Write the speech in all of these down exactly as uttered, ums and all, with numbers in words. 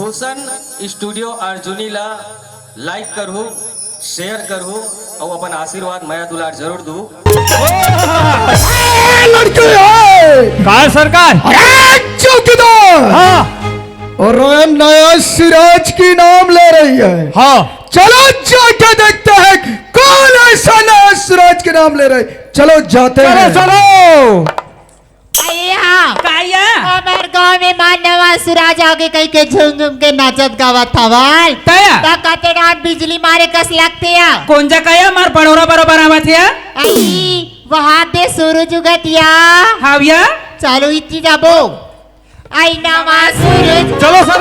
रोशन studio Arjuni ला लाइक करहू, share करहू अउ अपन आशीर्वाद, मया दुलार जरूर दू। ए, लड़के, ए! काय सरकार? अरे, चौकीदार! हाँ। अरे, नया सिराज की नाम ले रही है। हाँ। चलो, जाके देखते हैं, कौन ऐसा नया सिराज की नाम ले रहे। चलो, जाते चलो, हैं। चलो। अरे हाँ। का या? हमर गांव में मां नवा सुराज आगे कहि के झूम झूम के नाचत गावत हवय। तया? त कते डांट बिजली मारे कस लगथे या। कोन जगह या? मार बड़ोरा बरोबर आवत हे या। अई, वहां दे सूरज उगत या। हाव या? चलो इति जाबो। आई नवा सूरज। चलो सर।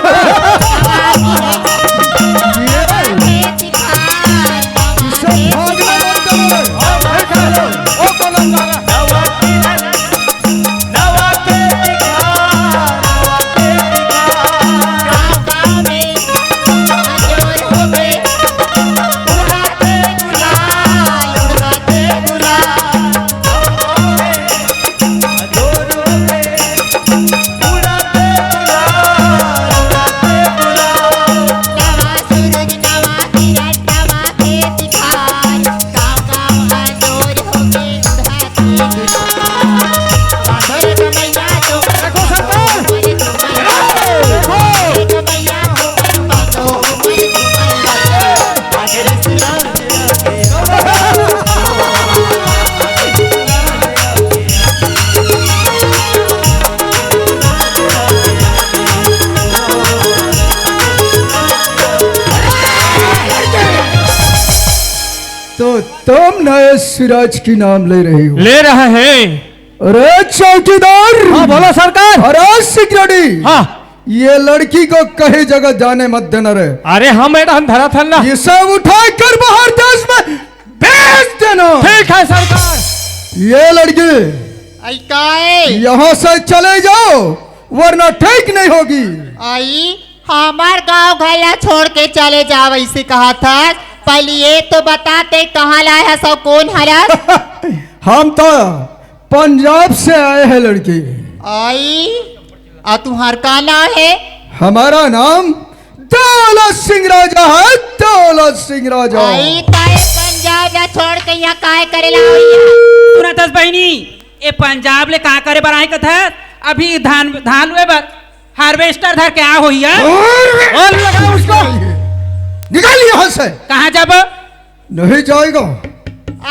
तो तुम नए सिराज की नाम ले रही हो? ले रहा है। अरे चौकीदार! हाँ, बोलो सरकार। अरे सिक्योरिटी! हाँ। ये लड़की को कहीं जगह जाने मत देना रे। अरे हाँ मैडम, धरा था ना। इसे उठाकर बाहर देश में भेज देना। ठीक है सरकार। ये लड़की आई का है? यहाँ से चले जाओ, वरना ठीक नहीं होगी। आई, हमार गांव घर ला छोड़ के चले जाव, ऐसे कहा था। पहले ये तो बता, ते कहाँ लाए हस अउ कौन हरस? हम तो पंजाब से आए हैं लड़की। आई, आ तुम्हार का नाम है? हमारा नाम दौलत सिंह राजा है, दौलत सिंह राजा। आई, ताए पंजाब ला छोड़ के यहाँ काय करे ला आई है? सुनत हस बहिनी, ए पंजाब ले का करे बर आए कथस? अभी धान, धान लुए बर हार्वेस्टर धर के आ होइया। और और लगा उसको। निकाल यहाँ से। कहाँ जाबो? नहीं जाएगा।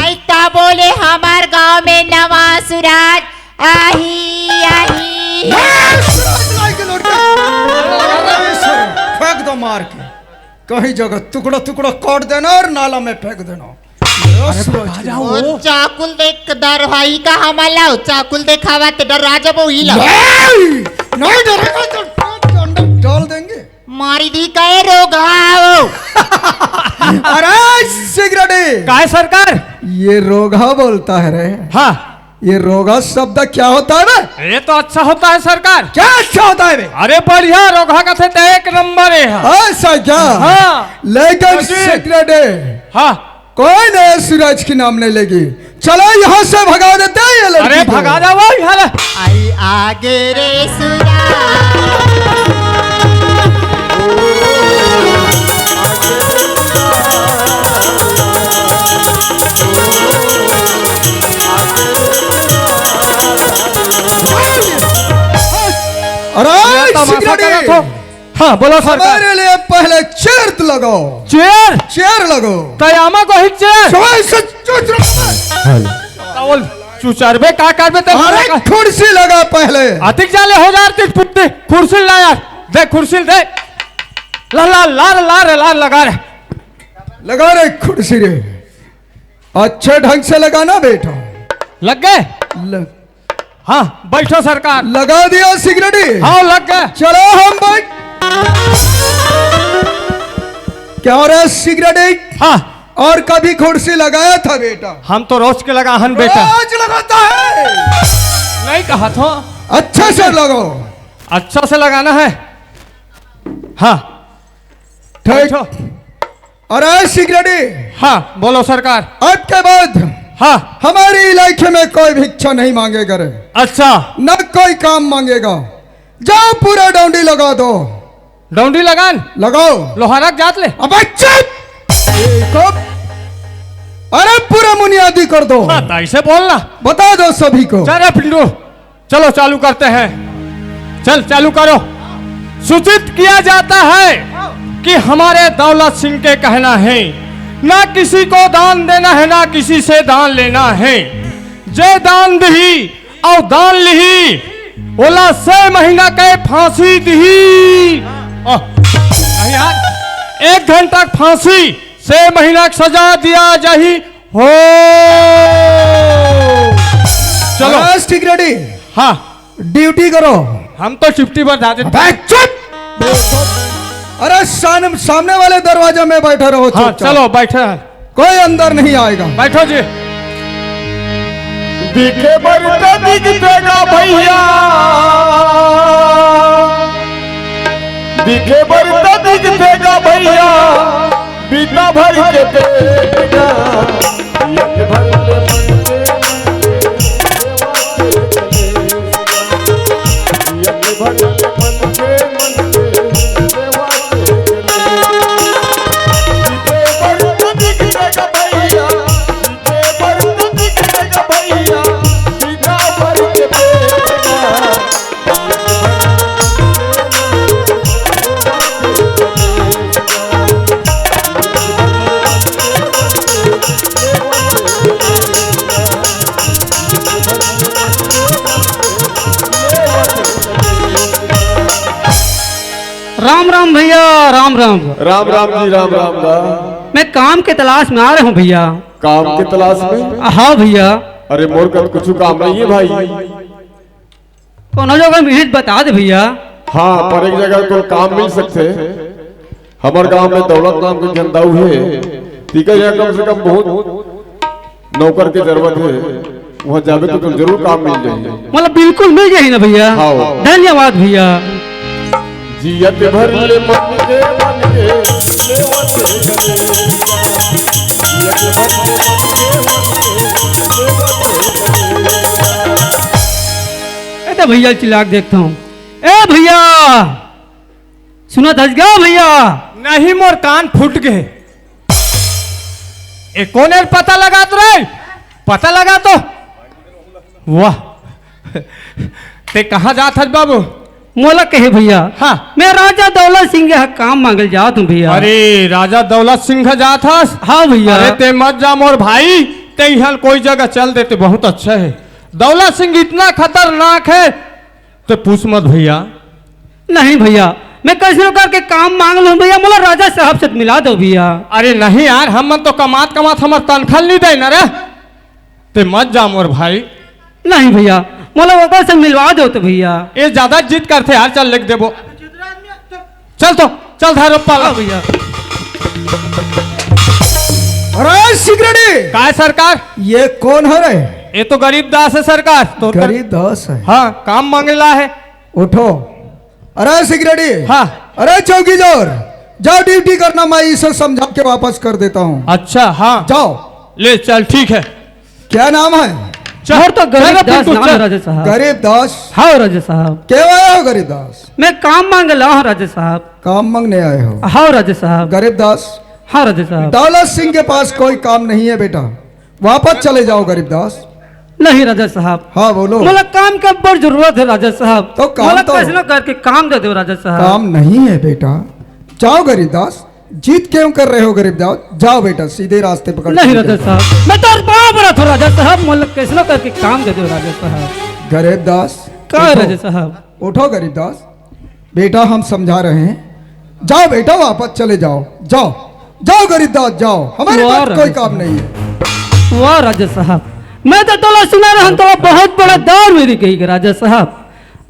आई ता बोले हमार गांव में नवा सुराज आही, आही। ए, सुराज लाई के लौट के। फेंक दो मार के। कहीं जगह टुकड़ा टुकड़ा काट देना और नाला में फेंक देना। ए, सुराज की जाओ। और चाकुल देख डर भाई का हमारा, चाकुल देखावा तो डर राजा वो ही ला। नहीं, नहीं डरेगा तो अंदर डाल देंगे। मारी दी कहे रोगहा हो। अरे सिगरेटी। काय सरकार? ये रोगहा बोलता है रे। हाँ। ये रोगहा शब्द क्या होता है बे? ये तो अच्छा होता है सरकार। क्या अच्छा होता है बे? अरे बढ़िया, रोगहा कथे तो एक नंबर है। ऐसा क्या? हाँ। लेकिन हाँ जी। सिगरेटी। हाँ। कोई नहीं सूरज की नाम नहीं लेगी। चलो यहाँ से भगा देते हैं ये लड़की अरे को। भगा जाओ यहाँ ले। आई आगे रे सुरा। अरे ये तमाशा सिगरेटी। करा तो। हाँ, बोलो सरकार। हमारे लिए पहले चेयर लगाओ। चेयर? चेयर लगाओ। कयामा को ही चेयर। चोय से चुच रहा। बोल, चुचरबे का करबे ते अरे बोला का? कुर्सी लगा पहले। अतिक जाले हो जा रे, कुर्सी, कुर्सी ला यार। दे कुर्सी दे। ला, ला, ला, ला रे, ला लगा रे। लगा रे कुर्सी रे। अच्छे ढंग से लगाना बेटा। लग गए? लग हाँ, बैठो सरकार। लगा दिया सिगरेटी? हाँ, लग गए। चलो हम बैठ। क्या हो रहा है सिगरेटी? हाँ। और कभी कुर्सी लगाया था बेटा? हम तो रोज के लगा हन बेटा। रोज लगाता है। नहीं कहा था। अच्छा से लगाओ। अच्छा से लगाना है। हाँ। ठीक। बैठो। अरे सिगरेटी। हाँ, बोलो सरकार। आज के बाद हाँ। हमारे इलाके में कोई भिक्षा नहीं मांगेगा रे। अच्छा। न कोई काम मांगेगा। जाओ पूरा डौंडी लगा दो। डौंडी लगान। लगाओ। लोहारा के जात ले। अबे चुप। ये कब? अरे पूरा मुनियादी कर दो। हाँ, तो ऐसे बोलना। बता दो सभी को। चल रे पिंटू, चलो चालू करते हैं। चल चालू करो। सूचित किया जाता है कि हमारे दौलत सिंह के कहना है, ना किसी को दान देना है, ना किसी से दान लेना है। जे दान दही और दान लिही, ओला छह महीना के फांसी दिही। आ, नहीं यार, एक घंटा के फांसी, छह महीना के सजा दिया जाही। हो, चलो। बस ठीक, रेडी। हाँ। ड्यूटी करो। हम तो ड्यूटी पर जाते। अबे चुप। अरे सामने, सामने वाले दरवाजे में बैठे रहो हाँ, चुपचाप। चलो बैठे हैं। कोई अंदर नहीं आएगा। बैठो जी। दिखे बर त दिखते गा भैया, दिखे बर त दिखते गा भैया, बीता भर के पेट गा। एक भर के मन के मन के सेवा के चले। एक भर के मन के मन के सेवा के चले। दिखे बर त दिखते गा भैया, राम राम भैया, राम राम। राम राम जी, राम राम दा। मैं काम के तलाश में आ रहा हूँ भैया। काम के तलाश में? हाँ भैया। अरे मोर करा कुछ काम नहीं है भाई। कोनो जगह मिलिस बता दे भैया। हाँ, पर एक जगह तो काम मिल सकथे। हमर गांव में दौलत नाम के झंडा हे, तिकर यहाँ कम से कम बहुत नौकर के जरूरत हे। वहाँ जाबे तो तुम जरूर काम मिल जाही। मतलब बिल्कुल मिल जाही ना भैया? हाँ। धन्यवाद भैया। जियत भर ले मन के मन के सेवा के करे। जियत भर ले मन के मन के सेवा के करे। ए तो भैया चिल्ला के देखता हूँ। ए भैया, सुनत हस गा भैया? नहीं, मोर कान फूट गे। ए कोन हे, पता लगा तो रे, पता लगा तो। वाह, ते कहाँ जात हस बाबू? मोला कहे भैया। हाँ। मैं राजा दौलत सिंह के यहाँ काम मांगे जात हूँ भैया। अरे, राजा दौलत सिंह जात हस? हाँ भैया। अरे ते मत जा मोर भाई, ते इहाँ कोई जगह चल देते बहुत अच्छा हे। दौलत सिंह इतना खतरनाक हे, ते पूछ मत भैया। नहीं भैया, मैं कैसनो करके काम मांग लूँ भैया, मोला राजा साहब से मिला दो भैया। अरे नहीं यार, हमन तो कमात कमात हमर तनखा ल नहीं दे ना रे। ते मत जा मोर भाई। नहीं भैया, मोला ओकर से मिलवा दो तो भैया। ए ज्यादा जिद करथे यार, चल लेके देबो। चल तो, चल धारो पाला। हाँ भैया। अरे सिगरेटी। काय सरकार? ये कोन हरे? ये तो गरीब दास हे सरकार। तो गरीब दास हे। हाँ, काम मांगे ला हे। उठो। अरे सिगरेटी। हाँ। अरे चौकीदार, जाओ ड्यूटी करना, मैं इसे समझा के वापस कर देता हूँ। अच्छा, हाँ। जाओ। ले चल, ठीक हे। क्या नाम हे? चल, मोर तो चल रे गरीब दास पिंटू, नाम हे चल। राजा साहब। गरीब दास? हाँ राजा साहब। क्यों आए हो गरीब दास? मैं काम मांगे ला हूँ राजा साहब। काम मांगने आए हो? हाँ राजा साहब। गरीब दास? हाँ राजा साहब। दौलत सिंह के पास कोई काम नहीं है बेटा, वापस चले जाओ गरीब दास। नहीं राजा साहब। हाँ बोलो। मोला काम के बड़ जरूरत हे राजा साहब। तो काम मोला तो कैसनो करके काम दे दो राजा साहब। काम नहीं है बेटा, जाओ गरीब दास। जिद क्यों कर रहे हो गरीब दास? जाओ बेटा, सीधे रास्ते पकड़ के नहीं राजा साहब, मैं तो पाँव परत हूँ राजा साहब, मोला कैसनो करके काम दे दो राजा साहब। गरीब दास, का उठो। राजा साहब? उठो गरीब दास, बेटा हम समझा रहे हैं, जाओ बेटा वापस चले जाओ, जाओ, जाओ गरीब दास जाओ, हमारे पास कोई काम नहीं है। वाह राजा साहब, मैं तो तोला सुना रहा हूँ, तोला बहुत बड़ा दान मेरी कही के राजा साहब।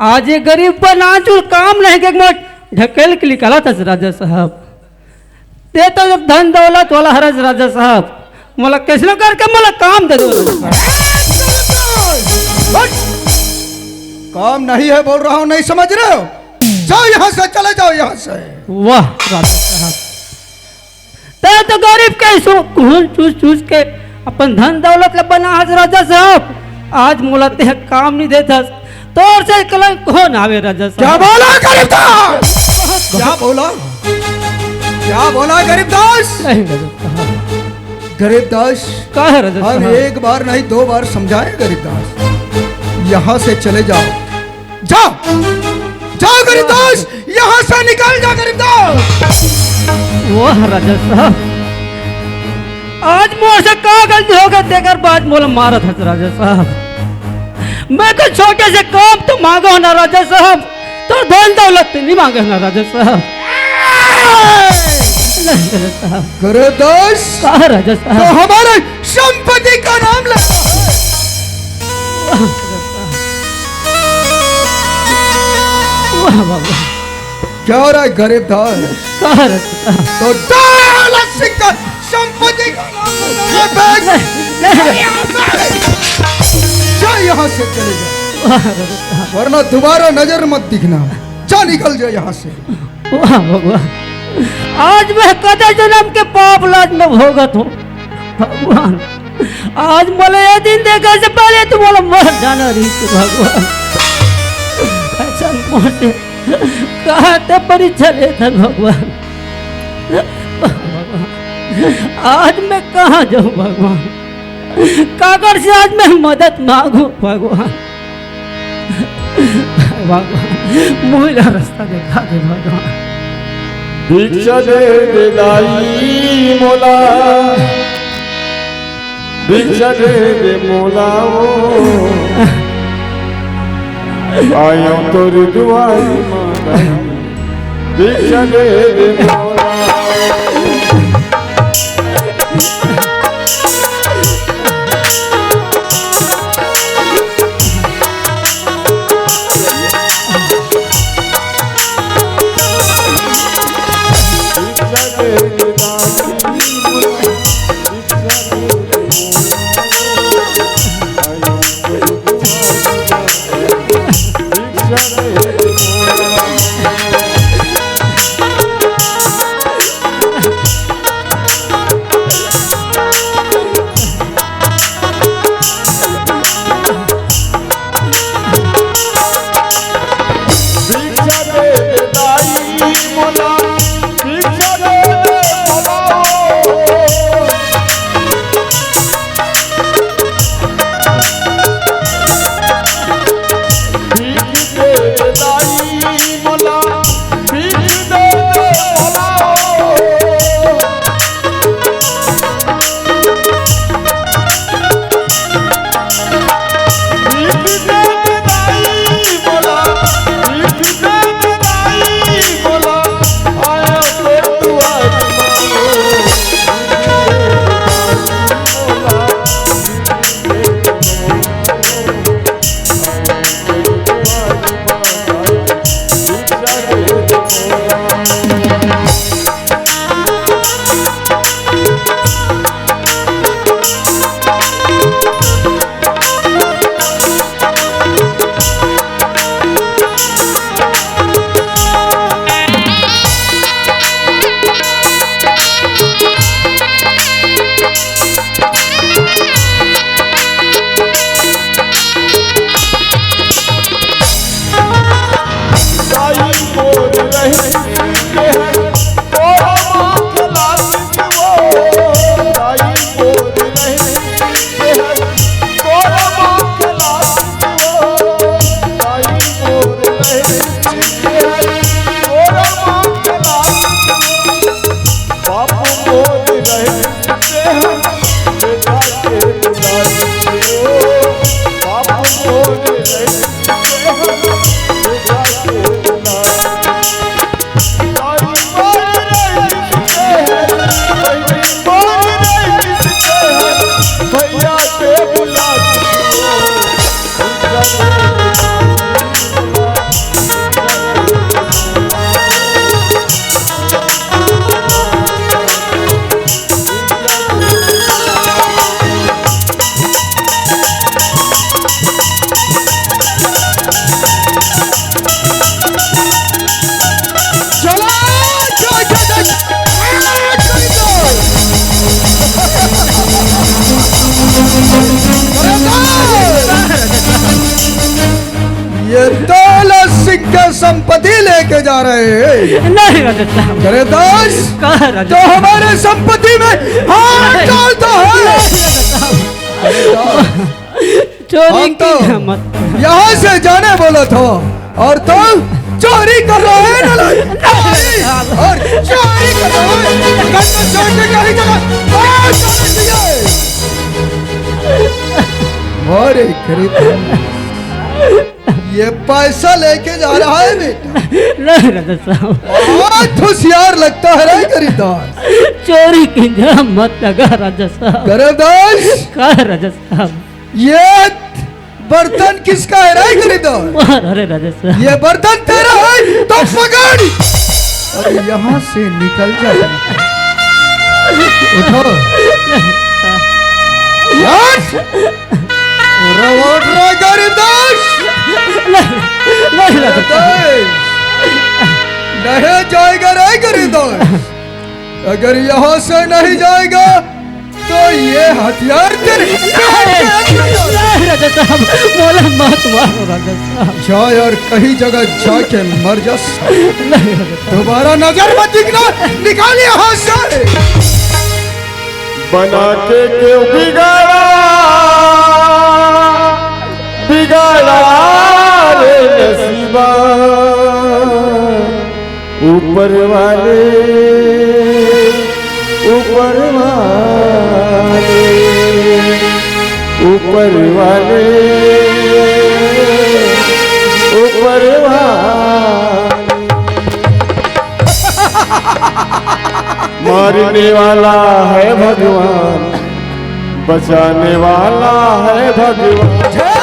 आज ये गरीब पर नाचुर काम नहीं के मोर ढकेल के निकाला था राजा साहब। ते तो जब धन दौलत वाला हरस राजा साहब, मोला कैसनो करके मोला काम दे दो। हट! काम नहीं है बोल रहा हूँ, नहीं समझ रहे हो? जाओ यहाँ से, चले जाओ यहाँ से। वाह राजा साहब, ते तो गरीब के सो खून चूस चूस के अपन धन दौलत ला बना हस राजा साहब। आज मोला ते काम नहीं देत हस, तोर से कलंक कोन आवे राजा साहब? क्या बोला गरीब दास? बहुत क्या बोला? क्या बोला गरीब दास? नहीं, गरीब साहब। गरीब दास, का है राजा हम साहब? एक बार नहीं, दो बार समझाए गरीब दास, यहाँ से चले जाओ। जाओ, जाओ गरीब दास, यहाँ से निकल जा गरीब दास। वाह राजा साहब, आज मोर से का गलती हो गई, तेकर बाद मोला मारत हस राजा साहब। मैं तो छोटे से काम तो मांगो ना राजा साहब, तो धन दौलत तो नहीं मांगे ना राजा साहब। नहीं राजा साहब। गरीब दास, का राजा तो साहब? हमारे संपत्ति का नाम ले। वाह, वाह, वाह। क्या हो रहा है गरीब दास? का राजा साहब? तो दौलत सिक्का संपत्ति का नाम ले। नहीं, नहीं। जा यहाँ से, चले जा, वाह, राजा साहब। वरना दोबारा नजर मत दिखना। जा, निकल जा यहाँ से। वाह भगवान, आज मैं कते जन्म के पाप लाज में भोगत हूँ भगवान। आज मोला ये दिन देखे से पहले तो मोला मर जाना रहिस भगवान। ऐसा मोर से कहाँ ते परीक्षा लेथस भगवान। आज मैं कहाँ जाऊँ भगवान, काकर से आज मैं मदद मांगू भगवान। भगवान, मोला रास्ता दिखा दे भगवान। भिक्षा दे दे दाई मोला, भिक्षा दे दे मोला ओ। आयो तोर दुआरी माँ दाई, भिक्षा दे दे मोला। संपत्ति लेके जा रहे हैं। नहीं राजा साहब। गरीबदास, कहा राजा तो साहब? हमारे संपत्ति में हाथ नहीं। डालता है। नहीं राजा साहब। चोरी हम तो की हिम्मत। यहाँ से जाने बोला था और तुम चोरी कर रहे हैं ना? नहीं। और चोरी कर रहे हैं। घर को छोड़ के कहीं जगह बाहर जाना चाहिए। अरे गरीब, ये पैसा लेके जा रहा है बेटा। नहीं राजा साहब। बहुत होशियार लगता है रे गरीबदास। चोरी की जरा मत लगा राजा साहब। गरीबदास, कहा राजा साहब? ये बर्तन किसका है रे गरीबदास? अरे राजा साहब। ये बर्तन तेरा है तो पकड़। अरे यहाँ से निकल जा। उठो। हट। उठो, उठ रे गरीबदास। नहीं, नहीं राजा साहब। गरीबदास। नहीं जाएगा रे गरीबदास। अगर यहाँ से नहीं जाएगा तो ये हथियार तेरे पेट के अंदर डाल। नहीं राजा साहब, मोला मत मारो राजा साहब। जा यार, कहीं जगह जाके मर जा। नहीं राजा साहब। दोबारा नजर मत दिखना, निकाल यहाँ से। बना के क्यों बिगाड़ा, बिगाड़ा रे नसीबा। ऊपर वाले, ऊपर वाले, ऊपर वाले, ऊपर वाले। मारने वाला है भगवान, बचाने वाला है भगवान। जय।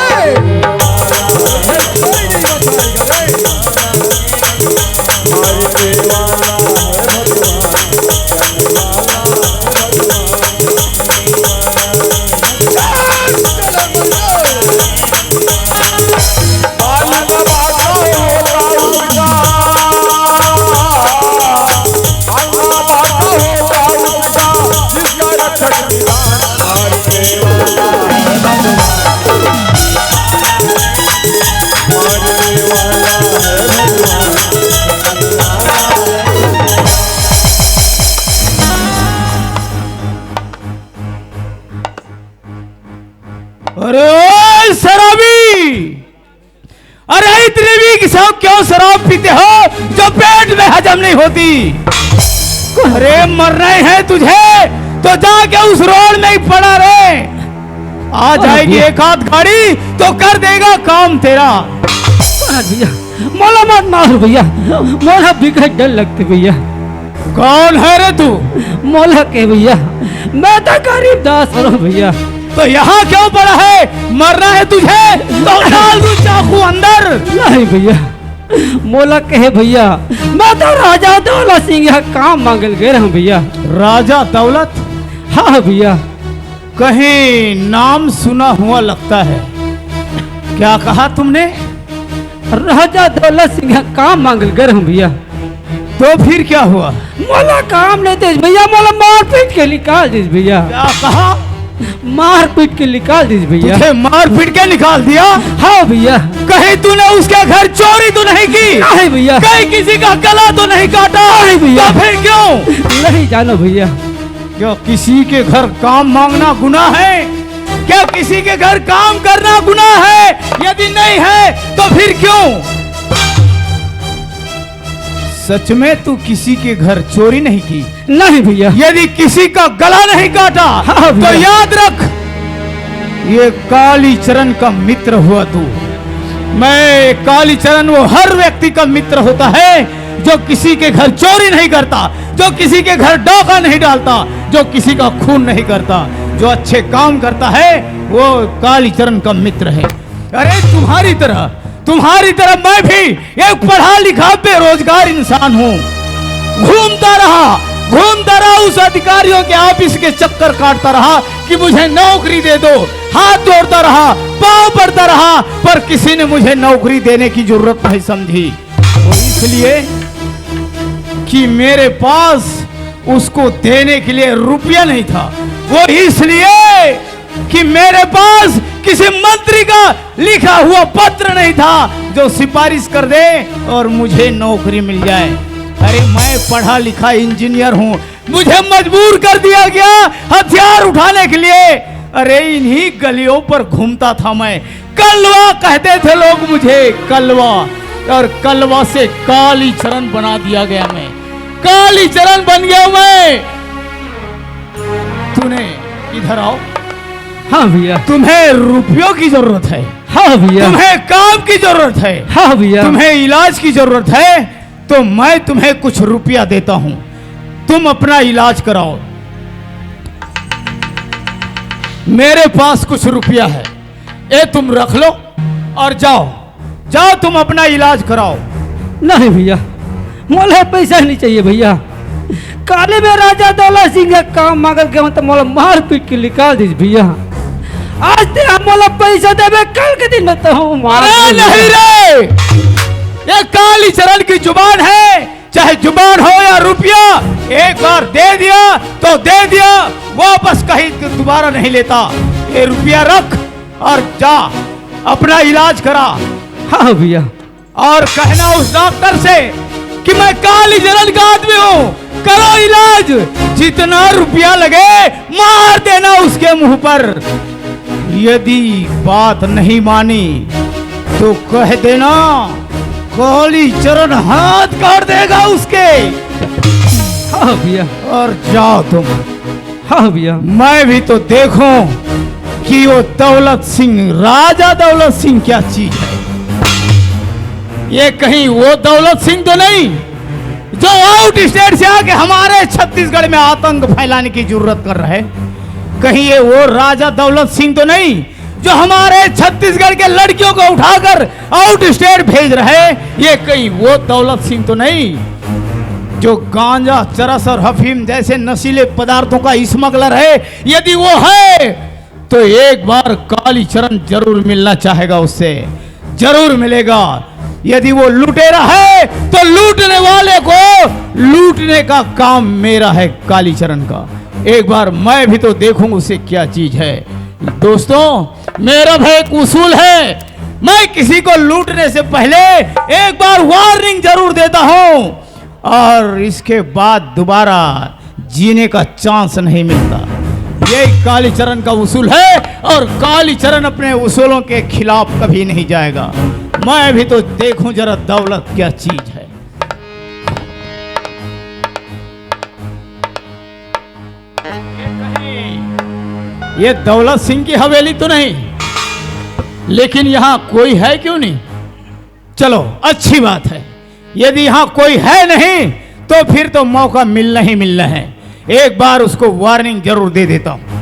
अरे ओए शराबी, अरे इतनी भी कि सब क्यों शराब पीते हो जो पेट में हजम नहीं होती? अरे मरना ही है तुझे तो जाके उस रोड में ही पड़ा रहे। आ जाएगी एक आध गाड़ी तो कर देगा काम तेरा। मार भैया, मोला मत मार भैया, मोला बिकट डर लगथे भैया। कौन है रे तू? मोला के भैया, मैं तो गरीब दास हूँ भैया। तो यहाँ क्यों पड़ा है? मरना है तुझे तो डाल दूं चाकू अंदर। नहीं भैया, मोला कहे भैया, मैं तो राजा दौलत सिंह यहाँ काम मांगल गए रहूं भैया। राजा दौलत? हाँ भैया। कहीं नाम सुना हुआ लगता है, क्या कहा तुमने? राजा दौलत सिंह यहाँ काम मांगल गए रहूं भैया। तो फिर क्या हुआ? मोला काम नहीं देस भैया, मोला मार पीट के निकाल देस भैया। क्या कहा? मार पीट के निकाल देस भैया। तुझे मार पीट के निकाल दिया? हाँ भैया। कहीं तूने उसके घर चोरी तो नहीं की? नहीं भैया। कहीं किसी का गला तो नहीं काटा? नहीं भैया। तो फिर क्यों? नहीं जानो भैया। क्या किसी के घर काम मांगना गुनाह है? क्या किसी के घर काम करना गुनाह है? यदि नहीं है तो फिर क्यों? सच में तू किसी के घर चोरी नहीं की? नहीं भैया। यदि किसी का गला नहीं काटा, हाँ भैया। तो याद रख, ये कालीचरण का मित्र हुआ तू। मैं कालीचरण वो हर व्यक्ति का मित्र होता है जो किसी के घर चोरी नहीं करता, जो किसी के घर डाका नहीं डालता, जो किसी का खून नहीं करता, जो अच्छे काम करता है, वो कालीचरण का मित्र है। अरे तुम्हारी तरह, तुम्हारी तरह मैं भी एक पढ़ा लिखा बेरोजगार इंसान हूँ। घूमता रहा, घूमता रहा, उस अधिकारियों के ऑफिस के चक्कर काटता रहा कि मुझे नौकरी दे दो, हाथ जोड़ता रहा, पाँव पड़ता रहा, पर किसी ने मुझे नौकरी देने की जरूरत नहीं समझी। वो इसलिए कि मेरे पास उसको देने के लिए रुपया नहीं था, वो इसलिए कि मेरे पास किसी मंत्री का लिखा हुआ पत्र नहीं था जो सिफारिश कर दे और मुझे नौकरी मिल जाए। अरे, मैं पढ़ा लिखा इंजीनियर हूँ, मुझे मजबूर कर दिया गया हथियार उठाने के लिए। अरे, इन्हीं गलियों पर घूमता था मैं, कलवा कहते थे लोग मुझे, कलवा। और कलवा से कालीचरण बना दिया गया मैं, कालीचरण बन गया मैं। तूने, इधर आओ। हाँ भैया। तुम्हें रुपयों की जरूरत है। हाँ भैया। तुम्हें काम की जरूरत है। हाँ भैया। तुम्हें इलाज की जरूरत है, तो मैं तुम्हें कुछ रुपया देता हूँ, तुम अपना इलाज कराओ। मेरे पास कुछ रुपया है, ये तुम रख लो और जाओ, जाओ, तुम अपना इलाज कराओ। नहीं भैया, मोला पैसा नहीं चाहिए भैया। काली में राजा दौलत सिंह का काम मांगल के, मतलब, मोला मार पीट के निकाल दीजिए भैया। आज ते आप मोला पैसा देबे, कल के दिन में तो हम मार अरे देंगे। नहीं रे, ये कालीचरण की जुबान है, चाहे जुबान हो या रुपया, एक बार दे दिया तो दे दिया, वापस कहीं दोबारा नहीं लेता। ये रुपया रख और जा, अपना इलाज करा। हाँ भैया। और कहना उस डॉक्टर से कि मैं कालीचरण का आदमी हूँ, करो इलाज, जितना रुपया लगे मार देना उसके मुंह पर। यदि बात नहीं मानी तो कह देना, कालीचरण हाथ काट देगा उसके। हाँ भैया। और जाओ तुम। हाँ भैया। मैं भी तो देखूं कि वो दौलत सिंह, राजा दौलत सिंह क्या चीज है। ये कहीं वो दौलत सिंह तो नहीं जो आउट स्टेट से आके हमारे छत्तीसगढ़ में आतंक फैलाने की जरूरत कर रहे? कहीं ये वो राजा दौलत सिंह तो नहीं जो हमारे छत्तीसगढ़ के लड़कियों को उठाकर आउट स्टेट भेज रहे? ये कहीं वो दौलत सिंह तो नहीं जो गांजा, चरस और अफीम जैसे नशीले पदार्थों का स्मगलर है? यदि वो है तो एक बार कालीचरण जरूर मिलना चाहेगा उससे, जरूर मिलेगा। यदि वो लुटेरा है तो लूटने वाले को लूटने का काम मेरा है कालीचरण का। एक बार मैं भी तो देखूं उसे क्या चीज है। दोस्तों, मेरा भी एक उसूल है, मैं किसी को लूटने से पहले एक बार वार्निंग जरूर देता हूं और इसके बाद दोबारा जीने का चांस नहीं मिलता। यही कालीचरण का उसूल है और कालीचरण अपने उसूलों के खिलाफ कभी नहीं जाएगा। मैं भी तो देखूं जरा दौलत क्या चीज है। ये दौलत सिंह की हवेली तो नहीं, लेकिन यहां कोई है क्यों नहीं? चलो, अच्छी बात है, यदि यहां कोई है नहीं तो फिर तो मौका मिलना ही मिलना है। एक बार उसको वार्निंग जरूर दे देता हूं।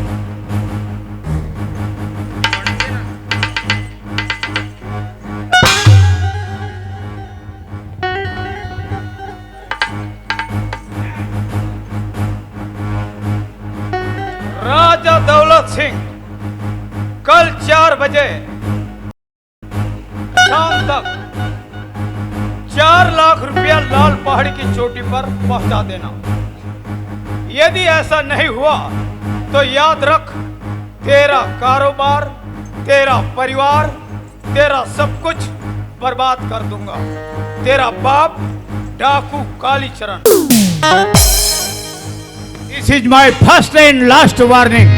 राजा दौलत सिंह, कल चार बजे शाम तक चार लाख रुपया लाल पहाड़ी की चोटी पर पहुंचा देना। यदि ऐसा नहीं हुआ तो याद रख, तेरा कारोबार, तेरा परिवार, तेरा सब कुछ बर्बाद कर दूंगा। तेरा बाप डाकू Kalicharan. This is my first and last warning।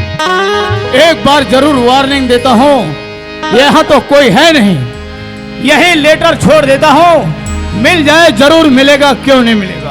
एक बार जरूर वार्निंग देता हूँ, यहाँ तो कोई है नहीं, यही लेटर छोड़ देता हूँ, मिल जाए जरूर मिलेगा, क्यों नहीं मिलेगा।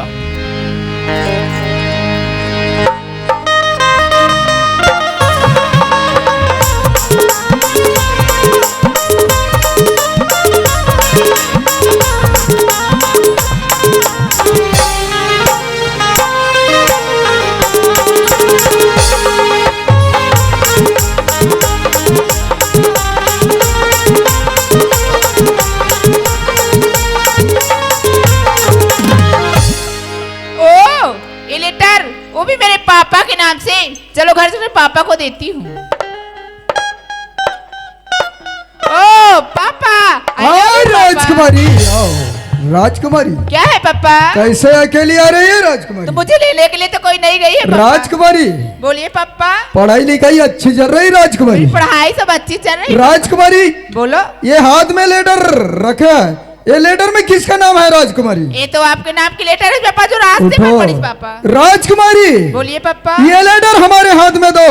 ओ, ये लेटर, वो भी मेरे पापा के नाम से। चलो घर से अपने पापा को देती हूँ। ओ papa, I love you, papa. राजकुमारी, आओ। राजकुमारी, क्या है पापा? कैसे अकेली आ रही है राजकुमारी? तो मुझे लेने के लिए तो कोई नहीं गई है पापा। राजकुमारी, बोलिए पापा। पढ़ाई लिखाई अच्छी चल रही राजकुमारी? मेरी पढ़ाई सब अच्छी चल रही है। राजकुमारी, बोलो। ये हाथ में लेटर रखा है, ये लेटर में किसका नाम है राजकुमारी? ये तो आपके नाम की लेटर है पापा, जो रास्ते में उठो। पड़ी पापा। राजकुमारी, बोलिए पापा। ये लेटर हमारे हाथ में दो।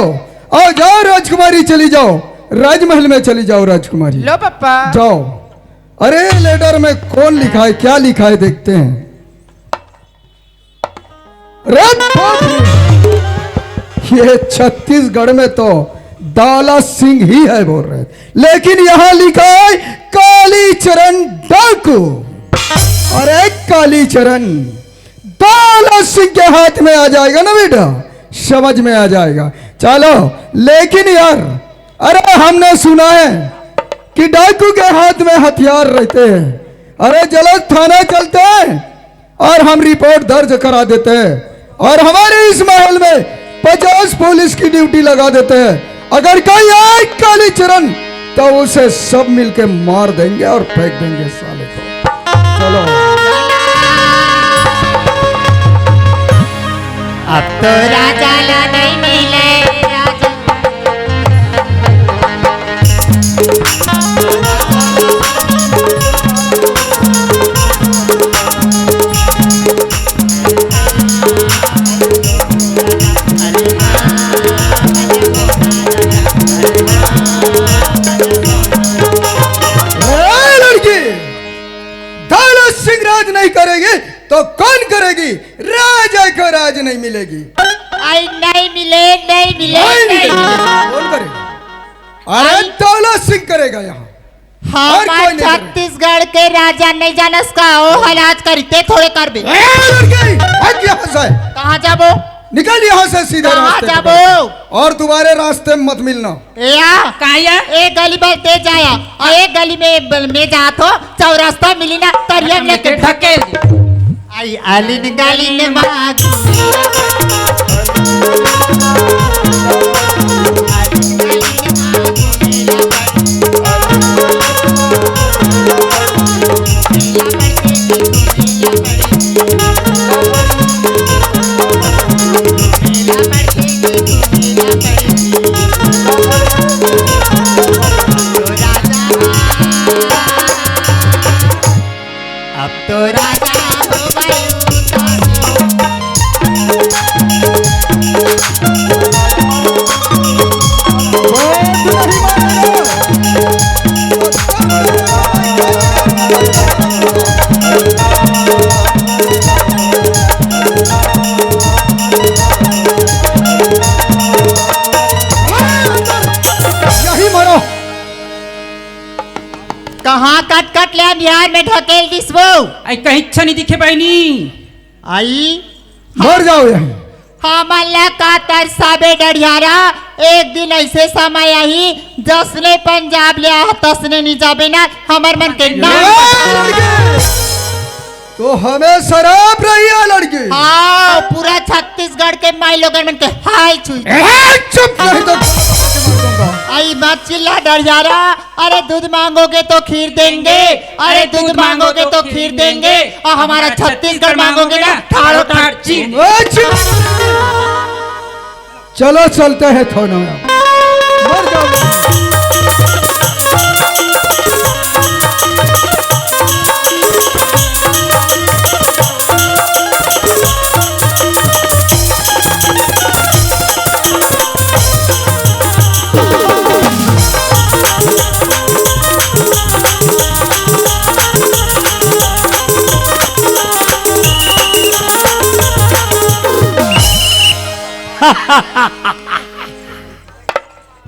आओ, जाओ राजकुमारी, चली जाओ, राजमहल में चली जाओ राजकुमारी। लो पापा। जाओ। अरे, लेटर में कौन लिखा है, क्या लिखा है, देखते हैं। अरे बाप रे! ये छत्तीसगढ़ में तो दाला सिंह ही है बोल रहे, लेकिन यहाँ लिखा है कालीचरण डाकू। अरे कालीचरण, दाला सिंह के हाथ में आ जाएगा ना बेटा, समझ में आ जाएगा। चलो, लेकिन यार, अरे हमने सुना है कि डाकू के हाथ में हथियार रहते हैं। अरे चलो, थाना चलते हैं और हम रिपोर्ट दर्ज करा देते हैं और हमारे इस महल में पचास पुलिस की ड्यूटी लगा देते हैं। अगर कोई आए कालीचरण, तो उसे सब मिलके मार देंगे और फेंक देंगे साले को। चलो। अब तो राजा ला नहीं मिले राजा। ए लड़की, दाला सिंह राज नहीं करेगी तो कौन करेगी? राजा को राज नहीं मिलेगी। आई नहीं मिले, नहीं मिले, नहीं नहीं मिलेगी। कौन करेगा? अरे दाला सिंह करेगा यहाँ। और कोई नहीं करेगा। छत्तीसगढ़ के राजा नहीं जानस का? ओ हलाज करी, ते थोड़े करबे। ए लड़की, भाग यहाँ से। कहाँ जाबो? निकल यहाँ से सीधे कहाँ रास्ते पे। जाबो? और दोबारा रास्ते में मत मिलना। ए या? का या? एक गली बस दे जाया, और एक गली में, में जात हो, चौरास्ता मिली ना, तरिया में लेके ढकेल दे। आई आलिन गालिन माँ। अब तो राजा हो गए। यही मरो। कहाँ कट कट ले बिहार में ढकेल दिस वो? आई कहीं अच्छा नहीं दिखे बहनी। आई मर जाओ यहीं। हमन ला का तरसाबे डढ़ियारा, एक दिन ऐसे समय आही, जसने पंजाब ले आह, तसने नी जाबे ना, हमर मन के नाम। ए, लड़के, तो हमें शराब रही है लड़की। हाँ, पूरा छत्तीसगढ़ के माई लोगन मन के हाय छुई। ए, चुप, नहीं तो आई मत चिल्ला डढ़ियारा, अरे दूध मांगोगे तो खीर देंगे, अरे दूध मांगोगे तो खीर देंगे, और हमारा छत्तीसगढ़ मांगोगे ना, ठाड़ो ठाड़ चीर। चलो चलते हैं थाना। मर जाओ।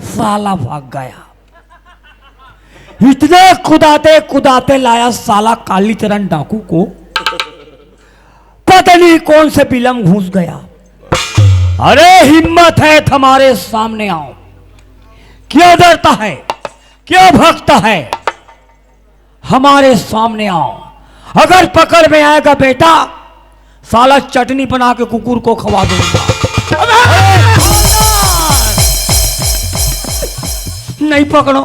साला भाग गया। इतने कुदाते कुदाते लाया साला कालीचरण डाकू को, पता नहीं कौन से बिलम घुस गया। अरे हिम्मत है तुम्हारे सामने आओ, क्या डरता है, क्या भगता है? हमारे सामने आओ, अगर पकड़ में आएगा बेटा, साला चटनी बना के कुकुर को खवा दूंगा। नहीं पकड़ो।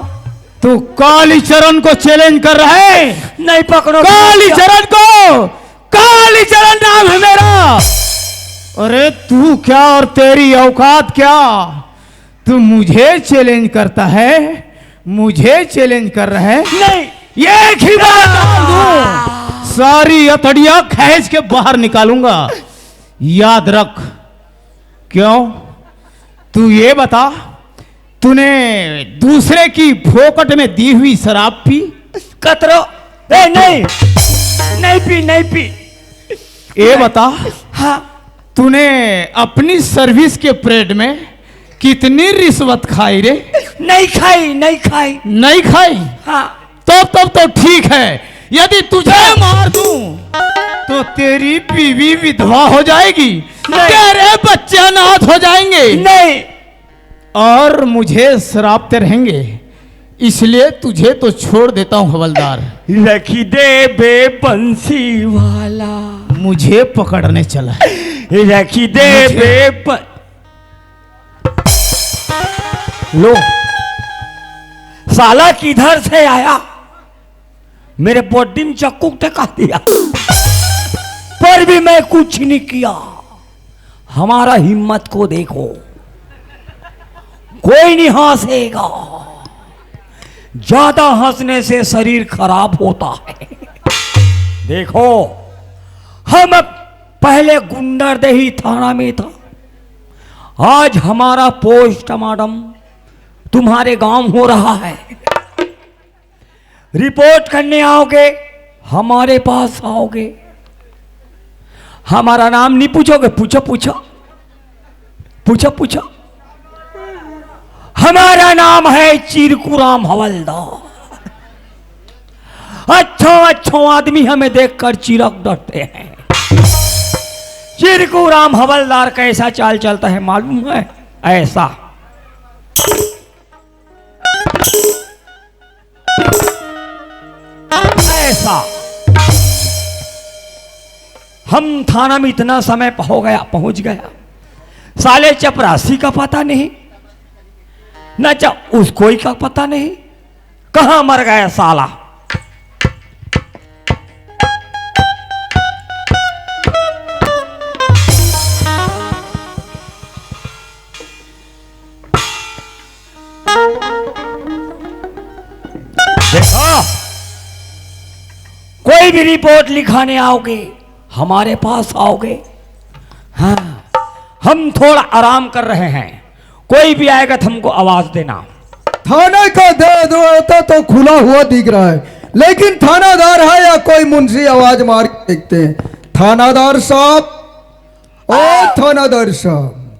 तू कालीचरण को चैलेंज कर रहा है? नहीं पकड़ो। कालीचरण को, कालीचरण नाम है मेरा। अरे तू क्या और तेरी औकात क्या? तू मुझे चैलेंज करता है, मुझे चैलेंज कर रहा है। नहीं। ये एक ही बात बोल दूं, सारी अतड़िया खींच के बाहर निकालूंगा। याद रख। क्यों? तू ये बता, तूने दूसरे की फोकट में दी हुई शराब पी? कतरो। ए, नहीं, नहीं पी, नहीं पी। ये बता, हाँ। तूने अपनी सर्विस के परेड में कितनी रिश्वत खाई रे? नहीं खाई, नहीं खाई। नहीं खाई? हाँ। तब तब तो ठीक है, यदि तुझे मार दूं तो तेरी बीवी विधवा हो जाएगी, नहीं। तेरे बच्चे अनाथ हो जाएंगे। नहीं। और मुझे श्राप रहेंगे, इसलिए तुझे तो छोड़ देता हूं हवलदार। रखी दे बे बंसी वाला। मुझे पकड़ने चला है। रखी दे मुझे बे प... लो, साला किधर से आया? मेरे बॉडी में चक्कू टिका दिया, पर भी मैं कुछ नहीं किया। हमारा हिम्मत को देखो, कोई नहीं हंसेगा। ज्यादा हंसने से शरीर खराब होता है। देखो, हम पहले गुंडरदेही थाना में था, आज हमारा पोस्टमार्टम तुम्हारे गांव हो रहा है। रिपोर्ट करने आओगे, हमारे पास आओगे, हमारा नाम नहीं पूछोगे? पूछो, पूछो, पूछो, पूछो। हमारा नाम है चिरकुराम हवलदार। अच्छो अच्छो आदमी हमें देखकर चिरक डरते हैं। चिरकुराम हवलदार कैसा चाल चलता है मालूम है? ऐसा, ऐसा। हम थाना में इतना समय हो गया, पहुंच गया, साले चपरासी का पता नहीं, न चा उसको ही का पता नहीं, कहां मर गया साला। देखा, कोई भी रिपोर्ट लिखाने आओगे, हमारे पास आओगे। हाँ, हम थोड़ा आराम कर रहे हैं, कोई भी आएगा तो हमको आवाज देना। थाने का दरवाजा तो खुला हुआ दिख रहा है, लेकिन थानादार है या कोई मुंशी, आवाज मार के देखते हैं। थानादार साहब, ओ थानादार साहब,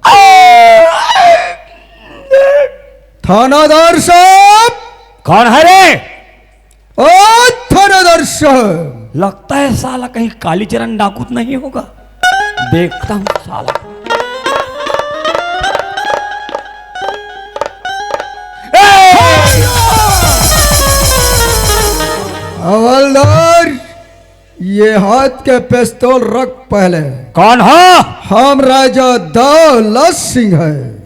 थानादार साहब। कौन है रे? ओ थानादार साहब। लगता है साला कहीं कालीचरण डाकू तो नहीं होगा, देखता हूँ साला। ए! हवलदार, ये हाथ के पिस्तौल रख पहले। कौन हो? हम राजा दौलत सिंह है।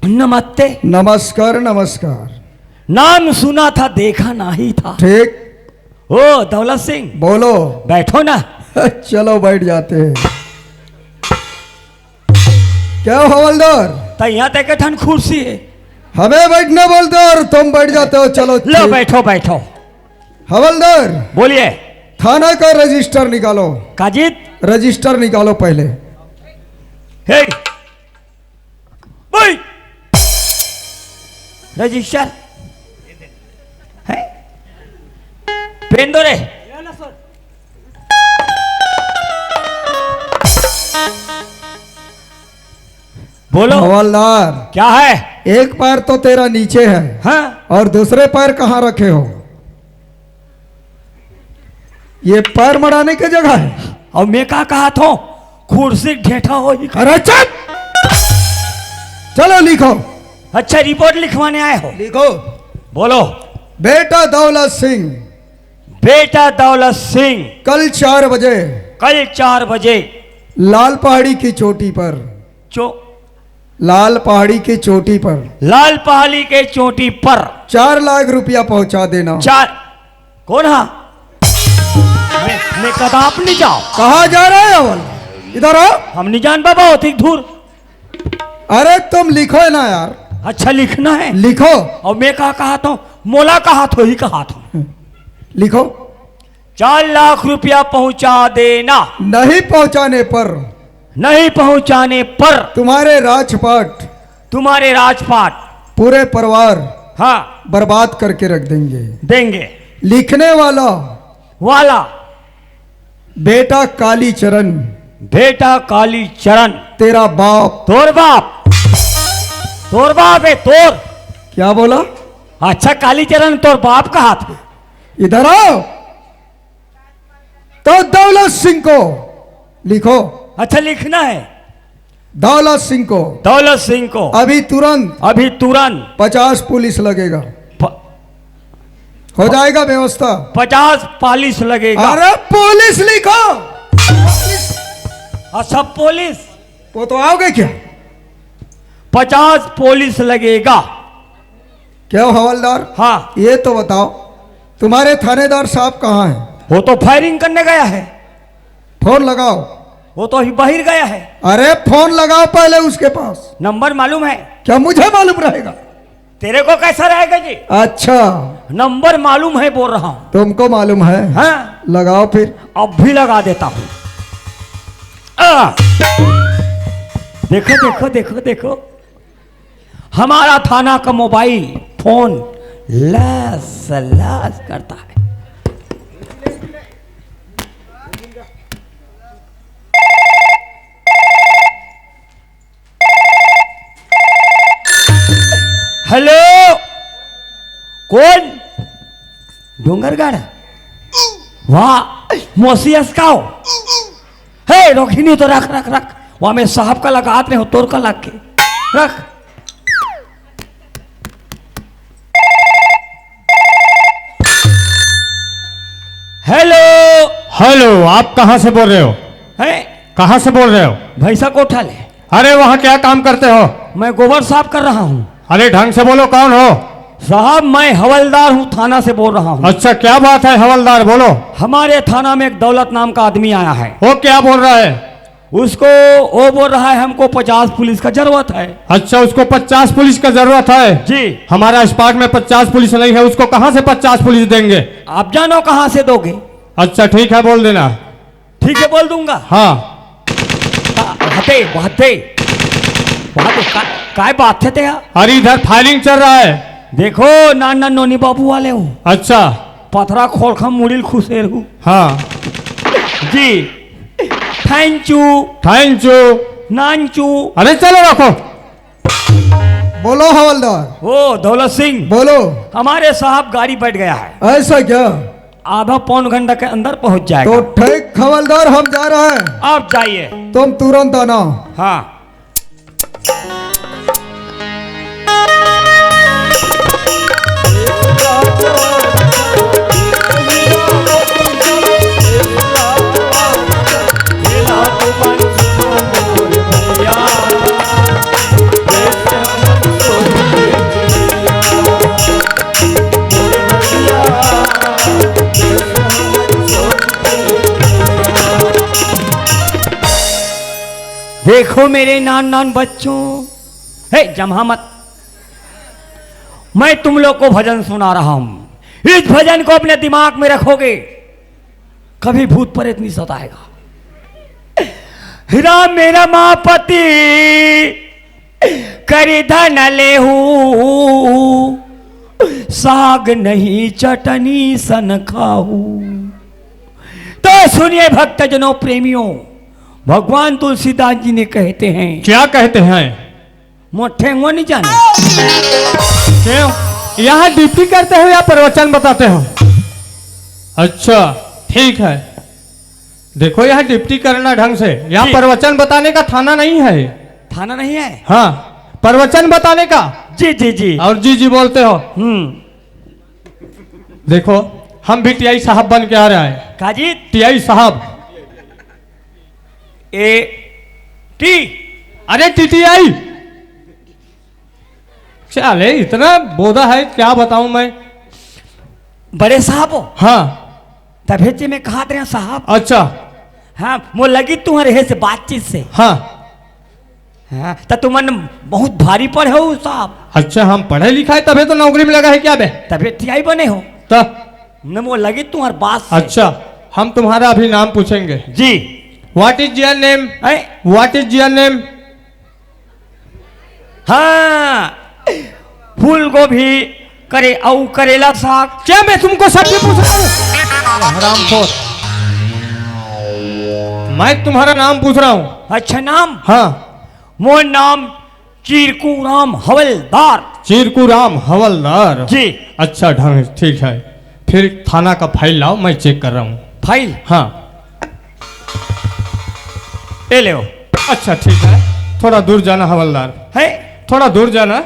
नमस्ते। नमस्कार, नमस्कार। नाम सुना था, देखा नहीं था। ठीक। ओ दौलत सिंह। बोलो। बैठो ना। चलो बैठ जाते हैं। क्या हवलदार? तो यहाँ तक ठन कुर्सी है। हमें बैठने बोलते हो और तुम बैठ जाते हो। चलो लो ठीक। बैठो, बैठो। हवलदार, बोलिए। थाना का रजिस्टर निकालो। काजिद? रजिस्टर निकालो पहले। हे, ओए! रजिस्टर है? पेन दो रे। बोलो। हवलदार, क्या है? एक पैर तो तेरा नीचे है। हाँ। और दूसरे पैर कहाँ रखे हो? ये पैर मड़ाने की जगह है। और मैं का कहा था, कुर्सी ढेठा हो ही। अरे चुप! चलो लिखो। अच्छा, रिपोर्ट लिखवाने आए हो? लिखो। बोलो। बेटा दौलत सिंह। बेटा दौलत सिंह। कल चार बजे। कल चार बजे। लाल पहाड़ी की चोटी पर। चो- लाल पहाड़ी की चोटी पर। लाल पहाड़ी के चोटी पर। चार लाख रुपया पहुंचा देना। चार। कौन हा? मैं, मैं कदाप नहीं जाओ। कहाँ जा रहे हो? इधर आओ। हम नहीं जान बाबा, होती दूर। अरे तुम लिखो ना यार। अच्छा, लिखना है। लिखो। और मैं कहा, कहा था? मोला कहा थो ही कहा था। लिखो। चार लाख रुपया पहुंचा देना। नहीं पहुंचाने पर। नहीं पहुंचाने पर। तुम्हारे राजपाट। तुम्हारे राजपाट। पूरे परिवार। हाँ। बर्बाद करके रख देंगे। देंगे। लिखने वाला। वाला। बेटा कालीचरण। बेटा कालीचरण। तेरा बाप। तोर बाप। तोर बाप है तोर। क्या बोला? अच्छा, कालीचरण तोर बाप कहा था। इधर आओ। तो दौलत सिंह को लिखो। अच्छा, लिखना है। दौलत सिंह को। दौलत सिंह को। अभी तुरंत। अभी तुरंत। पचास पुलिस लगेगा। प- हो जाएगा व्यवस्था। पचास पुलिस लगेगा। अरे पुलिस लिखो। अच्छा, पुलिस। वो तो आओगे क्या? पचास पुलिस लगेगा। क्या हो हवलदार? हाँ। ये तो बताओ, तुम्हारे थानेदार साहब कहाँ हैं? वो तो फायरिंग करने गया है। फोन लगाओ। वो तो अभी बाहर गया है। अरे फोन लगाओ पहले उसके पास। नंबर मालूम है? क्या मुझे मालूम रहेगा? तेरे को कैसा रहेगा जी? अच्छा। नंबर मालूम है बोल रहा हूँ। तुमको मालूम है? हाँ। लगाओ फिर। अब भी लगा देता हूँ। आ! देखो, देखो, देखो, देखो। हमारा थाना का मोबाइल फोन लस लस करता है। हेलो, कौन? डोंगरगढ़। वाह, मोसियस का हो? हे, रोहिणी तो रख, रख, रख। वहाँ मैं साहब का लगात नहीं हो, तोर का लग के। रख। हेलो। हेलो, आप कहाँ से बोल रहे हो? हैं? कहाँ से बोल रहे हो? भैंसा कोठा ले। अरे, वहाँ क्या काम करते हो? मैं गोबर साफ कर रहा हूँ। अरे, ढंग से बोलो, कौन हो? साहब, मैं हवलदार हूँ, थाना से बोल रहा हूँ। अच्छा, क्या बात है हवलदार, बोलो। हमारे थाना में एक दौलत नाम का आदमी आया है। वो क्या बोल रहा है? उसको, वो बोल रहा है, "हमको पचास पुलिस का जरूरत है।" अच्छा, उसको पचास पुलिस का जरूरत है? जी। हमारा स्पाट में पचास पुलिस नहीं है, उसको कहाँ से पचास पुलिस देंगे? आप जानो कहाँ से दोगे। अच्छा, ठीक है, बोल देना। ठीक है, बोल दूंगा। हाँ। का-, हटे, हटे। वहाँ तो का-, काय बात है तेरा? अरे, इधर फायरिंग चल रहा है। देखो, नान नान नोनी बाबू वाले हूँ। अच्छा। पथरा खोलखा मुड़िल खुशेर हूँ। हाँ। जी। Thank you. Thank you. नानचू। अरे, चलो, रखो। बोलो हवलदार। ओ, दौलत सिंह। बोलो। हमारे साहब गाड़ी बैठ गया है। ऐसा क्या? आधा पौन घंटा के अंदर पहुंच जाएगा। तो ठीक हवलदार, हम जा रहे हैं। आप जाइए। तुम तुरंत आना। हाँ। देखो मेरे नान नान बच्चों, हे जम्हा मत, मैं तुम लोग को भजन सुना रहा हूं। इस भजन को अपने दिमाग में रखोगे, कभी भूत प्रेत नहीं सताएगा। राम मेरा मापति करि धन लेहू, साग नहीं चटनी सन खाहू। तो सुनिए भक्तजनों, प्रेमियों, भगवान तुलसीदास जी ने कहते हैं। क्या कहते हैं? मोठे वो नहीं जाने। क्यों? यहाँ ड्यूटी करते हो या प्रवचन बताते हो? अच्छा, ठीक है। देखो, यहाँ ड्यूटी करना ढंग से, यहाँ जी। प्रवचन बताने का थाना नहीं है। थाना नहीं है? हाँ, प्रवचन बताने का। जी, जी, जी। और जी, जी बोलते हो। हम्म। देखो, हम भी टीआई साहब बन के आ रहे हैं। का जी? टीआई साहब। A T. अरे, टीटीआई। चले, इतना बोदा है, क्या बताऊं मैं। बड़े साहब हो? हाँ। तभे ते मैं कहत रहेंव साहब। अच्छा। हाँ, मोला लगिस तुम्हर एहे से बातचीत से। हाँ। हाँ, त तुमन बहुत भारी पढ़े हो साहब। अच्छा, हम पढ़े लिखे हन तभे तो नौकरी में लगे हन क्या बे? तभे ते बने हो। त? न, मोला लगिस तुम्हर बात से। अच्छा, हम तुम्हारा अभी नाम पूछेंगे। जी। What is your name? हैं? What is your name? हाँ, फूल गोभी, करे, अउ करेला साग। क्या मैं तुमको सब्जी पूछ रहा हूँ? हरामखोर। मैं तुम्हारा नाम पूछ रहा हूँ। अच्छा, नाम? हाँ। मोर नाम चिरकू राम हवलदार। चिरकू राम हवलदार। जी। अच्छा ढंग, ठीक है। फिर थाना का फाइल लाओ, मैं चेक कर रहा हूँ। फाइल? हाँ। ये ले। अच्छा, ठीक है, थोड़ा दूर जाना हवलदार। है? थोड़ा दूर जाना।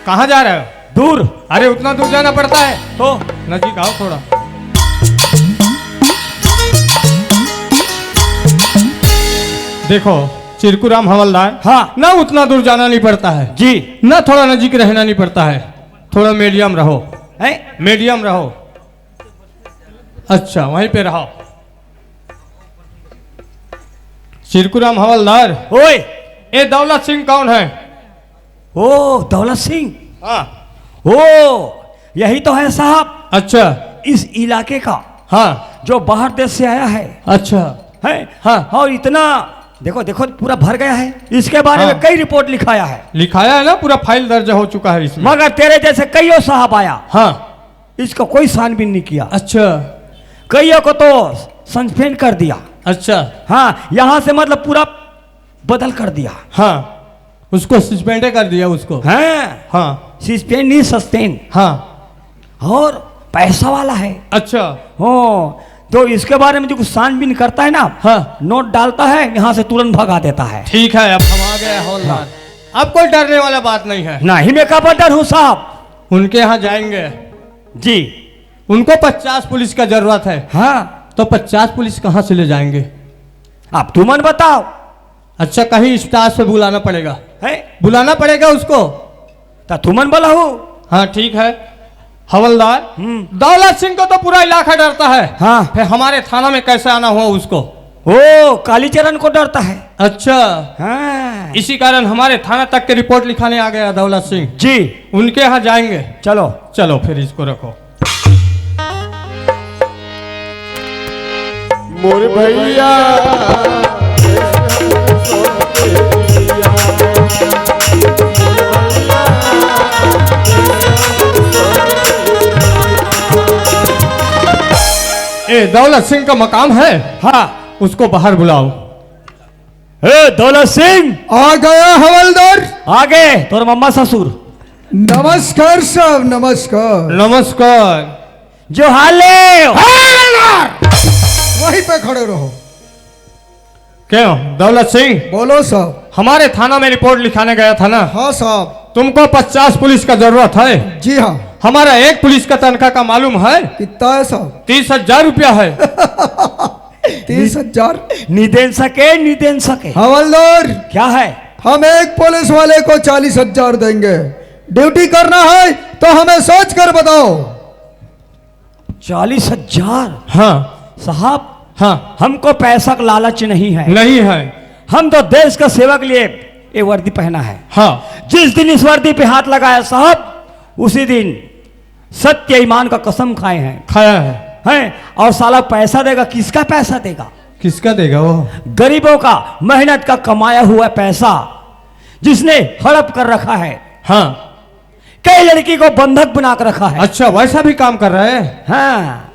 कहाँ जा रहे हो? दूर। अरे, उतना दूर जाना पड़ता है? तो? नजीक आओ थोड़ा। देखो, चिरकुराम हवलदार, हाँ। ना उतना दूर जाना नहीं पड़ता है। जी। ना थोड़ा नजीक रहना नहीं पड़ता है। थोड़ा मीडियम रहो। हैं? मीडियम रहो। अच्छा, वहीं पे रहो। चिरकुराम हवलदार। ओए। ए दौलत सिंह कौन है? ओ, दौलत सिंह। हाँ। ओ, यही तो है साहब। अच्छा। इस इलाके का। हाँ। जो बाहर देश से आया है। अच्छा। है? हाँ। और इतना, देखो, देखो, पूरा भर गया है। इसके बारे में हाँ। कई रिपोर्ट लिखाया है। लिखाया है ना, पूरा फाइल दर्ज हो चुका है इसमें। मगर तेरे जैसे कईयों साहब आया। हाँ। इसका कोई छानबीन नहीं किया। अच्छा। कईयों को तो सस्पेंड कर दिया। अच्छा। हाँ, यहाँ से मतलब पूरा बदल कर दिया। हाँ, उसको सस्पेंड कर दिया उसको। हैं? हाँ। सस्पेंड नहीं, सस्पेंड। हाँ। और पैसा वाला है। अच्छा। हो, तो इसके बारे में जो कुछ छानबीन करता है ना, हाँ। नोट डालता है, यहाँ से तुरंत भगा देता है। ठीक है, अब हम आ गए हवलदार। हाँ। अब कोई डरने वाला बात नहीं है। नहीं, मैं काबर डरूँ साहब? उनके यहाँ जाएंगे। जी। उनको पचास पुलिस का जरूरत है। हाँ। तो पचास पुलिस कहाँ से ले जाएंगे? अब तुमन बताओ। अच्छा, कहीं स्टाफ से बुलाना पड़ेगा। है? बुलाना पड़ेगा उसको। तो तुमन बुलाओ। हाँ, ठीक है। हवलदार, हम्म। दौलत सिंह को तो पूरा इलाका डरता है। हाँ। फिर हमारे थाना में कैसे आना हुआ उसको? ओ, कालीचरण को डरता है। अच्छा। हाँ। इसी कारण हमारे थाना तक के रिपोर्ट लिखाने आ गया दौलत सिंह। जी। उनके यहाँ जाएंगे। चलो। चलो, फिर इसको रखो। मोर भैया। ए, दौलत सिंह का मकाम है? हाँ। उसको बाहर बुलाओ। ए, दौलत सिंह। आ गया हवलदार। आ गए तोर मम्मा ससुर। नमस्कार साहब, नमस्कार। नमस्कार। जोहार ले। हवलदार। वहीं पे खड़े रहो। क्यों दौलत सिंह? बोलो साहब। हमारे थाना में रिपोर्ट लिखाने गया था ना? हाँ साहब। तुमको पचास पुलिस का जरूरत है। जी हाँ। हमारा एक पुलिस का तनख्वाह का मालूम है? कितना है साहब? तीस हजार रुपया है। तीस हजार? नहीं दे सके, नहीं दे सके। हवलदार, क्या है? हम एक पुलिस वाले को चालीस हजार देंगे। ड्यूटी करना है तो हमें सोच कर बताओ। चालीस हजार? हाँ। साहब, हाँ। हमको पैसा का लालच नहीं है। नहीं है। हम तो देश का सेवा के लिए ये वर्दी पहना है। हाँ। जिस दिन इस वर्दी पे हाथ लगाया साहब, उसी दिन सत्य ईमान का कसम खाए हैं। खाया है। हैं? और साला पैसा देगा, किसका पैसा देगा? किसका देगा वो? गरीबों का, मेहनत का कमाया हुआ पैसा जिसने हड़प कर रखा है। हाँ। कई लड़की को बंधक बना कर रखा है। अच्छा, वैसा भी काम कर रहा है? हाँ।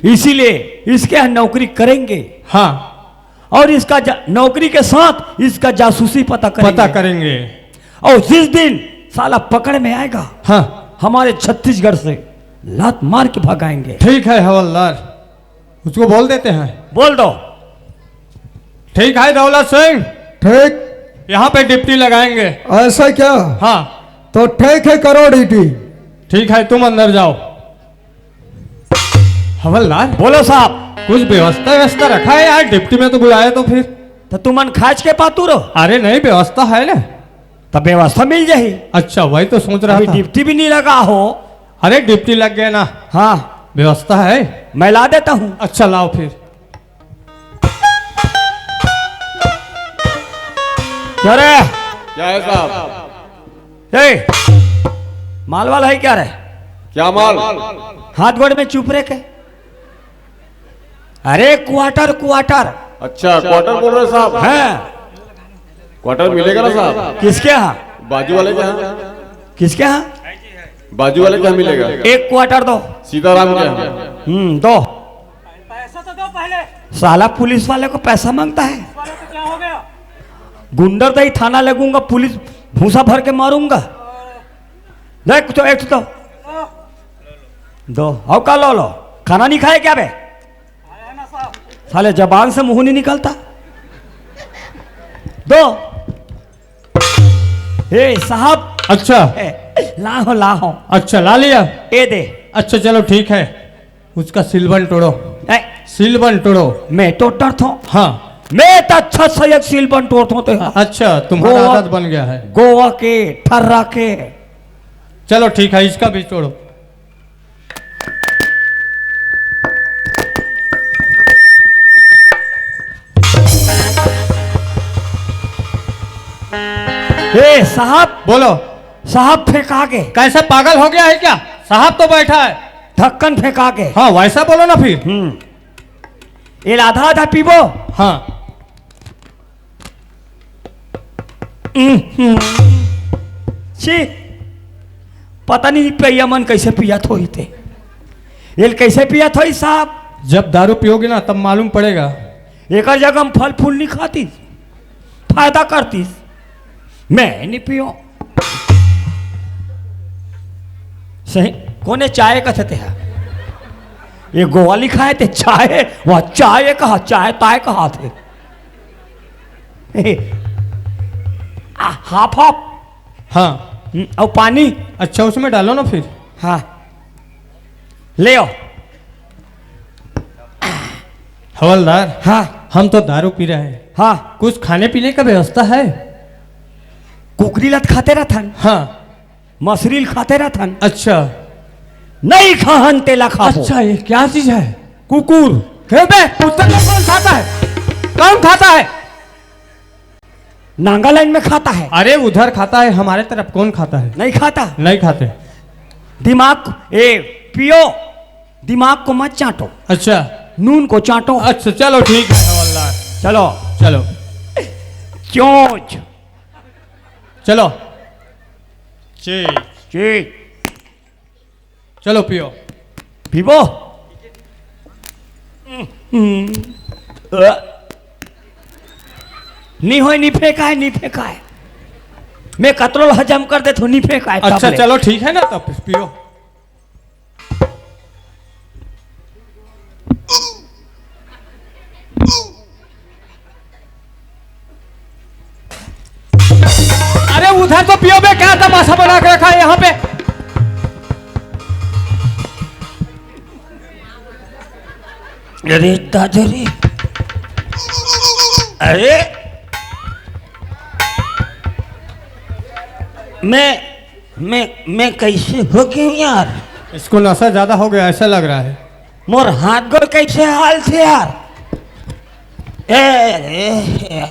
इसीलिए इसके यहाँ नौकरी करेंगे। हाँ। और इसका जा-, नौकरी के साथ इसका जासूसी पता करेंगे। पता करेंगे। और जिस दिन साला पकड़ में आएगा, हाँ। हमारे छत्तीसगढ़ से लात मार के भगाएंगे। ठीक है हवलदार, उसको बोल देते हैं। बोल दो। ठीक है दौलत सिंह। ठीक। यहाँ पे डिप्टी लगाएंगे। ऐसा क्या? हाँ। तो ठीक है, करो डिप्टी। ठीक है, तुम अंदर जाओ। हवलदार। बोलो साहब। कुछ व्यवस्था व्यवस्था रखा है यार, डिप्टी में तो बुलाया तो फिर। तो तुमन खाच के पातू रहो। अरे नहीं, व्यवस्था है ना। तब व्यवस्था मिल जाही। अच्छा, वही तो सोच रहा अभी था। ड्यूटी भी नहीं लगा हो। अरे, ड्यूटी लग गया ना। हाँ। व्यवस्था है। मैं ला देता हूँ। अच्छा, लाओ फिर। क्या रे? क्या है साहब? ए, माल वाला है क्या रे? क्या माल? हाथ गोड़ में चुप रह के। अरे क्वार्टर, क्वार्टर। अच्छा, क्वार्टर बोल रहे साहब? हाँ। क्वार्टर मिलेगा ना साहब? किसके यहाँ? बाजू वाले के यहाँ। किसके यहाँ? बाजू वाले के यहाँ मिलेगा। एक क्वार्टर दो। सीताराम के यहाँ। हम्म, दो। पैसा तो दो पहले। साला पुलिस वाले को पैसा मांगता है। पुलिस वाले को क्या हो गया? गुंडरदेही थाना लगूंगा, पुलिस भूसा भर के मारूंगा। देख तो, एक तो दो। और का लो लो? खाना नहीं खाए क्या बे? खाया है ना साहब। साले जबान से मुंह नहीं निकलता। दो। ए साहब। अच्छा। ए, लाहो, लाहो। अच्छा, ला लिया। ए दे। अच्छा, चलो ठीक है, उसका सिलबन तोड़ो। ए। सिलबन तोड़ो। मैं टोटर थो। हाँ। मैं तो अच्छा सा एक सिलबन तोड़ता हूँ तो। अच्छा, तुम्हारा गोवा आदत बन गया है। गोवा के, ठर्रा के। चलो ठीक है, इसका भी तोड़ो। ए साहब। बोलो। साहब फेंका के। कैसे, पागल हो गया है क्या? साहब तो बैठा है। ढक्कन फेंका के। हाँ, वैसा बोलो ना फिर। हम्म। ये आधा आधा पीबो। हाँ। हम्म। छी, पता नहीं पिया मन कैसे पियत होही ते। एल कैसे पियत होही साहब? जब दारू पियोगे ना, तब मालूम पड़ेगा। एकर जगह हम फल फूल नहीं खातीस, फायदा करतीस। मैं नहीं पियो। सही। कोने चाय कथे ते हा? ये गोवा लिखा है ते चाय, वह चाय कहा, चाय ताय कहा थे। आ, हाफ हाफ। हाँ। हम्म, और पानी? अच्छा, उसमें डालो ना फिर। हाँ। ले आओ। हवलदार। हाँ। हम तो दारू पी रहे हैं। हाँ। कुछ खाने पीने का व्यवस्था है? कुकरी लत खाते रहथन। हाँ। मछरी ल खाते रहथन। अच्छा। नहीं खाहन तेला खाबो। अच्छा, ये क्या चीज है? कुकुर। हे बे, कुत्ता को कौन खाता है? कौन खाता है? नागालैंड में खाता है। अरे, उधर खाता है, हमारे तरफ कौन खाता है? नहीं खाता। नहीं खाते। दिमाग, ए, पियो, दिमाग को मत चाटो। अच्छा। नून को चाटो। अच्छा, चलो ठीक है हवलदार। चलो। चलो। चोंच। चलो। चीज। चीज। चलो पियो। पीबो? हम्म। अ। नी होय, नी फेंकाय, नी फेंकाय। मैं कतरो ल हजम कर देथों, नी फेंकाय, अच्छा, तब ले। चलो ठीक है ना, तब पियो। अरे उधर तो पियो बे, क्या तमाशा बना के रखा है यहाँ पे? अरे दादा रे, अरे मैं, मैं, मैं कैसे हो गया हूँ यार? इसको नशा ज्यादा हो गया ऐसा लग रहा है। मोर हाथ गोड़ कैसे हाल थे यार? ए, ए, ए,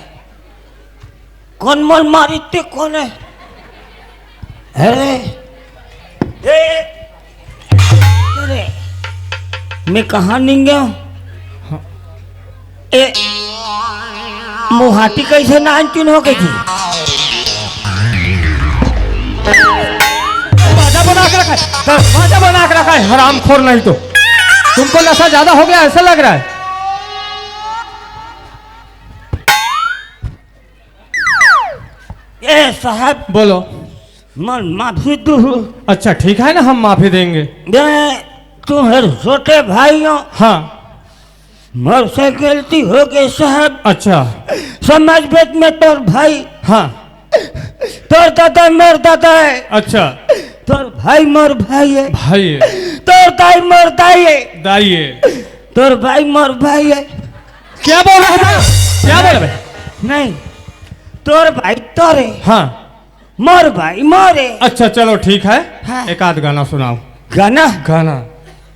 कौन मोर मारी ते कौन है? अरे, ए, अरे, मैं कहाँ निंगे हूँ? ए, मुहाटी कैसे नानचुन हो गई थी? दरवाजा बना के रखा है, दरवाजा बना के रखा है, हरामखोर नहीं तो। तुमको नशा ज्यादा हो गया ऐसा लग रहा है। ए साहब, बोलो। मन माफी दू। अच्छा, ठीक है ना, हम माफी देंगे। मैं तुम्हारे छोटे भाई हूँ। हाँ। मोर से गलती हो गई साहब। अच्छा। समझ बेट में तोर भाई। हाँ। तोर दादा मोर दादा है। अच्छा। तोर भाई मोर भाई है। भाई है। तोर दाई मोर दाई है। दाई है। तोर भाई मोर भाई है। क्या बोल रहे हैं? क्या बोल रहे हैं? नहीं, तोर भाई तोर है। हाँ। मोर भाई मोरे। अच्छा, चलो, ठीक है। हाँ। एक आध गाना सुनाओ। गाना? गाना।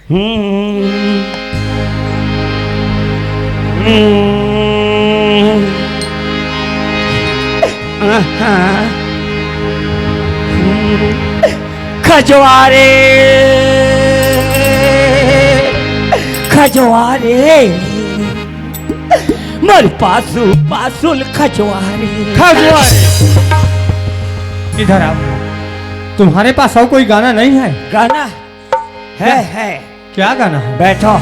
हम्म। हम्म। आहा। हम्म। खजवारे, खजवारे। मोर पासु, पासुल खजवारे। खजवारे। इधर आओ। तुम्हारे पास और कोई गाना नहीं है? गाना? है, क्या? है। क्या गाना है? बैठो।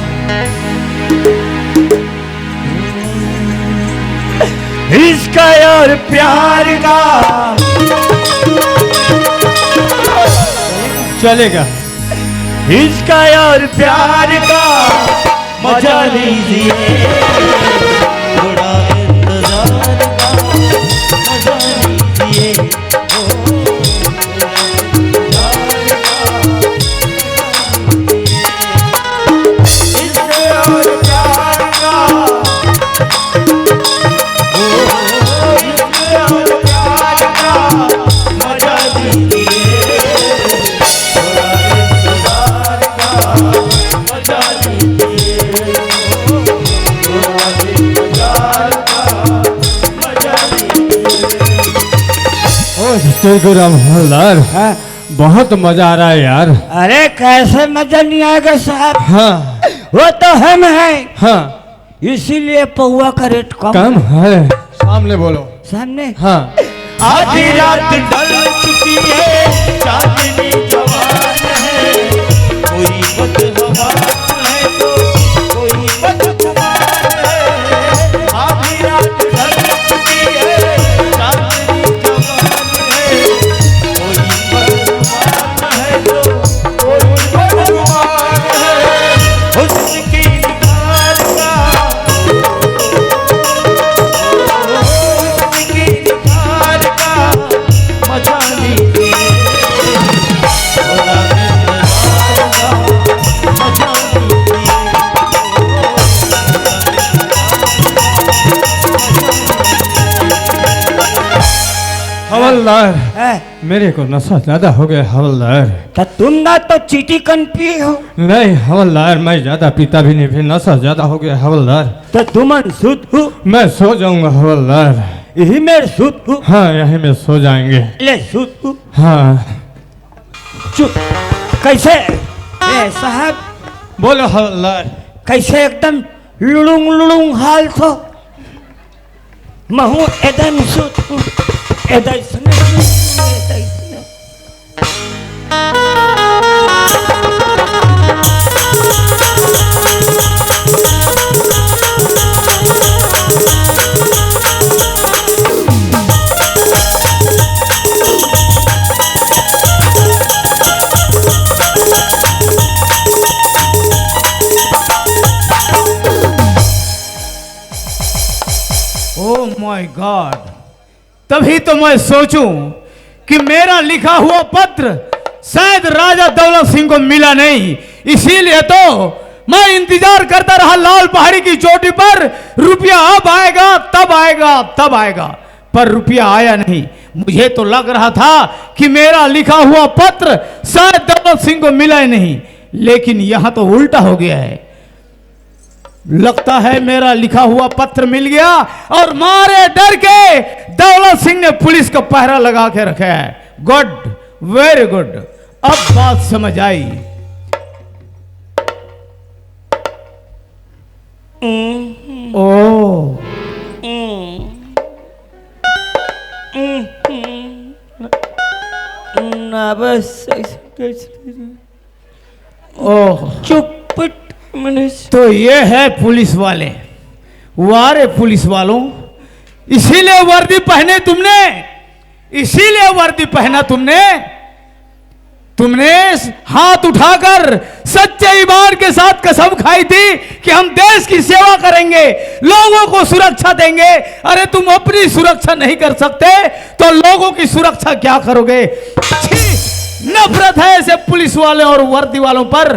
इश्क और प्यार का। चलेगा। इश्क और प्यार का मजा लीजिए, थोड़ा इंतजार का मजा लीजिए। ओ, गुरु हवलदार, हाँ। बहुत मजा आ रहा है यार। अरे, कैसे मजा नहीं आएगा साहब? हाँ। वो तो हम हैं। हाँ। इसीलिए पौवा का रेट कम कम है। है। सामने बोलो। सामने? हाँ। आधी रात ढल चुकी है, चांदनी जवान है, कोई बदहवा है तो कोई बदगुमान है। आधी रात ढल चुकी है, चांदनी जवान है, कोई बदगुमान है तो कोई बदगुमान है। हुस्न की निखार का, हुस्न की निखार का मजा लीजिए। हवलदार, हैं? मेरे को नशा ज्यादा हो गया हवलदार। तो तुम ना तो चीटी कन पिए हो। नहीं हवलदार, मैं ज्यादा पीता भी नहीं, फिर नशा ज्यादा हो गया हवलदार। तो तुमन सुत हो। मैं सो जाऊंगा हवलदार। यही में सुत हो। हाँ, यहीं में सो जाएंगे। ले सुत हो। हाँ। चुप। कैसे? ए साहब। बोलो हवलदार। कैसे एकदम लुड़ुंग लुड़ुंग हाल थो। महू एदन सुत, एदन सुने, एदन सुने। Oh my God, तभी तो मैं सोचूं कि मेरा लिखा हुआ पत्र शायद राजा दौलत सिंह को मिला नहीं, इसीलिए तो मैं इंतजार करता रहा लाल पहाड़ी की चोटी पर। रुपया अब आएगा, तब आएगा, तब आएगा, पर रुपया आया नहीं। मुझे तो लग रहा था कि मेरा लिखा हुआ पत्र शायद दौलत सिंह को मिला ही नहीं, लेकिन यहां तो उल्टा हो गया है। लगता है मेरा लिखा हुआ पत्र मिल गया और मारे डर के दौलत सिंह ने पुलिस का पहरा लगा के रखा है। गुड, वेरी गुड। अब बात समझ आई। ओ। ना बस ऐसे, ऐसे। ओह। चुप पट मनुष्य। तो ये है पुलिस वाले। वाह रे पुलिस वालों, इसीलिए वर्दी पहने तुमने, इसीलिए वर्दी पहना तुमने। तुमने हाथ उठाकर सच्चे ईमान के साथ कसम खाई थी कि हम देश की सेवा करेंगे, लोगों को सुरक्षा देंगे। अरे, तुम अपनी सुरक्षा नहीं कर सकते तो लोगों की सुरक्षा क्या करोगे? छी, नफरत है ऐसे पुलिस वाले और वर्दी वालों पर।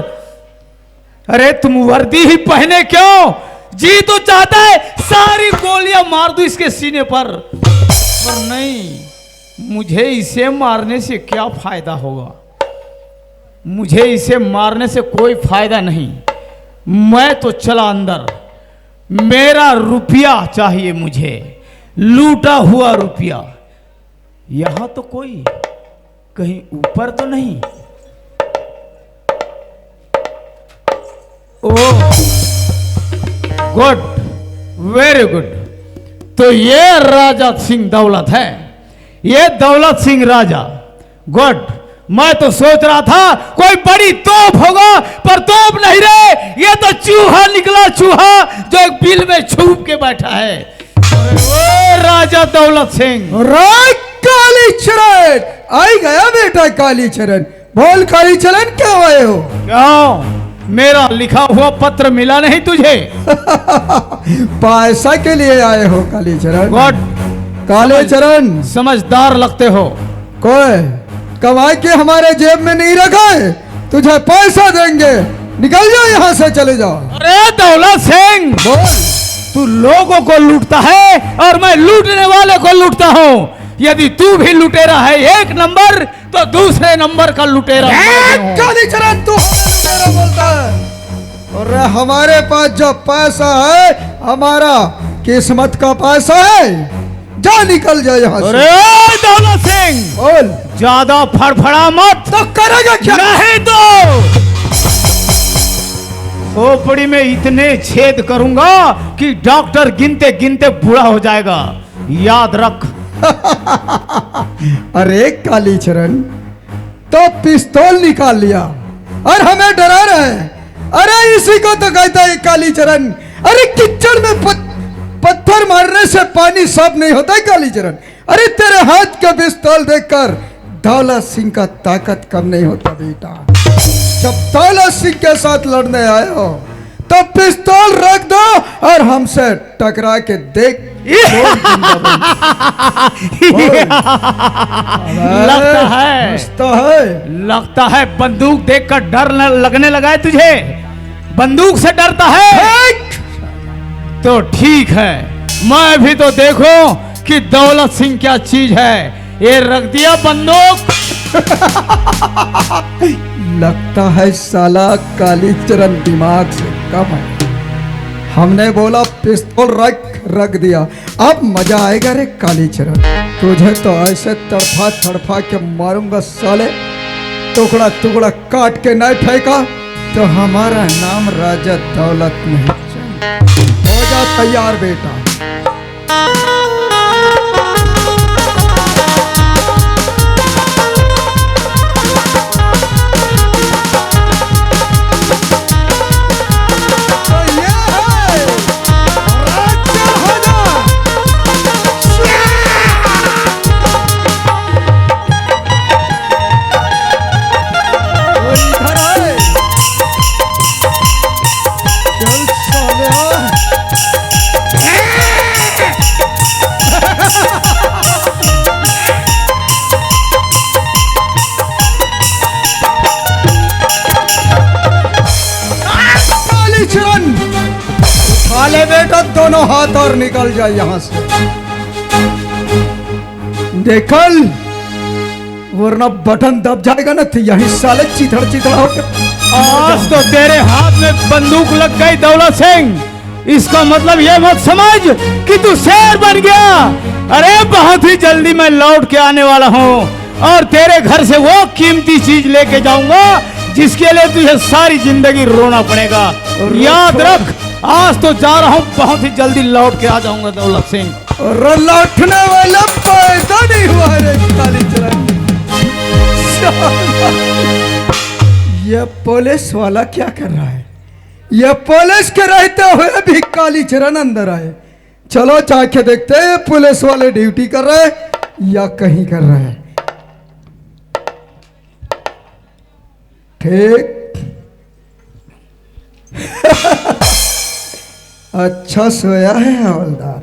अरे, तुम वर्दी ही पहने क्यों? जी तो चाहता है सारी गोलियां मार दूं इसके सीने पर, पर नहीं। मुझे इसे मारने से क्या फायदा होगा? मुझे इसे मारने से कोई फायदा नहीं। मैं तो चला अंदर। मेरा रुपया चाहिए मुझे, लूटा हुआ रुपया। यहाँ तो कोई कहीं ऊपर तो नहीं? ओह, गुड, वेरी गुड। तो ये राजा सिंह दौलत है, ये दौलत सिंह राजा। गुड। मैं तो सोच रहा था कोई बड़ी तोप होगा, पर तोप नहीं रे, ये तो चूहा निकला, चूहा जो एक बिल में छुप के बैठा है। अरे ओ राजा दौलत सिंह। राय कालीचरण, आई गया बेटा कालीचरण। बोल कालीचरण, क्या आए हो? क्यों, मेरा लिखा हुआ पत्र मिला नहीं तुझे? पैसा के लिए आए हो कालीचरण? गुड। कालीचरण। समझदार लगते हो। कोई कमाई के हमारे जेब में नहीं रखा है, तुझे पैसा देंगे, निकल जाओ यहाँ से, चले जाओ। अरे दौलत सिंह, बोल। तू लोगों को लूटता है और मैं लूटने वाले को लूटता हूँ। यदि तू भी लुटेरा है एक नंबर, तो दूसरे नंबर का लुटेरा ए, मैं हूँ। कालीचरण, तू हमें लुटेरा बोलता है? अरे हमारे पास जो पैसा है, हमारा किस्मत का पैसा है। जा, निकल जा यहाँ से। अरे दौलत सिंह, बोल। ज्यादा फड़फड़ा मत। तो करेगा क्या? नहीं तो खोपड़ी में इतने छेद करूंगा कि डॉक्टर गिनते गिनते बूढ़ा हो जाएगा, याद रख। अरे कालीचरण, तो पिस्तौल निकाल लिया और हमें डरा रहा है। अरे इसी को तो कहता है कालीचरण। अरे कीचड़ में पत-, पत्थर मारने से पानी साफ नहीं होता है कालीचरण। अरे तेरे हाथ का पिस्तौल देखकर दौलत सिंह का ताकत कम नहीं होता बेटा। जब दौलत सिंह के साथ लड़ने आए हो तो पिस्तौल रख दो और हमसे टकरा के देख। लगता है। हंसता है। लगता है बंदूक देखकर डर ल-, लगने लगा है तुझे। बंदूक से डरता है? तो ठीक है, मैं भी तो देखूं कि दौलत सिंह क्या चीज है। ये रख दिया बंदूक। लगता है साला कालीचरण दिमाग से कम है। हमने बोला पिस्तौल रख, रख दिया। अब मजा आएगा रे कालीचरण, तुझे तो ऐसे तड़फा तड़फा के मारूंगा साले, टुकड़ा टुकड़ा काट के नहीं फेंका तो हमारा नाम राजा दौलत नहीं। हो जा तैयार बेटा। कालीचरण, उठा ले बेटा दोनों हाथ और निकल जाए यहाँ से। निकल, वरना बटन दब जाएगा ना, तो यही साले चिथड़ चिथड़ होकर। आज तो तेरे हाथ में बंदूक लग गई दौलत सिंह, इसका मतलब ये मत समझ कि तू शेर बन गया। अरे बहुत ही जल्दी मैं लौट के आने वाला हूँ और तेरे घर से वो कीमती चीज लेके जाऊंगा जिसके लिए तुझे सारी जिंदगी रोना पड़ेगा। याद रख, आज तो जा रहा हूँ, बहुत ही जल्दी लौट के आ जाऊंगा दौलत सिंह। और लौटने वाला पैदा नहीं हुआ रे कालीचरण। ये पुलिस वाला क्या कर रहा है? ये पुलिस के रहते हुए भी कालीचरण अंदर आए। चलो जाके देखते हैं पुलिस वाले ड्यूटी कर रहे हैं या कहीं कर रहे हैं। ठीक। अच्छा सोया है हवलदार।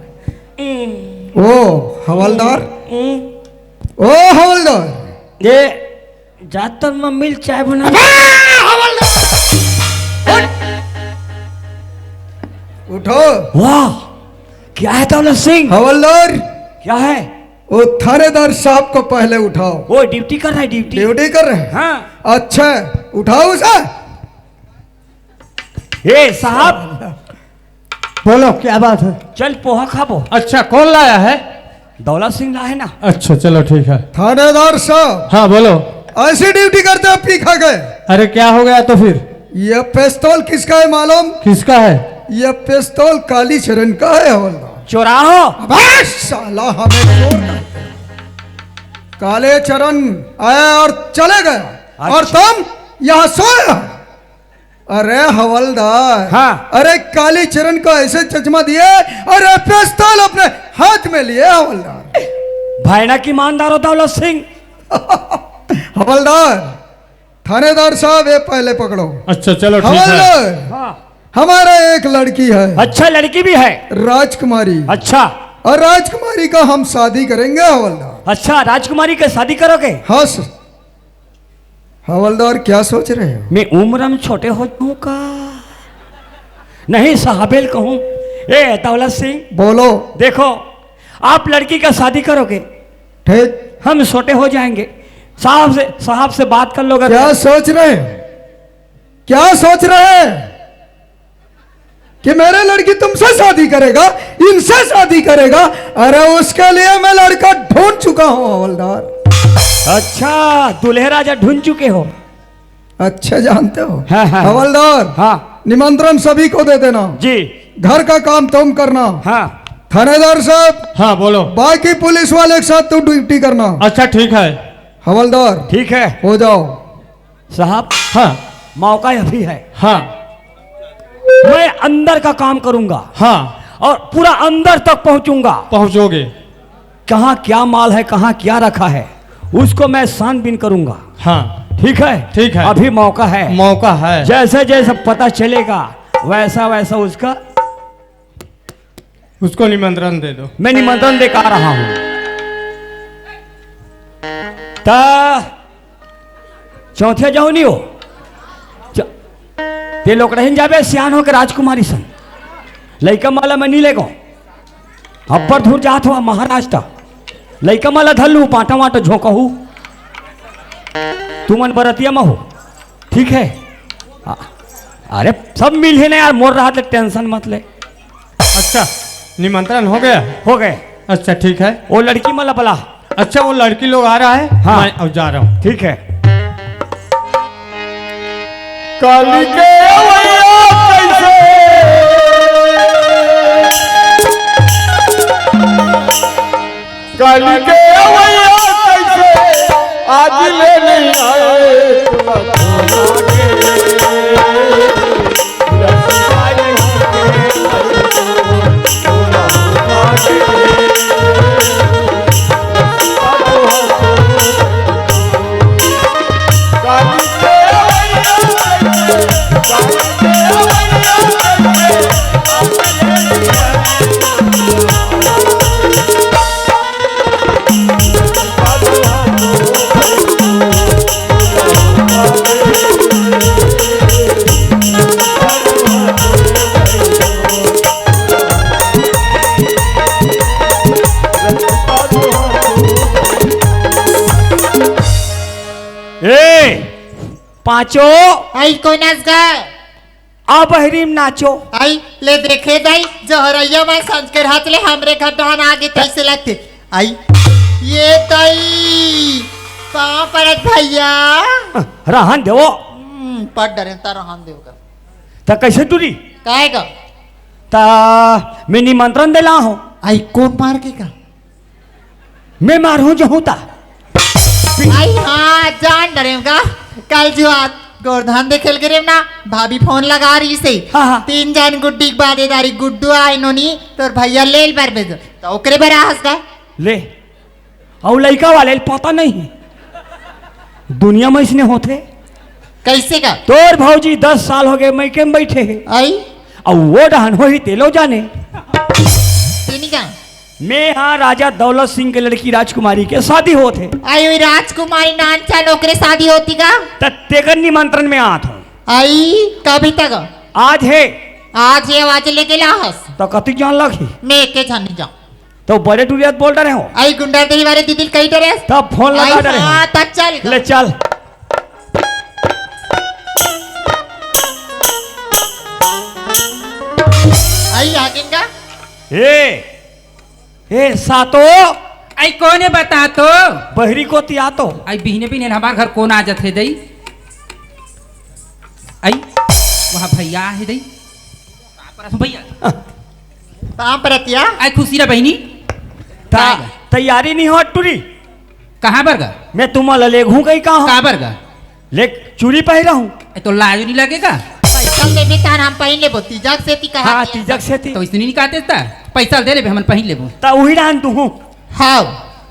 ओ हवलदार, ओ हवलदार। ये जातर में मिल चाय बना। उठो। वाह, क्या है दौलत सिंह? हवलदार। क्या है? वो थानेदार साहब को पहले उठाओ। वो ड्यूटी कर रहा है, ड्यूटी। ड्यूटी कर रहे हैं? हाँ। अच्छा, उठाओ उसे। ए साहब। बोलो, क्या बात है? चल, पोहा खाबो। अच्छा, कौन लाया है? दौलत सिंह लाए ना। अच्छा, चलो, ठीक है। थानेदार साहब। हाँ, बोलो। ऐसी ड्यूटी करते हो पी खा के? अरे, क्या हो गया तो फिर? ये पिस्तौल किसका है मालूम? किसका है? ये पिस्तौल कालीचरण का है, हवलदार। चोरा हो? अबे साला, हमें चोर कहते हैं। कालीचरण आया और चले गया, और अच्छा। तुम यहाँ सोए हो। अरे हवलदार। हाँ। अरे, कालीचरण को ऐसे चश्मा दिए, अरे, पिस्तौल अपने हाथ में लिए, हवलदार। भाईना की ईमानदार हो दौलत सिंह। हवलदार, थानेदार साहब, ये पहले पकड़ो। अच्छा, चलो, ठीक है। हवलदार, हाँ। हमारा एक लड़की है। अच्छा, लड़की भी है? राजकुमारी। अच्छा। और राजकुमारी का हम शादी करेंगे, हवलदार। अच्छा, राजकुमारी का शादी करोगे? हाँ सर। हवलदार, क्या सोच रहे हो? मैं उम्र में छोटे हो जाऊं का? नहीं, साहबेल कहूं। ए दौलत सिंह, बोलो। देखो, आप लड़की का शादी करोगे, ठीक। हम छोटे हो जाएंगे। साहब से, साहब से बात कर लोगे। क्या सोच रहे हैं? क्या सोच रहे हैं कि मेरे लड़की तुमसे शादी करेगा, इनसे शादी करेगा? अरे, उसके लिए मैं लड़का ढूंढ चुका हूँ, हवलदार। अच्छा, दूल्हे राजा ढूंढ चुके हो? अच्छा जानते हो? हाँ, हाँ। हवलदार, हाँ। निमंत्रण सभी को दे देना। जी। घर का काम तुम करना। हाँ। थानेदार साहब, हाँ, बोलो। बाकी पुलिस वाले के साथ तू ड्यूटी करना। अच्छा, ठीक है। हवलदार, ठीक है। हो जाओ। साहब, हाँ। मौका अभी है। हाँ। मैं अंदर का काम करूंगा। हाँ। और पूरा अंदर तक पहुंचूंगा। पहुंचोगे। कहाँ क्या माल है, कहाँ क्या रखा है, उसको मैं छानबीन करूंगा। हाँ। ठीक है? ठीक है। अभी मौका है। मौका है। जैसे जैसे पता चलेगा, वैसा वैसा उसका उसको निमंत्रण दे दो। मैं निमंत्रण दे के आ रहा हूं। ता चौथे जाओ नहीं हो। च-, ते लोग रहन जाबे सियान हो के राजकुमारी सन। लइका माला मैं नहीं लेगो। अब्बर धूर जात हो महाराज ता। लइका माला धर लू, पाटा वाटा झोंकहू। तुमन बरतिया में हो। ठीक है? आ-, अरे सब मिल है ना यार, मोर राहत ले टेंशन मत ले। अच्छा, निमंत्रण हो गया? हो गए। अच्छा, ठीक है। वो लड़की मला बला। अच्छा, वो लड़की लोग आ रहा है? हाँ। मैं अब जा रहा हूँ। ठीक है। काली के अवैया कैसे, काली के अवैया कैसे, आज ले नहीं आए। ए, पाँचो। आई कोनस गा? आ बहरी में नाचो। आई ले देखे दाई, जहरैया माँ संस्कार हाथ ले हमरे घर डहन आगे तैसे लगते। आई, ये दाई, पाँव परत भैया। रहन देवो। हम्म, पट डरे ता रहन देव का। त कैसे टूरी? काहे का? त मैं निमंत्रण देला हूँ। आई कोन मार के का? मैं मारहूं जहूं ता। आई हाँ, जान डरेव का। कल जो आज गोरधन देखेल गे रेव ना, भाभी फोन लगा रही से। हाँ, हाँ। तीन जन गुड्डी के बादे दारी गुड्डू आए नोनी, तोर भैया लेल बर भेजो। तो ओकरे बर आहस का? ले। अउ लइका वाले ल पता नहीं। दुनिया में इसने होथे। कैसे का? तोर भौजी दस साल हो गए, मइके में बैठे हे। आई? अउ वो डहन होही तेलो जाने। तेनी का? मैं हाँ राजा दौलत सिंह के लड़की राजकुमारी के शादी होत हे। आई हुई राजकुमारी नान चान ओकरे शादी होती का? त तेकर निमंत्रण में आत हूँ। आई कभी तक? आज हे। आज हे, आज लेके ला हस। त कतिक जान लगही? मैं एके झन नहीं जाऊँ। तो बड़े टुरिया बोल डरे हो। आई गुंडा देही वाले दीदी कही डरे। तब फोन लगा आई डरे हो। हाँ, तब चल। ले चल। आई आगे का? ए, ए, सातो। आई कोने बता तो? बहरी को तिया तो। आई बिहने बिहने हमार घर कोन आ जाथे दई? आई, वहाँ भैया हे दई। भैया। ताम परतिया। आई खुशी रह बहिनी। ता-, काय गा? तैयारी नहीं हो टुरी। कहाँ बर गा? मैं तुम्हां ला लेगहूं कहीं का हो? का बर गा? ले चूड़ी पहिरा हूं। ए, तो लाज नहीं लगेगा? पैसा लेबे तान हम पहिन लेबो, तीजक सेती कहा हाँ, किया। तीजक सेती। तो इसने नहीं कहते था, पैसा दे लेबे, हमन पहिन लेबो। ता उही डान तू हूँ। हाँ।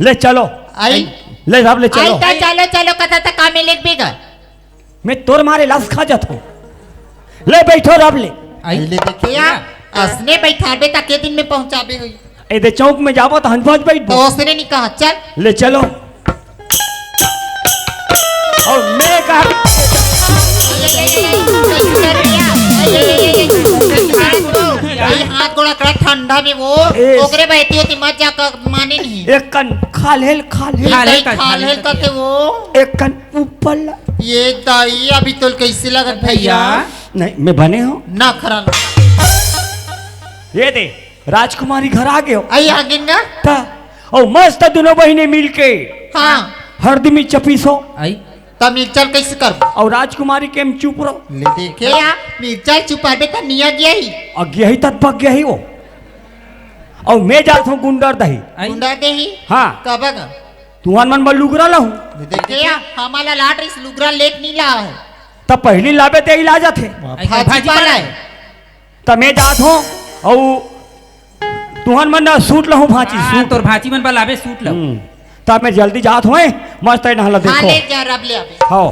ले चलो। आई। ले साहब, ले आई चलो। ता चलो, चलो, कथा तक का में लेक बेगा। मैं तोर मारे लाश खा जात हूँ। ले बैठो रब ले। आई। ले देखे या, असने बैठाबे ता के दिन में पहुंचाबे हुई। ए दे चौक में जाबो तो हंस भंस बैठबो। तो उसने नहीं कहा, चल। ले चलो। और मैं कहा ये हाथ गोड़ा कड़ा ठंडा में वो, ए। ओकरे बहती होती मत जा कर माने नहीं। एक कन खाल हेल, खाल हेल। खाल हेल, खाल हेल खाल हेल। करते वो। एक कन ऊपर ला। ये दाई अभी तो कैसे लगत भैया? भैया। नहीं, मैं बने हूँ। ना खरा। ये दे, राजकुमारी घर आ गयो। आई आ गिन ना? ता, और मस्त दोनों बहिने मिलके हाँ। हरदमी चपीसो। आई। त मिर्चल कैसे करबो? और राजकुमारी के हम चुप रहो। ले देखे या, मिर्चल चुपाबे त निया गया ही। अगिया ही तत पक गया ही वो। और मैं जात हूँ गुंडर दही। आई। गुंडर दही? हाँ। कबग? तुहन मन बर लुगरा लहूँ। ले देखे या, हमारा लाट इस लुगरा लेट नहीं ला है। त पहली लाबे ते ही ला जाथे। आई, भाजी भाजी पाला पाला है। है। त मैं जात हूँ, अउ तुहन मन न सूट लहूँ भांची, हाँ, सूट। तोर भांची मन बलाबे सूट लहूँ। हम्म। त मैं जल्दी जात हूँ, मस्त है नहला हाँ, देखो। ले जा, रब ले आबे। हाँ।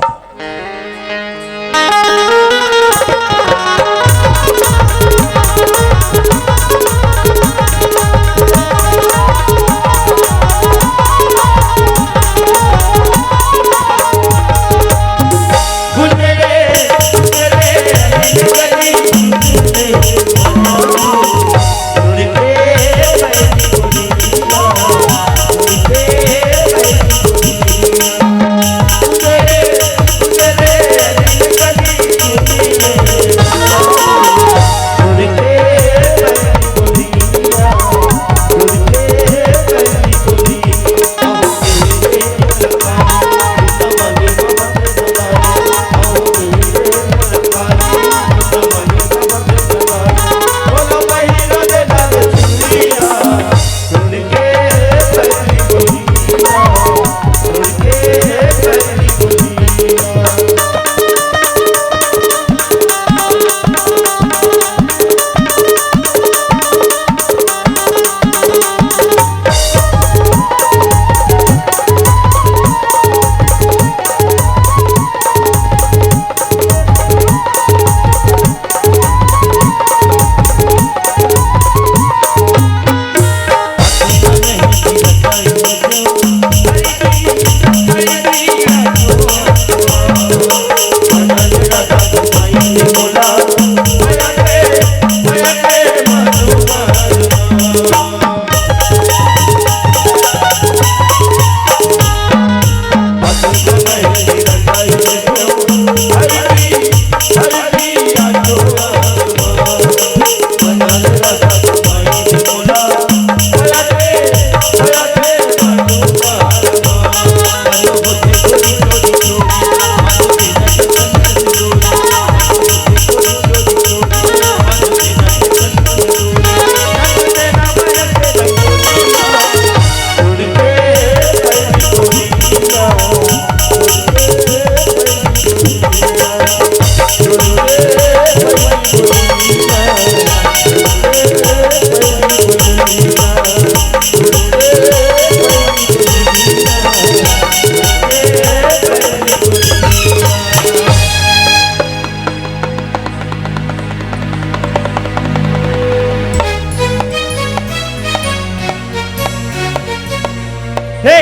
हे,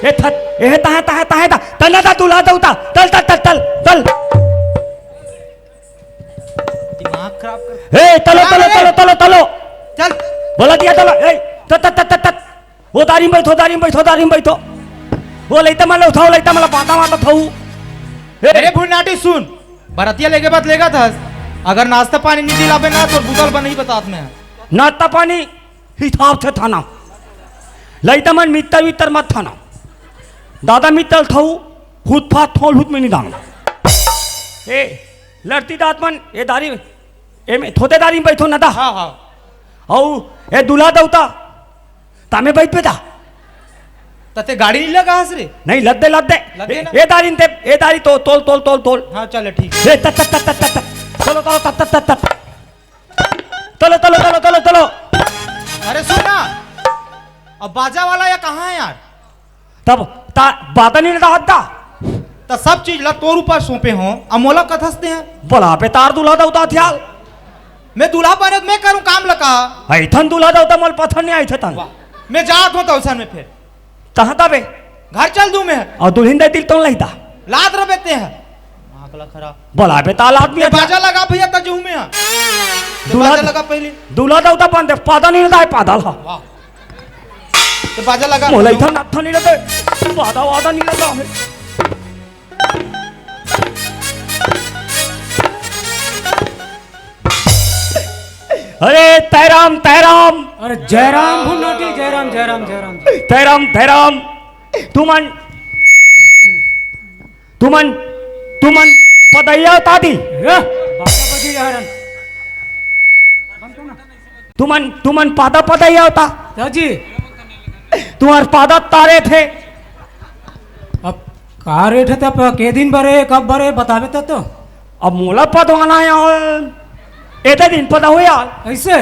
ए थत, ए तहा, तहा, तहा, तहा, तल ना ता, तू ला ता, उता, तल, तल, तल, तल, तल। दिमाग खराब कर। ए, तलो, तलो, तलो, तलो, तलो। चल। बोला दिया, तलो, ए। तत तत तत तत। ओ दारी में बैठो, दारी में बैठो, दारी में बैठो। ओ लइता मन ल उठाओ, लइता मन ल बाता माता थऊ। ए, अरे भुन्नाटी सुन, बरतिया लेगे बात लेगा था। अगर नाश्ता पानी नहीं दिलाबे ना तो बुतल बनही बतात में। नाश्ता पानी हिसाब से थाना। लइता मन मित्तर वित्तर मत थाना। दादा मित्तर थऊ हुत फात थोल हुत में नहीं दांगना। ए, लड़ती दात मन, ए दारी, ए में थोते दारी में बैठो ना दा। हाँ, हाँ। अऊ ए दूल्हा दउता, तामे बैठ बेटा। तते गाड़ी नहीं लगा हस रे? नहीं, लद दे, लद दे। लद दे ना। ए, ए दारी ते, ए दारी तो, तोल, तोल, तोल, तोल। हाँ, चल, ठीक। ए, तत, तत, तत, तत, तत। चलो, चलो, तत, तत, तत, तत। चलो, चलो, चलो, चलो, चलो। अरे सुन ना, अब बाजा वाला या कहाँ है यार? तब ता, बाजा नहीं लेता हद्दा। तो सब चीज ला तोर ऊपर सौंपे हो, अब मोला कथस ते हैं। बोला पे तार दूल्हा दउता थियाल। मैं दूल्हा बने, मैं करूँ काम लका। ऐथन दूल्हा दउता मोल पथन नहीं आई थे तन। वाह। मैं जात हूँ तो अवसर में फिर। कहाँ तबे? घर चल दूँ मैं। और दुल्हन दे दिल तोन लइता। लात रबे ते हैं। आँख ला खराब। बोला बे ताल आदमी ये है। बाजा लगा भैया, तजहू में है। ये दूल्हा बाजा लगा पहले। दूल्हा दउता बन दे, पादा नहीं लगा है, पादा ला। वाह। तो बाजा लगा। मोला इधर नत्था नहीं लगे, पादा वादा नहीं लगा है। अरे तैराम, तैराम। अरे जयराम भुन्नोटी, जयराम, जयराम, जयराम। तैराम, तैराम। तुमन, तुमन, तुमन पदइया उतार दी। ए, बाजा बजी जा रहा। तुमन, तुमन पादा पदइया उतार। हाँ जी। तुम्हार पादा तारे थे। अब का रेट है तब के दिन बरे, कब बरे, बताबे तब तो। अब मोला पदवाना है यार। एते दिन पदा हो यार। ऐसे?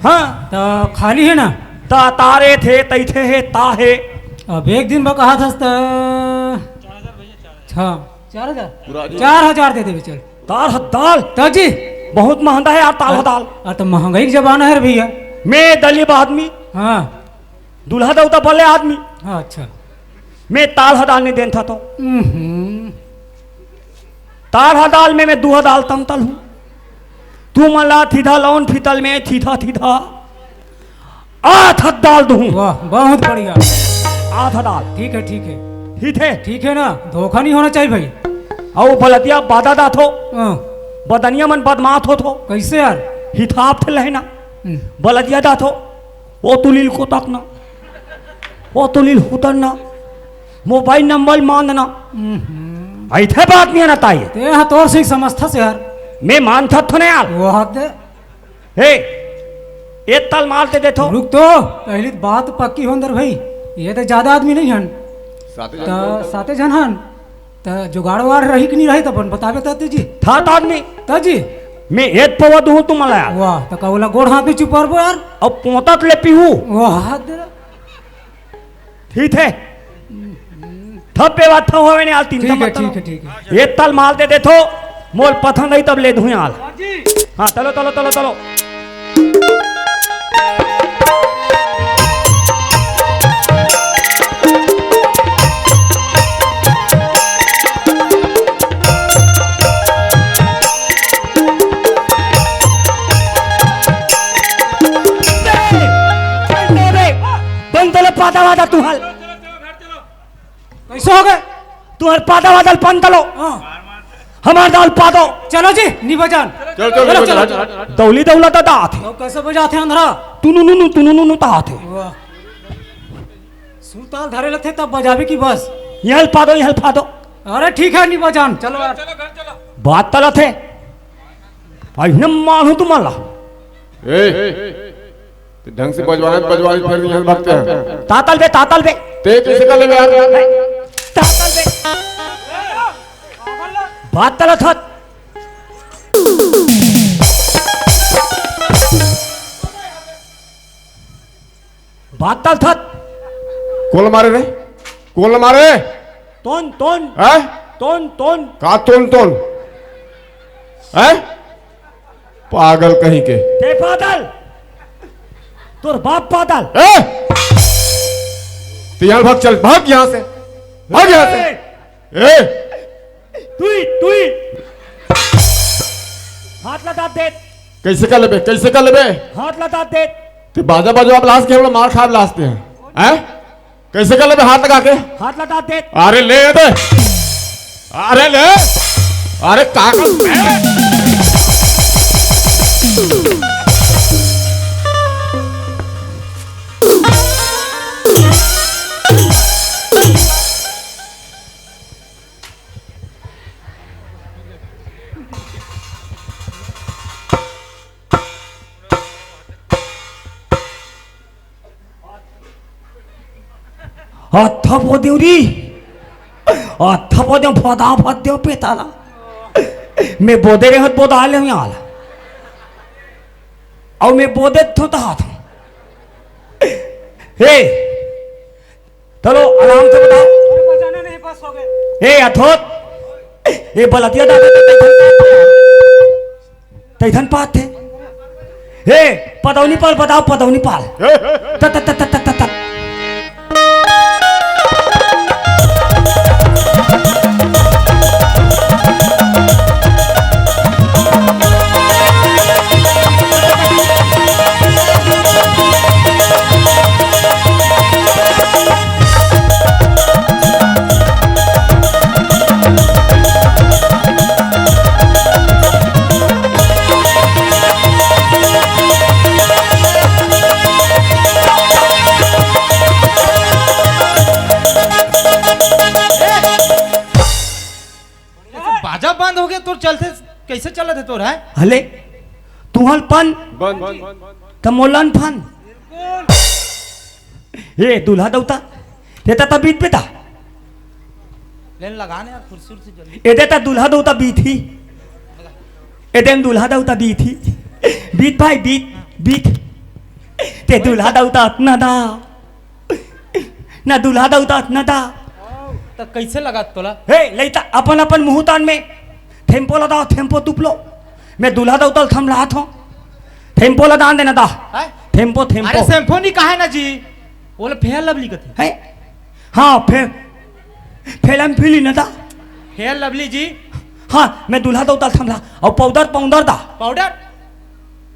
हाँ। तो खाली है ना? ता तारे थे, तैथे है, ता है। अब एक दिन में कहा था तो हाँ, चार हजार? पूरा जी। चार हजार दे देबे, चल। तार हद्दाल। तो जी। बहुत महंगा है यार, ताल हद्दाल। आ, तो महंगाई के जमाना है रे भैया। मैं दलीब आदमी। हाँ। दूल्हा दउता बल्ले आदमी। हाँ, अच्छा। मैं ताल हद्दाल नहीं देन था तो। हम्म। ताल हद्दाल में मैं दू हद्दाल तमतल हूँ। तू मला थीधा लौन फीतल में थीधा थीधा। आठ हद्दाल दूँ। वाह, बहुत बढ़िया। आठ हद्दाल। ठीक है, ठीक है। ठीक है। ठीक है ना, धोखा नहीं होना चाहिए भाई। अउ बलदिया बादा दात हो। हाँ। बदनिया मन बदमात होत हो। कैसे यार? हिथाप थे लहे ना। हम्म। बलदिया दात हो। ओ तुलिल को तक ना। ओ तुलिल हुतर ना। मोबाइल नंबर मांद ना। हम्म। ऐथे बात नहीं ना ताई। ते हाँ तोर से समझता से यार। मैं मानथत थो ना यार। वो हाथ दे। हे, एक ताल मार दे देथो। रुक तो, पहली बात पक्की हो अंदर भाई। ये तो ज्यादा आदमी नहीं हन। साते जन तो हन। साते जन हन। तो जुगाड़ वाड़ रही कि नहीं रही तो अपन बताबे तो जी। था तो आदमी। तो जी। मैं एक पवा दूँ तुम मला यार। वाह, तो का बोला गोड़ हाथ में चुपार यार। अब पोता तो ले पीहू। वाह, तेरा। ठीक है। थप पे बात था होवे ने आज तीन ठीक है, ठीक है, ठीक है। ये तल माल दे दे थो, मोल पथंद आई तब ले धुई आल। हाँ, चलो, चलो, चलो, चलो। बंद ले पादा वादा तू हाल। कैसे हो गए? तुहर पादा वादल पंतलो। हाँ। हमार दाल पादो। चलो जी, निबा जान। चलो, चलो, चलो, निबा चलो, जान। चलो। दौली दौला दादा आथे। तो कैसे बजाते हैं अंधरा? तुनु नुनु, तुनु नुनु ता आथे। वाह। सुरताल धरे लेते तब बजावे की बस। यहल पादो, यहल पादो। अरे ठीक है, निबा जान, चलो यार। बात तलत है। आई न मानू तुम्हाला। ए, ते ढंग से बजवाना है, बजवा ले, फिर यहाँ भगते हैं। तातल बे, तातल बे। ते कैसे कर लेबे यार? तातल बे। बात तलत हत। बात तलत हत। कोल मारे रे? कोल मारे? तोन, तोन। हैं? तोन, तोन। का तोन, तोन? हैं? पागल कहीं के। ते पागल। तोर बाप पागल। ए! ते यहाँ भाग, चल, भाग यहाँ से। भाग यहाँ से। ए! ए! तुई, तुई। हाथ लगा दे। कैसे कर लेबे? कैसे कर लेबे? हाथ लगा दे। ते बाजा बजवा लास के, हमला मार खाब लास ते, हैं? कैसे कर लेबे हाथ लगा के? हाथ लगा दे। अरे ले दे। अरे ले। अरे का कर? अत्था पोदेव री। अत्था पोदेव, फदा फदेव पेताला। मैं बोदे रहत बोदा ले आला। अउ मैं बोदे थो तात। हे, चलो, आराम से बताओ। अरे, बजाना नहीं, बस हो गए। ए, अथोत। ए, बलतिया दादा, तैथन पात थे। तैथन पात थे। ए, पदौनी पाल बताओ, पदौनी पाल। त, त, त, त, त, त, त। बाजा बंद हो गया, तोर चलते कैसे चलत हे तोर, है? हले, तुहल पन, बंद। त मोलन फन। ए, दूल्हा दौता, ये त तबीत पे था। लेन लगा ने यार, कुर्सी उर्सी जल्दी। एदे त दूल्हा दौता बीत ही। एदे म दूल्हा दौता बीत ही। बीत भाई, बीत, बीत। ते दूल्हा दौता अतना दा। ना दूल्हा दौता अतना दा। त कैसे लगा तोला? हे, लइता अपन अपन मुहूतान में थेम्पो ला दाव, थेम्पो तुपलो। मैं दूल्हा दौता ल थमलात हूँ। थेम्पो ला दान देना दा। हैं? थेम्पो, थेम्पो। अरे शैम्पू नहीं कहा है ना जी, वो ला फेयर लवली कथे। हैं? हाँ, फेयर, फेयर एंड फिली ना दा। फेयर लवली जी। हाँ, मैं दूल्हा दौता ल थमला। अउ पाउडर, पाउडर दा। पाउडर?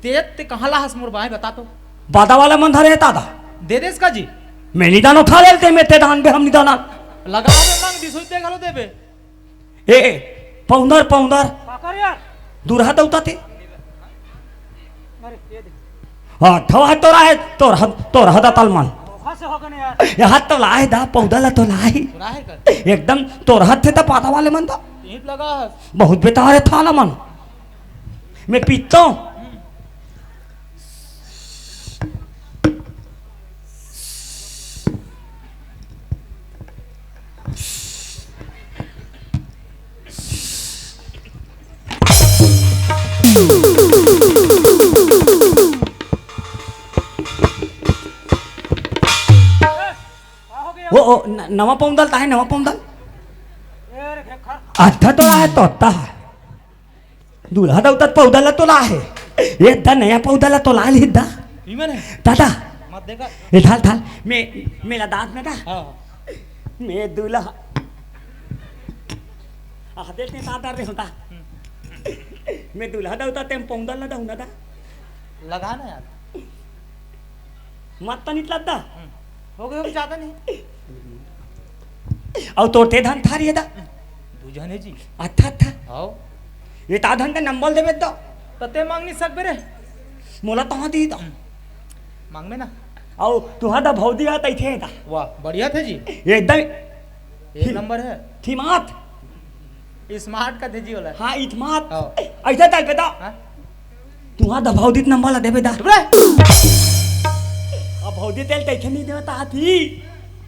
ते, ते कहाँ ला हस मोर बाय बता तो। बादा वाला मन धरे हे तादा। दे देस का जी? मैं नहीं दानो था लेते, मैं ते दान बे हम नहीं दाना। लगा दे मांग दी सोचते घलो देबे। ए, पाउडर, पाउडर। का कर यार? दूल्हा दौता ते। अरे, ये दे। हाँ, थवा तोर हे, तोर ह-, तोर हदा तलमान। धोखा से हो गए यार। ये हाथ तो लाए दा, पौधा ला तो लाए। तोरा है कर। एकदम तोर हाथ थे त पाता वाले मन दा। ईंट लगा है। बहुत बेतार है थाला मन। मैं पीता हूँ। ओ, ओ, न-, नवा पौंदल ताहे, नवा पौंदल। आधा तो आहे, तोता है। दूल्हा दौता पौधा ला तोला हे। ए दा नया पौधा ला तोला ले दा। ई मने? दादा। मत देखा। ए ढाल, ढाल। मैं, मेला दांत ना दा। हाँ। मैं दूल्हा। आ, देख ने दादा रे होता। हम्म। मैं दूल्हा दौता तेम पौधा ला दौना दा। लगा ना यार। मत तनित लद्दा। हम्म। हो गए, हो गए, ज्यादा नहीं। अउ तोर ते धन थारी हे दा। दू झन हे जी। अच्छा, अच्छा। आओ। ये ता धन का नंबर देबे तो। तते मांग नहीं सकबे रे। मोला तहाँ दी दा। हम्म। मांग में ना। अउ तुहा दा भौदी हा तैथे दा। वाह, बढ़िया थे जी। एकदम एक नंबर है। थी मात। स्मार्ट का थे जी वाला। हाँ, स्मार्ट। हाँ। ऐसा चल पे दा। हाँ? तुहा दा भौदीत नंबर ला देबे दा। चुप रह। अब भौदी तेल तैखे नहीं देवता हाथी।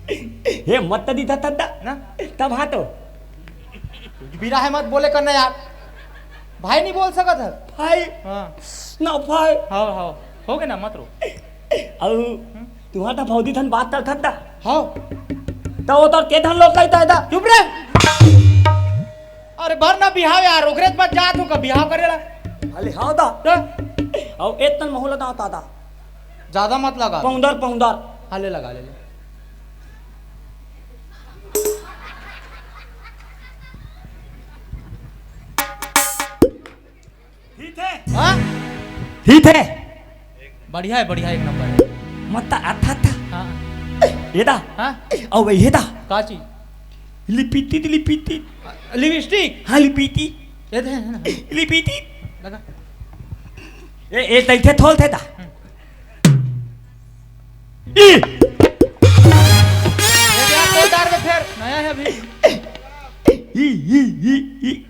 हे मत दी था तब दा। ना। तब हाँ तो। कुछ भी रहा है मत बोले करना यार। भाई नहीं बोल सकत है। भाई। हाँ। ना भाई। हाँ, हाँ। हो गए ना, मत रो। अउ हम्म। तुहा दा भौदी धन बात तर था दा। हाँ। तो वो तो के धन लोग कहता है दा। चुप रह। अरे भर ना बिहाव यार, ओकरे बाद जात हो का बिहाव करे ला। अले हाँ दा। तो? अउ एतन महूला दा ता दा। ज्यादा मत लगा। पौंदर, पौंदर। हाँ, ले लगा, ले, ले। ठीक है। हाँ? ठीक है। बढ़िया है, बढ़िया, एक नंबर है। मत आता, आता। हाँ। ये दा। हाँ? अउ ये दा। का चीज? लिपिटी, लिपिटी। लिपस्टिक? हाँ, लिपिटी। ये दे, है ना? लिपिटी। लगा। ए, ए, तैथे थोल थे दा। हम्म। ई। ये क्या खोलदार में फेर? नया है अभी। ई, ई, ई, ई।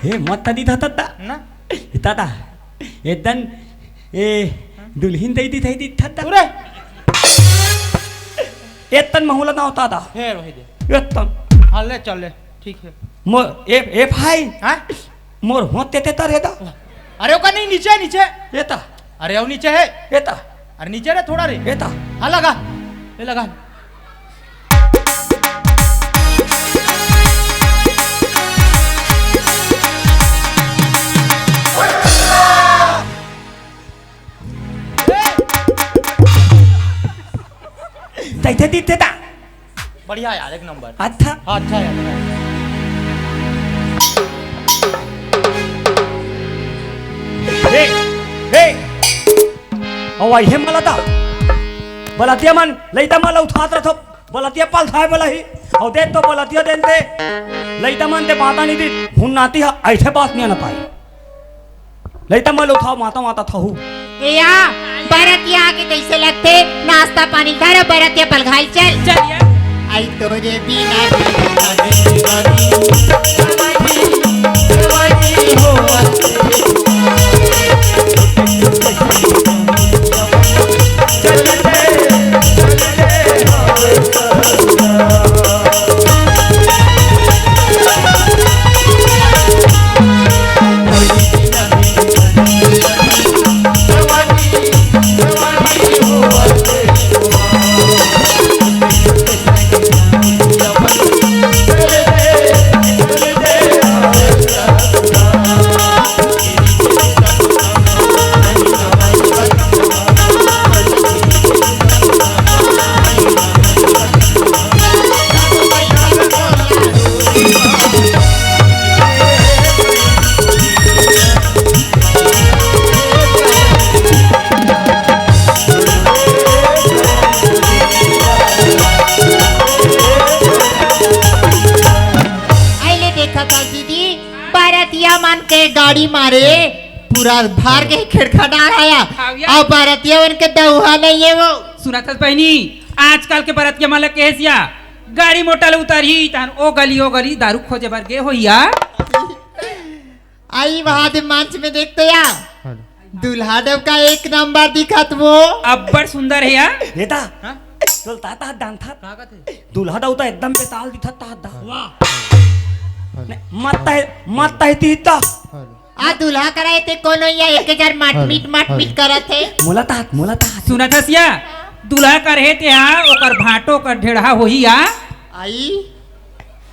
हे, मत तदी था तत्ता। ना। इता ता। एतन, ए, दुल्हिन दई दी थई दी था ता। पूरे। एतन महुला ना होता दा। फेर वही दे। एतन। हाँ, ले चल ले। ठीक है। मोर, ए, ए भाई। हाँ? मोर होते ते तर हे दा। अरे ओका नहीं, नीचे, नीचे। एता। अरे वो नीचे है। एता। अरे नीचे रे, थोड़ा रे। एता। हाँ, लगा। ये लगा। तैथे दिथे ता। बढ़िया यार, एक नंबर। अच्छा। हाँ, अच्छा यार। हे, हे। अउ आई हे मला ता। बलतिया मन, लइता मला उठात रथो। बलतिया पल थाय बला ही। अउ देख तो बलतिया देन ते। लइता मन ते बाता नहीं दी। हुन्नाती हा, ऐसे बात नहीं आना पाई। लइता मन उठाओ, माता, माता थाहू। ए या, बरतिया के कैसे लगथे? नाश्ता पानी घर, बरतिया पलघाई चल। चल यार। आई तोरे बिना आइले देखा था दीदी, बरतिया मन के गाड़ी मारे, पूरा भार के खेड़खा डार आया। हाँ भैया। अब बरतिया मन के दउहा नहीं है वो। सुनत हस बहिनी, आजकल के बरतिया मन ल केहेस या गाड़ी मोटर ल उतरही, तहन ओ गली, ओ गली दारू खोजे बर गे होइया। आई वहां दे मंच में देखते या। हेलो। दूल्हा डउका एक नंबर दिखत वो। अब्बड़ सुंदर हे या। ये ता। हाँ? तोल ता ता दान था। का कथे? दूल्हा डउका एकदम बेताल दिखत ता दा। वाह। हेलो। नहीं, मत तह, मत तह ती ता। हेलो। आ दूल्हा कराए ते कोनो या एक हजार माट हेलो। मीट, माट हेलो। मीट करत हे। मोला तात, मोला तात। सुनत हस या? दूल्हा करहे ते हा, ओकर भांटो कर ढेढ़ा होही या। आई।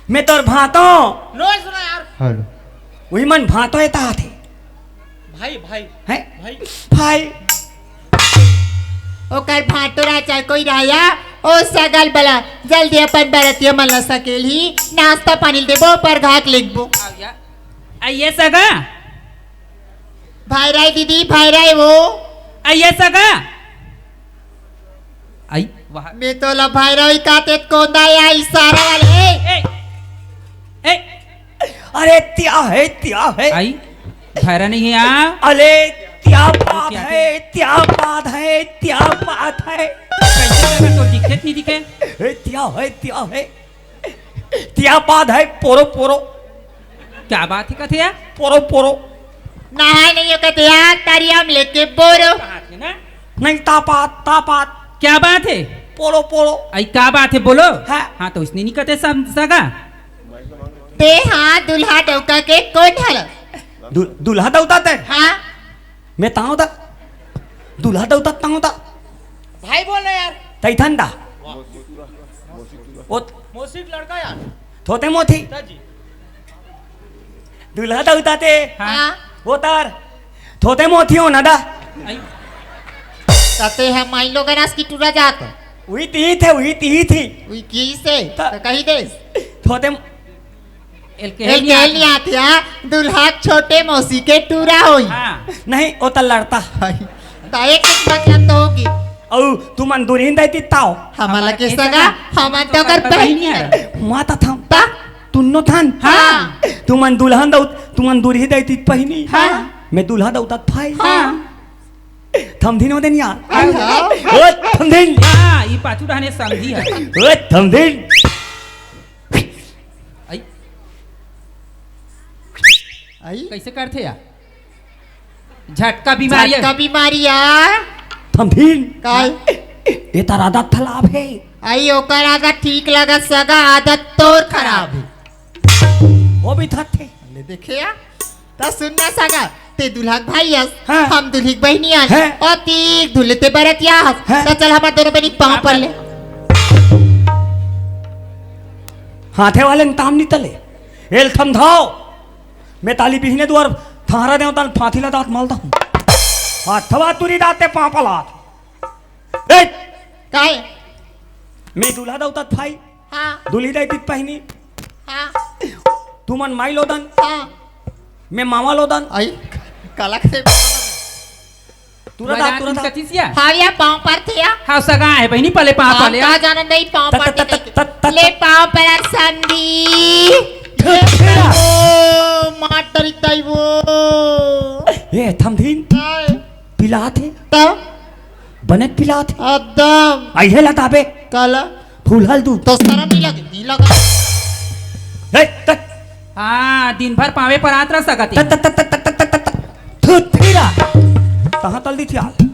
मैं तोर भांतो। नो सुना यार। हेलो। वही मन भांतो एता आथे। भाई, भाई। हैं? भाई। भाई। ओकर भांटो रा चाहे कोई राया, ओ सगल बला, जल्दी अपन बरतिया मन ला सकेल ही, नाश्ता पानी देबो, पर घाक लेगबो। आ गया। आइए सगा। भाई राय दीदी, भाई राय वो। आइए सगा। आई, वाह। मैं तो ला भाई राय काते कोंदा या इशारा वाले। ए, ए। अरे, त्या है, त्या है। आई, भैरा नहीं है यहाँ। अले, त्या पाद क्या है, त्या पाद है, त्या पाद है। कैसे लगा तो दिखे नहीं दिखे? ए, त्या है, त्या है। त्या पाद है, पोरो, पोरो। क्या बात है कथे यार? पोरो, पोरो। नहाए नहीं हो कथे यार, तारिया में लेके बोरो। बात है ना? नहीं, तापात, तापात। क्या बात है? पोरो, पोरो। आई, क्या बात है बोलो। हाँ। हाँ, तो उसने नहीं कथे सम-, सगा। ते हाँ, दुल्हा डौका के कौन हल? दु-, दुल्हा दौता ते? हाँ। मैं ताऊं ता। दुल्हा दौता ताऊं ता। भाई बोल रहे यार। तैथन दा। वाह। ओ मौसी का लड़का यार। थोते मोथी। ता जी। दुल्हा दौता ते। हाँ। हाँ। ओ तार। थोते मोथी हो ना दा। आई। तते हम माई लोगन आस की टूरा जात। वही ती थे, वही ती थी। वही की से? ता- तो कही दे। थोते म- एल के एल के नहीं आत हे, दूल्हा के छोटे मौसी के टूरा होही। हाँ। नहीं, ओ त लड़ता। त एक एक मतलब तो होगे। अउ तुमन दुल्हिन दई दित हव। हमन ला के सगा, हमन तो कर बहिनी हरन। माता थम। त? तुन्नो थन? हाँ। तुमन दुल्हन दऊ, तुमन दुल्ही दई दित पहिनी। हाँ। मैं दूल्हा दऊ तक भाई। हाँ। थमधिन हो देन यार। हाँ। ओ थमधिन। हाँ, ई पाछू डहने समधी हे। ओ थमधिन। आई। आई? कैसे करथे यार? झटका बीमारी हे। झटका बीमारी हे। थमधिन। काय? ए तार आदत खराब हे। आई ओकर आदत ठीक लगत सगा, आदत तोर खराब हे। वो भी थथे। ले देखे या? त सुन ना सगा, ते दूल्हा के भाई हस, हाँ। हम दुल्ही के बहिनी हन, हाँ। अउ तीक धुले ते बरतिया हस, हाँ। त चल हमर दोनों बहिनी के पाँव पर ले। हाथे वाले न ताम नी तले, एल थमधाव, मैं ताली बिहने दुआर थारा देवता न फांथी ला दात मल दहूं। हाथवा तुरी दाते पाँव पलात। ए! काय? मैं दूल्हा दऊ तक भाई। हाँ। दूल्ही दई दित पहिनी। हाँ। तुमन माई लोदन। हाँ। मैं मामा लोदन। आई, काला से तुरंत आ, बजात तुरंत आ। कतिसिया? हाँ, या पाँव परथे या। हाँ, सगा हे बहिनी, पले पाँव हम पले का आ। जानन नहीं, पाँव त-, त-, परथे त-, नहीं। त-, त-, त-, ले पाँव पर संदी। थु, थेरा। ओ, मार डरी तई वो। ए, थमधिन। काय? पिलात हे। त? बने पिलात हे। एकदम। अइहे ला ताबे। काला? फूल हल दू। तो सरम नहीं लगे, नहीं लगा। ए, तक। हाँ, दिन भर पावे परात रह सकत हे। तक, तक, तक। थू, थीरा। कहाँ तल दी थी हाल?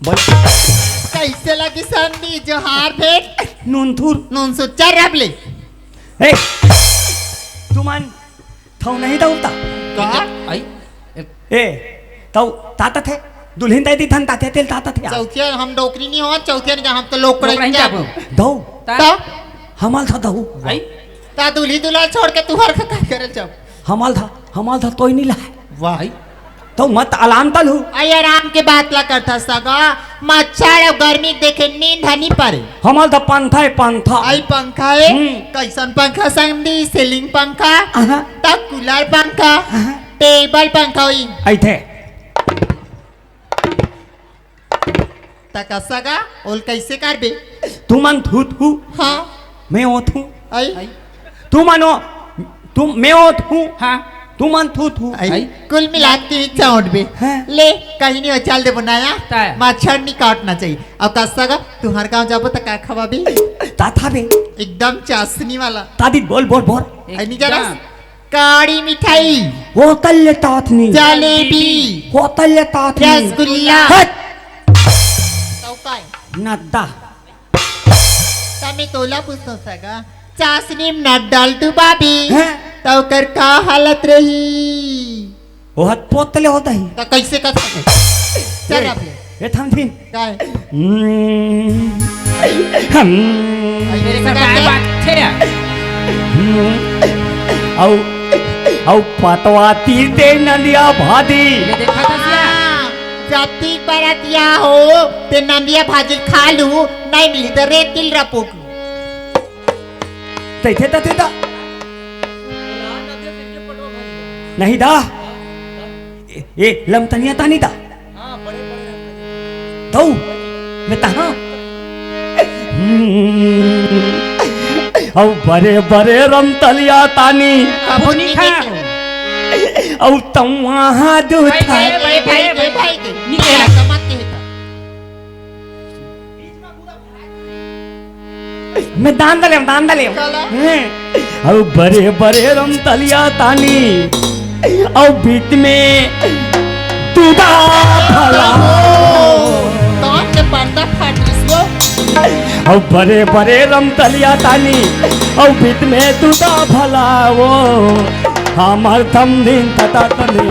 बोल। कैसे लगी संदी जोहार भेंट? नून थूर। नून सुच्चा रब ले। ए, तुमन थव नहीं दउता। का? आई? ए, तव तातत हे, दुल्हिन दई दिथन ताते तेल तातत हे। चौथिया हम डोकरी नहीं हो, चौथिया नहीं, हम तो लोग लोग रही नहीं क्या? जाबो। दऊ। ता? ता? हमल था दऊ। आई? ता दुल्ही दुल्हा छोड़ के तुहर का काय करे जाओ? हमल था, हमल था तोय नहीं लाय। वाह। आई? तो मत अलाम तलहू। आई आराम के बात ला करथा सगा, मच्छर अउ गर्मी के देखे नींद ह नी परे। हमल त पंखा हे, पंखा। आई पंखा हे? हम्म। कैसन पंखा संगदी? सीलिंग पंखा? अहा। त कूलर पंखा? अहा। टेबल पंखा होई। अइथे। त का सगा, ओल कैसे करबे? तुमन थू थू। हाँ। मैं ओथू। आई। आई। तुमन ओ, तुम, मैं ओथू। हाँ। तुमन थू थू। आई। आई। कुल मिला के चौंट बे। हाँ। ले, कहीं नहीं हो, चल दे बनाया। तय। मच्छर नहीं काटना चाहिए। अब का सगा, तुहर गाँव जाबो त का खवाबे? ता थाबे। एकदम चाशनी वाला। तादी बोल, बोल, बोल। आई नहीं जाना? एकदम। काड़ी मिठाई। होटल ले ताथनी। जलेबी। होटल ले ताथनी। रसगुल्ला। हट। तौ काय? नड्डा। त मैं तोला पूछथों सगा, चाशनी में नड्डा ल डुबाबी। हैं? त ओकर का हालत रही? ओहत पोतले होता ही। त कैसे कर सके? चल ए, अब ले। ए, थम थी। काय? हम्म। हम। अरे, ऐसा काय बात छे यार? हम्म। अउ, अउ पतवा तीर दे नंदिया भादी। ये देखा था क्या? हाँ, जब तक बरतिया हो, ते नंदिया भाजी खा लू, नहीं मिली त रेत तिल रपोक। तैथे तथे दा। नहीं दा। ए, ए, लमतनिया तानी दा। दऊ, मैं तहाँ। हम्म, अउ बड़े बड़े रमतलिया तानी। कभू नहीं खा। अउ तउहाँ दूध भाई, था। भाई, भाई, भाई, भाई, भाई। नहीं खा। मैं दान दलेव, दान दलेव। काला? हैं। अउ बड़े बड़े रमतलिया तानी, अउ बीच में दूधा भला। कान के पर्दा फाट रही हो। अउ बड़े बड़े रमतलिया तानी, अउ बीच में दूधा भला वो। हमर थमधिन तता तनी।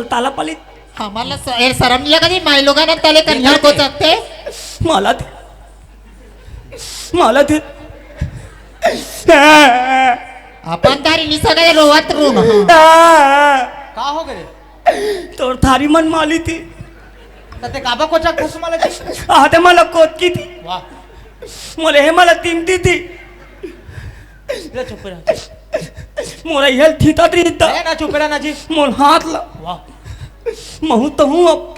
ताला पलित। हमर ला स-, ए, शरम नहीं लगा जी, माई लोगन तले कनिहार को चकथे। माला दे। माला दे। अपन तारी निशा का रोवत रो ना। का हो गए? तोर थारी मन माली थी। त ते काबर कोचकथस माला जी? आते मला कोचकी थी। वाह। मोले हे मला तिमती थी। ले चुप रह। मोला हेल थीता थी ता। ए ना, चुप रह ना जी। मोर हाथ ला। वाह। महू तो हूँ अब।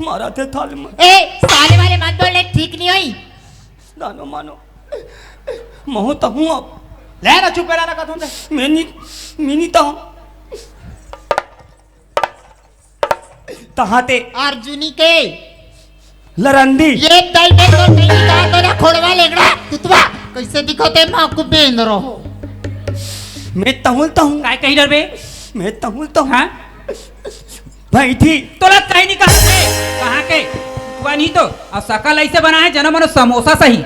मारा थे थाली में। ए, साले वाले मत बोल, नहीं ठीक नहीं होई। दानो मानो। महू तो हूँ अब। ले ना, चुप रह ना, कथों ते। मैं नहीं, मैं नहीं तो। तहां ते अर्जुनी के लरंदी। ये दई में तो नहीं कहा तो ना खोड़वा लेंगड़ा, तुतवा। कैसे दिखो ते माँ को बेंद रहो। मैं तहुल तहूँ। काय कही डरबे? मैं तहुल तहूँ। हाँ? भाई थी। तोला कहीं नहीं कहा थे। कहाँ के? तुतवा नहीं तो। और शकल ऐसे बना है, जनो मनो समोसा सही।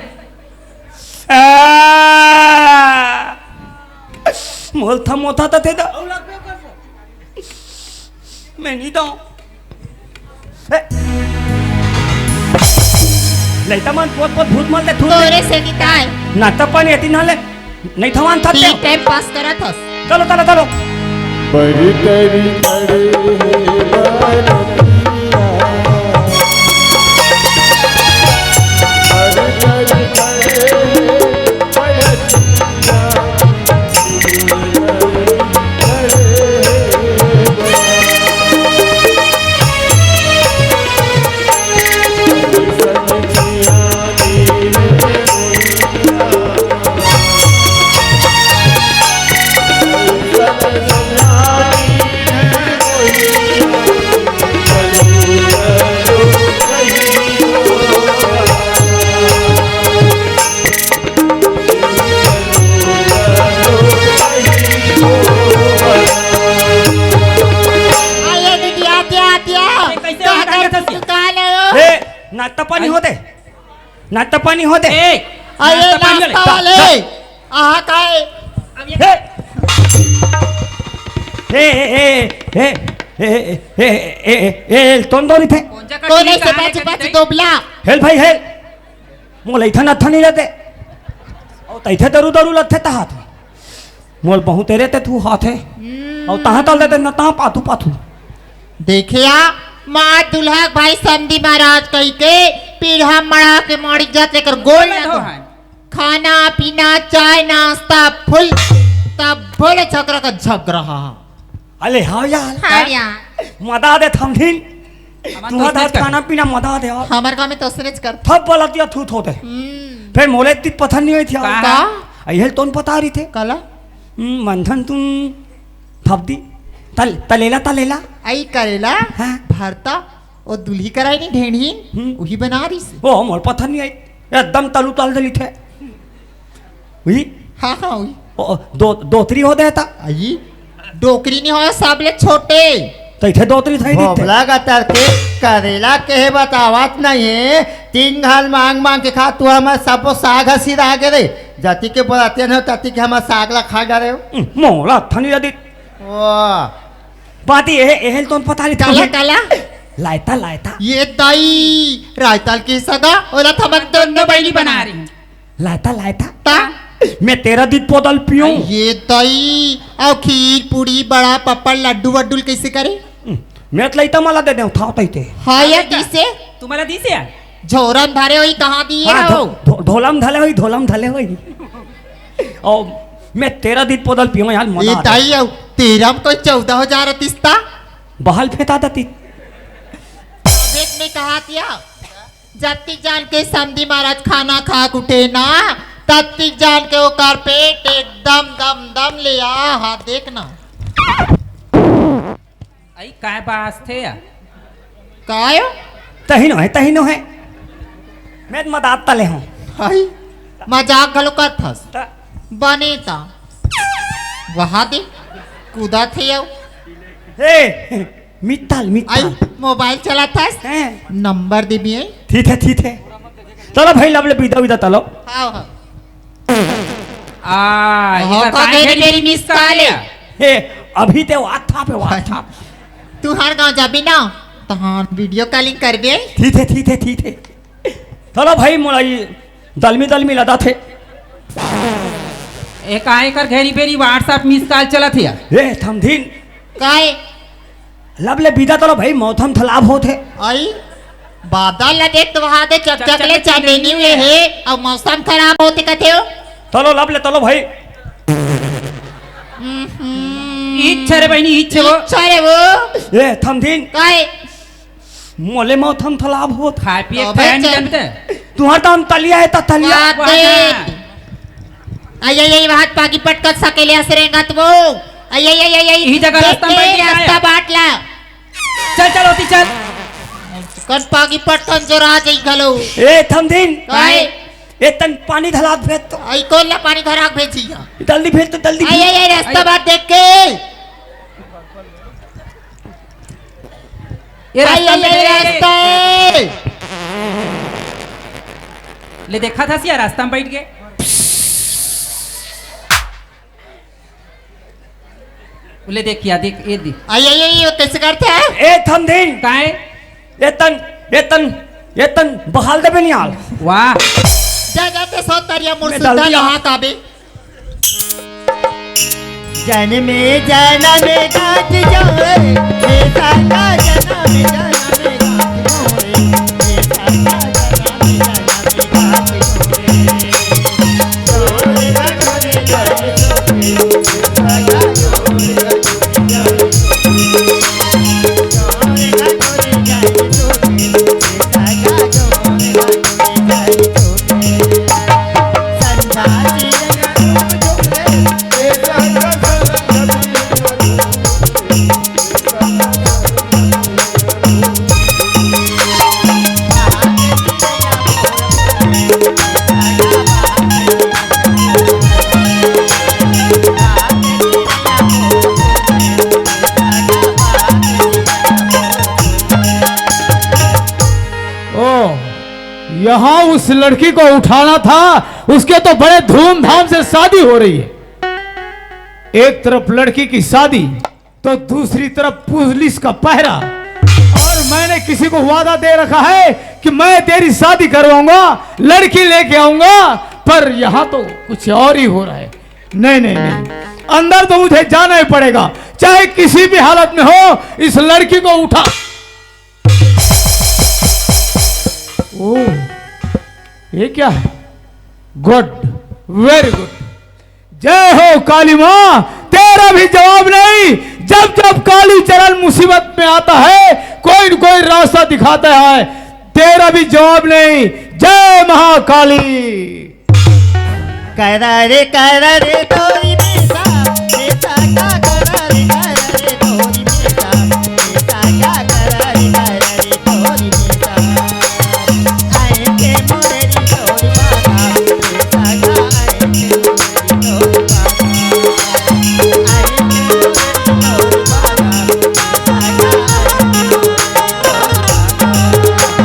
आ, मोल था मोथा था थे दा। मैं नहीं दो। ए। लइता मन पोत पोत भूत मल दे थूर दे। तोरे से निकाय। नाटक पानी एती ना ले। नहीं थवान था ती ते। टाइम पास करत हस। चलो, चलो, चलो। बड़ी तेरी बड़ी बरतिया। बड़ी तेरी बड़ी बरतिया। आइए दीदी, आते, आते। ए, कैसे कहाँ आवाज आ गया था? दुकान है वो। ए, नाश्ता पानी होते? नाश्ता पानी होते? ए, आइए नाश्ता पानी नाश्ता वाले। वाले। आहा, काय? अब ये हे। हे, हे, हे, तोन दोरी थे। कौन सा कोने से कटोरी पाछे कहाँ पाछे लेकर दोबला। हेल भाई, हेल। मोला इथन अथन नहीं लेते। और तैथे दरू दरू लथे तहात। मोल बहुत तेरे ते तू हाथ है। हम्म। और तहाँ तल देते न तहाँ पाथू पाथू। देखिया, माँ दुल्हा के भाई समधी महाराज कही के पीढ़ा मड़ा के माड़ी जात लेकर गोल मैं ना तो दो। है। खाना पीना चाय नाश्ता फुल, तब भोले छोकरा का झगड़ा। अले हाँ यार। हाँ यार। मदा दे थमधिन। हमन तुहा तो दाद सोच कर। खाना पीना मदा दे यार। हमर गाँव में तो सनेच कर। थप वाला दिया थूत होते। हम्म। फिर मोले इतनी पसंद नहीं हुई थी यार। का? का? अइहल तोन पता रही थे। काला? हम्म, मंथन तुम थप दी। तल-, तलेला, तलेला। आई करेला, हाँ। भरता, ओ दुल्ही कराई नहीं ढेंढीन, हम्म। वही बना रही से। ओ, मोर पता नहीं आई। एकदम तलू तल दली थे। हुई? हाँ, हाँ, हुई। ओ, दो, दोतरी हो देता। आई, डोकरी नहीं हो, सबले छोटे। तो इथे दोतरी थाई दिते। भोबला का तरके करेला कहे बतावत नहीं है। तीन घाल मांग मांग के खा, तू हमर सबो साग हसी रह गे रे। जति के बोलाते न हो, तति के हमर साग ला खा डरे हो। हम्म, मोला थनी यदि। वाह। बाती ए, एहल तोन पता नहीं काला, था। काला? लायता, लायता। ये दाई, रायताल के सगा, ओला थमन दोनों बहिनी बना रही। लायता, लायता। ता? मैं तेरा दूध पोदल पीऊं। ये दाई, अउ खीर, पूड़ी, बड़ा, पापड़, लड्डू, वड्डू ल कैसे करे? हम्म, मैं तो लइता मला दे दे, उठाओ तइते। हाँ, ये दिसे? तुम्हारा दिसे यार? झोरम धरे होई, कहाँ दिए हाँ, हो? धो-, धो-, ढोलम धले होई, ढोलम धले होई। और मैं तेरा दूध पोदल पीऊं यार, मजा ये आ रहा है। ताई, अउ तेरा में कोई चौदह हो जा रहा तिस्ता? बहाल फेंता था ती। देख, मैं कहा दिया। जत्ती जान के समधी महाराज खाना खा के उठे ना, तत्ती जान के ओकर पेट एकदम दम दम ले आ, हा, देख ना। आई, काय बास थे या? काय? तही नो है, तही नो है। मैं तो मदात तले हूँ। हाय, मजाक घलो करथस। त- बने ता। वहा दे, कूदा थे यो। हे, मित्तल, मित्तल। आई, मोबाइल चलाथस? हैं? नंबर देबी है? ठीक है, ठीक है। चलो भाई, लब ले, बिदा, बिदा, चलो। हाँ, हाँ। आ, हाँ, ये का बताए घेरी घेरी घेरी मिस कॉल है। हे, अभी ते WhatsApp पे WhatsApp। तुंहर गांव जाबे ना, तहां वीडियो कॉलिंग करबे। ठीक हे, ठीक हे, ठीक हे। चलो भाई, मोला ये दलमी दलमी लदा थे। ए, काय कर घेरी बेरी WhatsApp मिस कॉल चलत हे यार। ए, थमधिन। काय? लब ले बिदा तलो भाई, मौसम थलाब होत हे। आई, बादल ला देख तो वहां दे चकचक ले चांदनी हुए हे, अउ मौसम खराब होत हे कथे हो। तलो लब ले तलो भाई। इच्छा रे बहिनी, इच्छा वो। इच्छा रे वो। ए, थमधिन। काय? मोले मौत हम थलाब होत। खाए पिए अबे खाए नहीं चल। जानते। तुंहर तो हम तलिया हे त तलिया। बात वाह। दे। आई, आई, आई, वहां पागी पटकत सकेले हस रेंगत वो। आई, आई, आई, आई, आई। इही जगह देख रास्ता के बैठ गया है। रास्ता बाट ला। चल, चल, होती चल। कन पागी पटकन जोर आ जाई घलो। ए, थमधिन। काय? ए, तन पानी धलात भेज तो। आई, कोन ला पानी धराक भेजिया? जल्दी भेज तो, जल्दी आई, भेज। आई, आई, रास्ता बाट देख के। ये आई, रास्ता आई, में आई, गए। रास्ता। ले देखा था सिया, रास्ता में बैठ गए। ले देखिया, देख, ये देख। आई, आई, आई, वो कैसे करते हैं? ए, थमधिन। काहे? ए तन, ए तन, ए तन, बहाल देबे नियाल। वाह। जा, जा, ते सौ तरिया मोर मैं सुल्तान दल्दिया। हाथ आबे। जन्मे जन्म गात जोड़े, हे सदा जन्म जन्म गात जोड़े, हे सदा जन्म जन्म गात जोड़े। जोड़े जोड़े जोड़े जोड़े, सदा जोड़े जोड़े जोड़े। ओ, यहाँ उस लड़की को उठाना था, उसके तो बड़े धूमधाम से शादी हो रही है। एक तरफ लड़की की शादी, तो दूसरी तरफ पुलिस का पहरा। और मैंने किसी को वादा दे रखा है कि मैं तेरी शादी करवाऊंगा, लड़की लेके आऊंगा, पर यहाँ तो कुछ और ही हो रहा है। नहीं, नहीं, नहीं, अंदर तो मुझे जाना ही पड़ेगा, चाहे किसी भी हालत में हो, इस लड़की को उठा। ओ, ये क्या है? गुड, वेरी गुड। जय हो काली माँ, तेरा भी जवाब नहीं। जब जब काली चरण मुसीबत में आता है, कोई न कोई रास्ता दिखाता है, तेरा भी जवाब नहीं। जय महाकाली। करा रे, करा रे, तोरी बेटा, बेटा का करा रे, करा रे, तोरी बेटा, बेटा का करा रे, करा रे, तोरी बेटा। आए के मोरे री तोरी बाबा, बेटा का आए के मोरे री तोरी बाबा। आए के मोरे री तोरी बाबा, बेटा का आए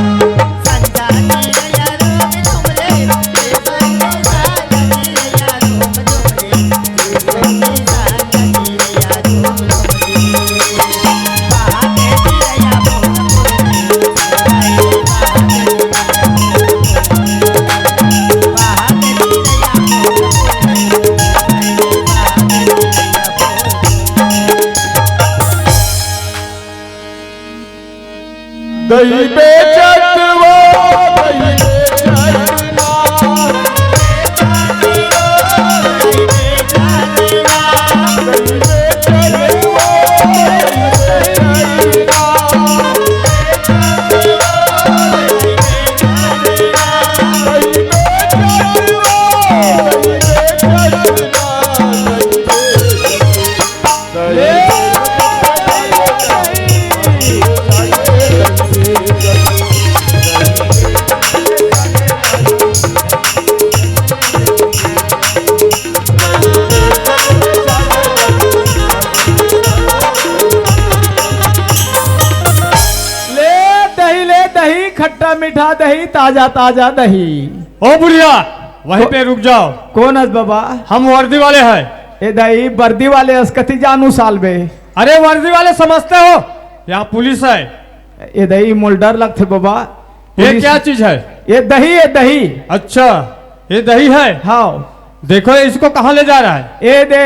के मोरे री तोरी बाबा। दई बेचत वो, दई बेचत ना। ले दही, ले दही, खट्टा मीठा दही, ताजा ताजा दही। ओ बुढ़िया, वहीं को-, पे रुक जाओ। कौन हस बाबा? हम वर्दी वाले हैं। ए दाई, वर्दी वाले हस कति जानू साल बे? अरे वर्दी वाले समझते हो? यहाँ पुलिस है। ए दही, मोला डर लगथे बाबा। ये पुलिस। क्या चीज है? ये दही, ये दही। अच्छा, ये दही है? हाँ। देखो, इसको कहाँ ले जा रहा है? ये दे,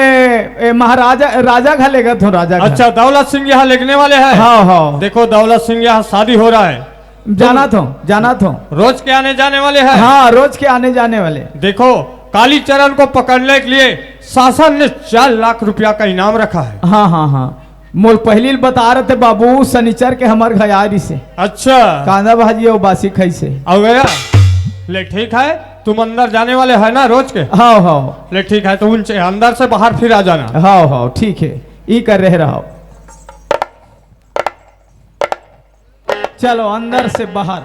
ए, महाराजा, राजा घर लेगत हों, राजा घर। अच्छा, दौलत सिंह यहाँ लेगने वाले हैं? हाँ, हाँ। देखो, दौलत सिंह यहाँ शादी हो रहा है। जानत हों, जानत हों। रोज के आने जाने वाले हैं? हाँ, रोज के आने जाने वाले। देखो, कालीचरण को पकड़ने के लिए शासन ने चार लाख रुपया का इनाम रखा है। हाँ, हाँ, हाँ। मोला पहिली ल बता रहे थे बाबू, शनिचर के हमर घर आ रही से। अच्छा। कांदा भाजी अउ बासी खाई से। आ गया? ले ठीक है, तुम अंदर जाने वाले है ना रोज के? हाँ, हाँ। ले ठीक है, तुम उनसे अंदर से बाहर फिर आ जाना। हाँ, हाँ, ठीक है, ई कर रहे रहो। चलो अंदर से बाहर।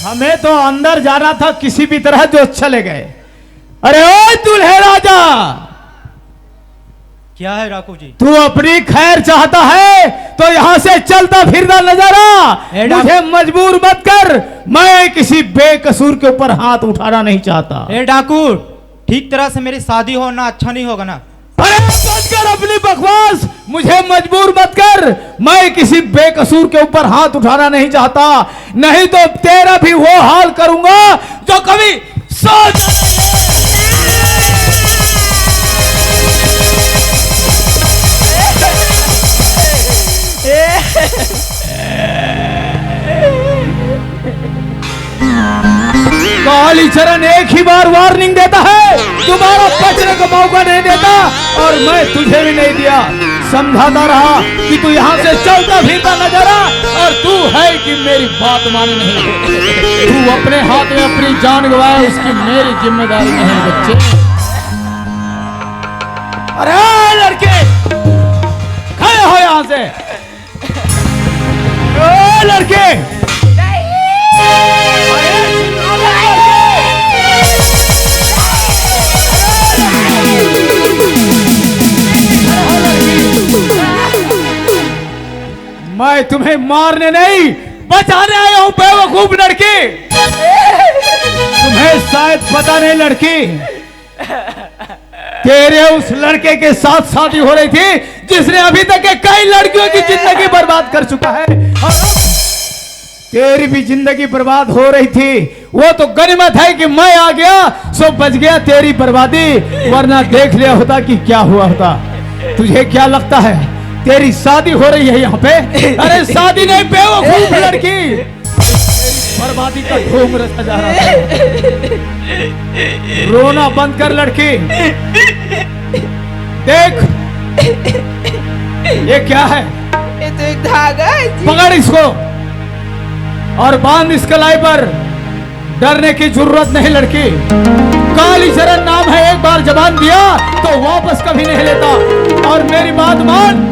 हमें तो अंदर जाना था किसी भी तरह, जो चले गए। अरे ओ दूल्हे राजा, क्या है डाकू जी? तू अपनी खैर चाहता है तो यहाँ से चलता फिरता नजर आ। ए डाकू मुझे मजबूर मत कर, मैं किसी बेकसूर के ऊपर हाथ उठाना नहीं चाहता। ए डाकू, ठीक तरह से मेरी शादी हो ना, अच्छा नहीं होगा ना। अरे बंद कर अपनी बकवास, मुझे मजबूर मत कर, मैं किसी बेकसूर के ऊपर हाथ उठाना नहीं चाहता, नहीं तो तेरा भी वो हाल करूंगा जो कभी सोचा नहीं। कालीचरण एक ही बार वार्निंग देता है, दोबारा बचने का मौका नहीं देता, और मैं तुझे भी नहीं दिया। समझाता रहा कि तू यहाँ से चलता फिरता नजर आ, और तू है कि मेरी बात माने नहीं। तू अपने हाथ में अपनी जान गवाए, उसकी मेरी जिम्मेदारी नहीं बच्चे। अरे लड़के, खड़े हो यहाँ से। ओ लड़के! मैं तुम्हें मारने नहीं, बचाने आया हूं, बेवकूफ लड़की। तुम्हें शायद पता नहीं लड़की, तेरे उस लड़के के साथ शादी हो रही थी, जिसने अभी तक के कई लड़कियों की जिंदगी बर्बाद कर चुका है, और अब तेरी भी जिंदगी बर्बाद हो रही थी। वो तो गनीमत है कि मैं आ गया, सो बच गया तेरी बर्बादी, वरना देख लिया होता कि क्या हुआ होता। तुझे क्या लगता है, तेरी शादी हो रही है यहाँ पे? अरे शादी नहीं, बेवकूफ लड़की। बर्बादी का ढोंग रचा जा रहा था। रोना बंद कर लड़की। देख, ये क्या है? ये तो एक धागा है जी। पकड़ इसको और बांध इस कलाई पर। डरने की जरूरत नहीं लड़की, कालीचरण नाम है, एक बार जबान दिया तो वापस कभी नहीं लेता। और मेरी बात मान,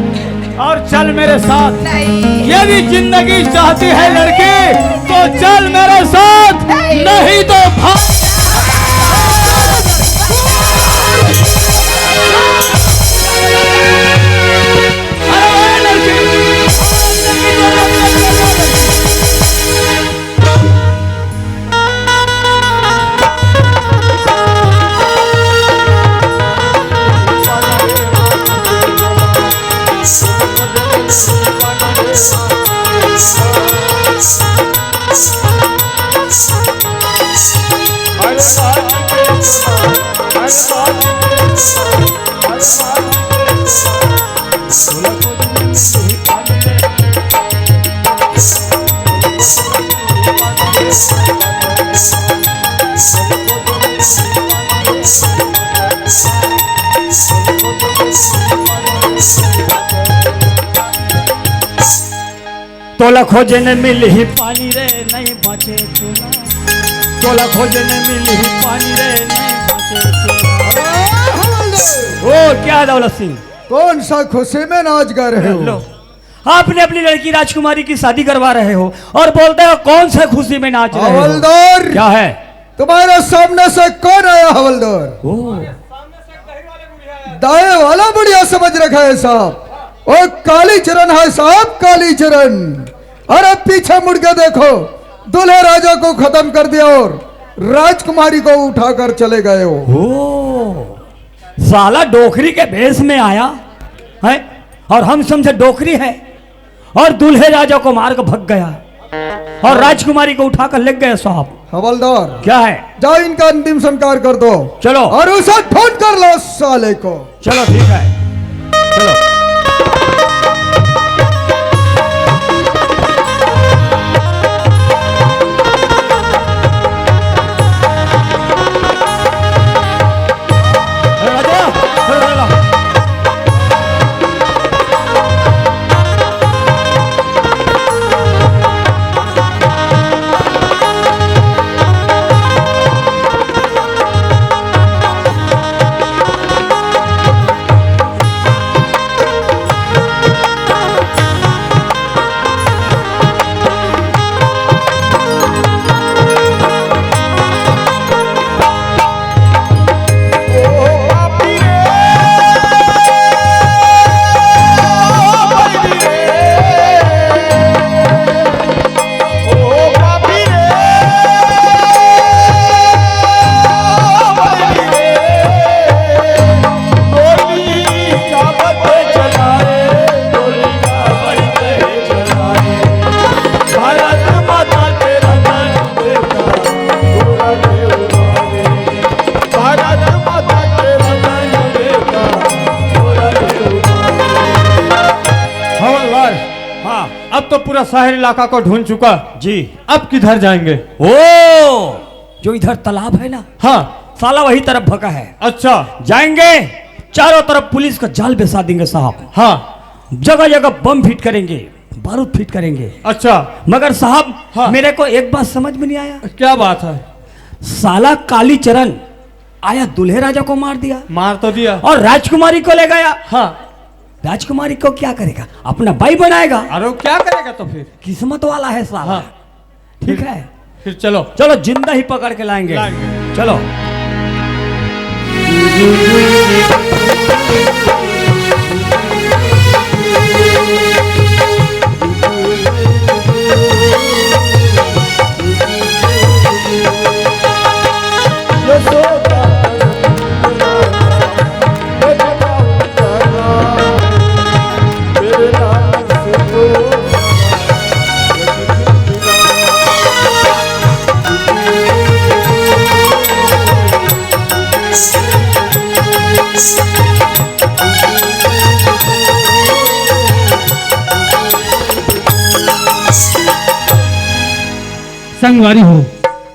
और चल मेरे साथ। नहीं। यदि जिंदगी चाहती है लड़की, तो चल मेरे साथ, नहीं। नहीं तो भाग। अरे ओए लड़की, तोला खोजे ने मिलही पानी रे, नहीं बाँचे चूल्हा। तोला खोजे ने मिलही पानी रे, नहीं बाँचे चूल्हा। अरे हवलदार! ओ, क्या है दौलत सिंह? कौन सा खुशी में नाच गा रहे हो? लो, आपने अपनी लड़की राजकुमारी की शादी करवा रहे हो और बोलते हो कौन सा खुशी में नाच रहे हो? हवलदार! क्या है? तुम्हारे सामने से कौन आया हवलदार? ओ। दाएं वाला बुढ़िया समझ रखा है साहब। ओ कालीचरण है साहब, कालीचरण। अरे पीछे मुड़ के देखो, दूल्हे राजा को खत्म कर दिया और राजकुमारी को उठाकर चले गए हो। ओ, साला डोकरी के भेष में आया है और हम समझे डोकरी है और दूल्हे राजा को मार के भग गया और राजकुमारी को उठाकर ले गए साहब। हवलदार, क्या है? जाओ, इनका अंतिम संस्कार कर दो। चलो। और उसे ढूंढ कर लो साले को। चलो, ठीक है, चलो। हवलदार, हाँ। अब तो पूरा शहर इलाका को ढूंढ चुका। जी। अब किधर जाएंगे? ओ, जो इधर तालाब है ना, हाँ। साला वही तरफ भगा है। अच्छा। जाएंगे, चारों तरफ पुलिस का जाल बिछा देंगे साहब। हाँ। जगह जगह बम फिट करेंगे, बारूद फिट करेंगे। अच्छा। मगर साहब, हाँ। मेरे को एक बात समझ में नहीं आया। क्या बात है? साला कालीचरण आया, दूल्हे राजा को मार दिया। मार तो दिया। और राजकुमारी को ले गया। हाँ। राजकुमारी को क्या करेगा? अपना भाई बनाएगा। अरे वो क्या करेगा तो फिर? किस्मत वाला है साला। हाँ। ठीक है। फिर चलो। चलो, जिंदा ही पकड़ के लाएंगे। लाएंगे। चलो। संगवारी हो,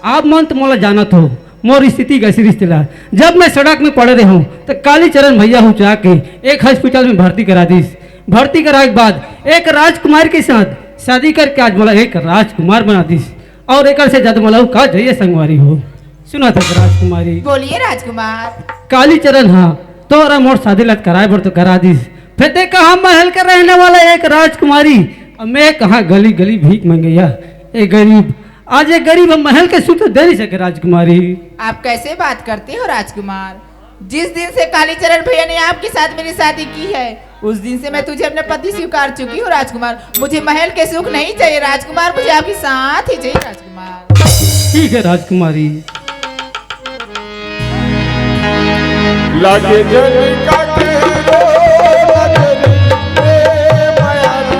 आप मन तो मोला जानत हो, मोर स्थिति कैसी रिश्तेदार। जब मैं सड़क में पड़े रहूं, तो कालीचरण भैया हुचा के एक हॉस्पिटल में भर्ती करा दिस। भर्ती कराए के बाद एक राजकुमार के साथ शादी करके आज मोला एक राजकुमार बना दिस। और एकर से ज्यादा मोला का चाहिए संगवारी हो। सुना था राजकुमारी। बोलिए राजकुमार। कालीचरण, हाँ, तोरा मोर शादी लत कराए बर तो करा दिस। फिर ते कहा महल के रहने वाला एक राजकुमारी, अब मैं कहा गली गली भीख मंगैया। ए गरीब, आज ये गरीब हम महल के सुख तो दे नहीं सके राजकुमारी। आप कैसे बात करते हो राजकुमार? जिस दिन से कालीचरण भैया ने आपके साथ मेरी शादी की है, उस दिन से मैं तुझे अपना पति स्वीकार चुकी हूँ राजकुमार। मुझे महल के सुख नहीं चाहिए राजकुमार, मुझे आपके साथ ही चाहिए राजकुमार। ठीक है राजकुमारी। लागे जन का तेरो नजर रे माया रे।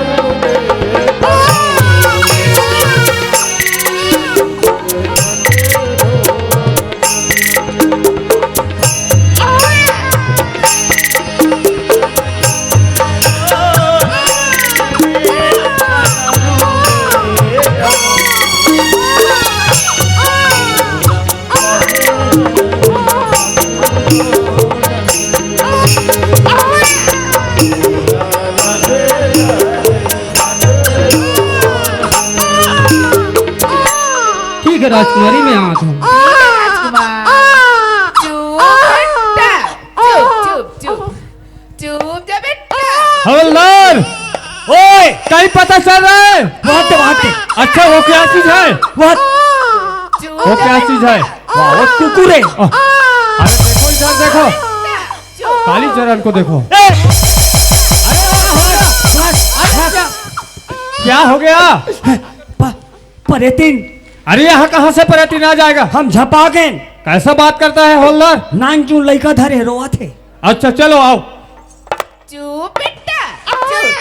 ठीक है राजकुमारी, मैं आता हूँ। राजकुमार, चुप बेटा, चुप, चुप, चुप। चुप जा बेटा। हवलदार, ओए, कहीं पता चल रहा है? वहाँ पे, वहाँ पे। अच्छा, वो क्या चीज है? वो, चुप वो जा क्या बेटा। चीज है? वाह, वो कुकुर है। अरे देखो इधर, देखो। चुप। कालीचरण को देखो। ए! अरे, अरे, अरे, अरे, अरे, अरे, अरे, क्या हो गया? प-, परेतिन। अरे, यहाँ कहाँ से परेतिन आ जाएगा? हम झपा गए। कैसा बात करता है हवलदार? नान चून लइका धरे रोवत हे। अच्छा, चलो आओ। चुप बेटा, चुप,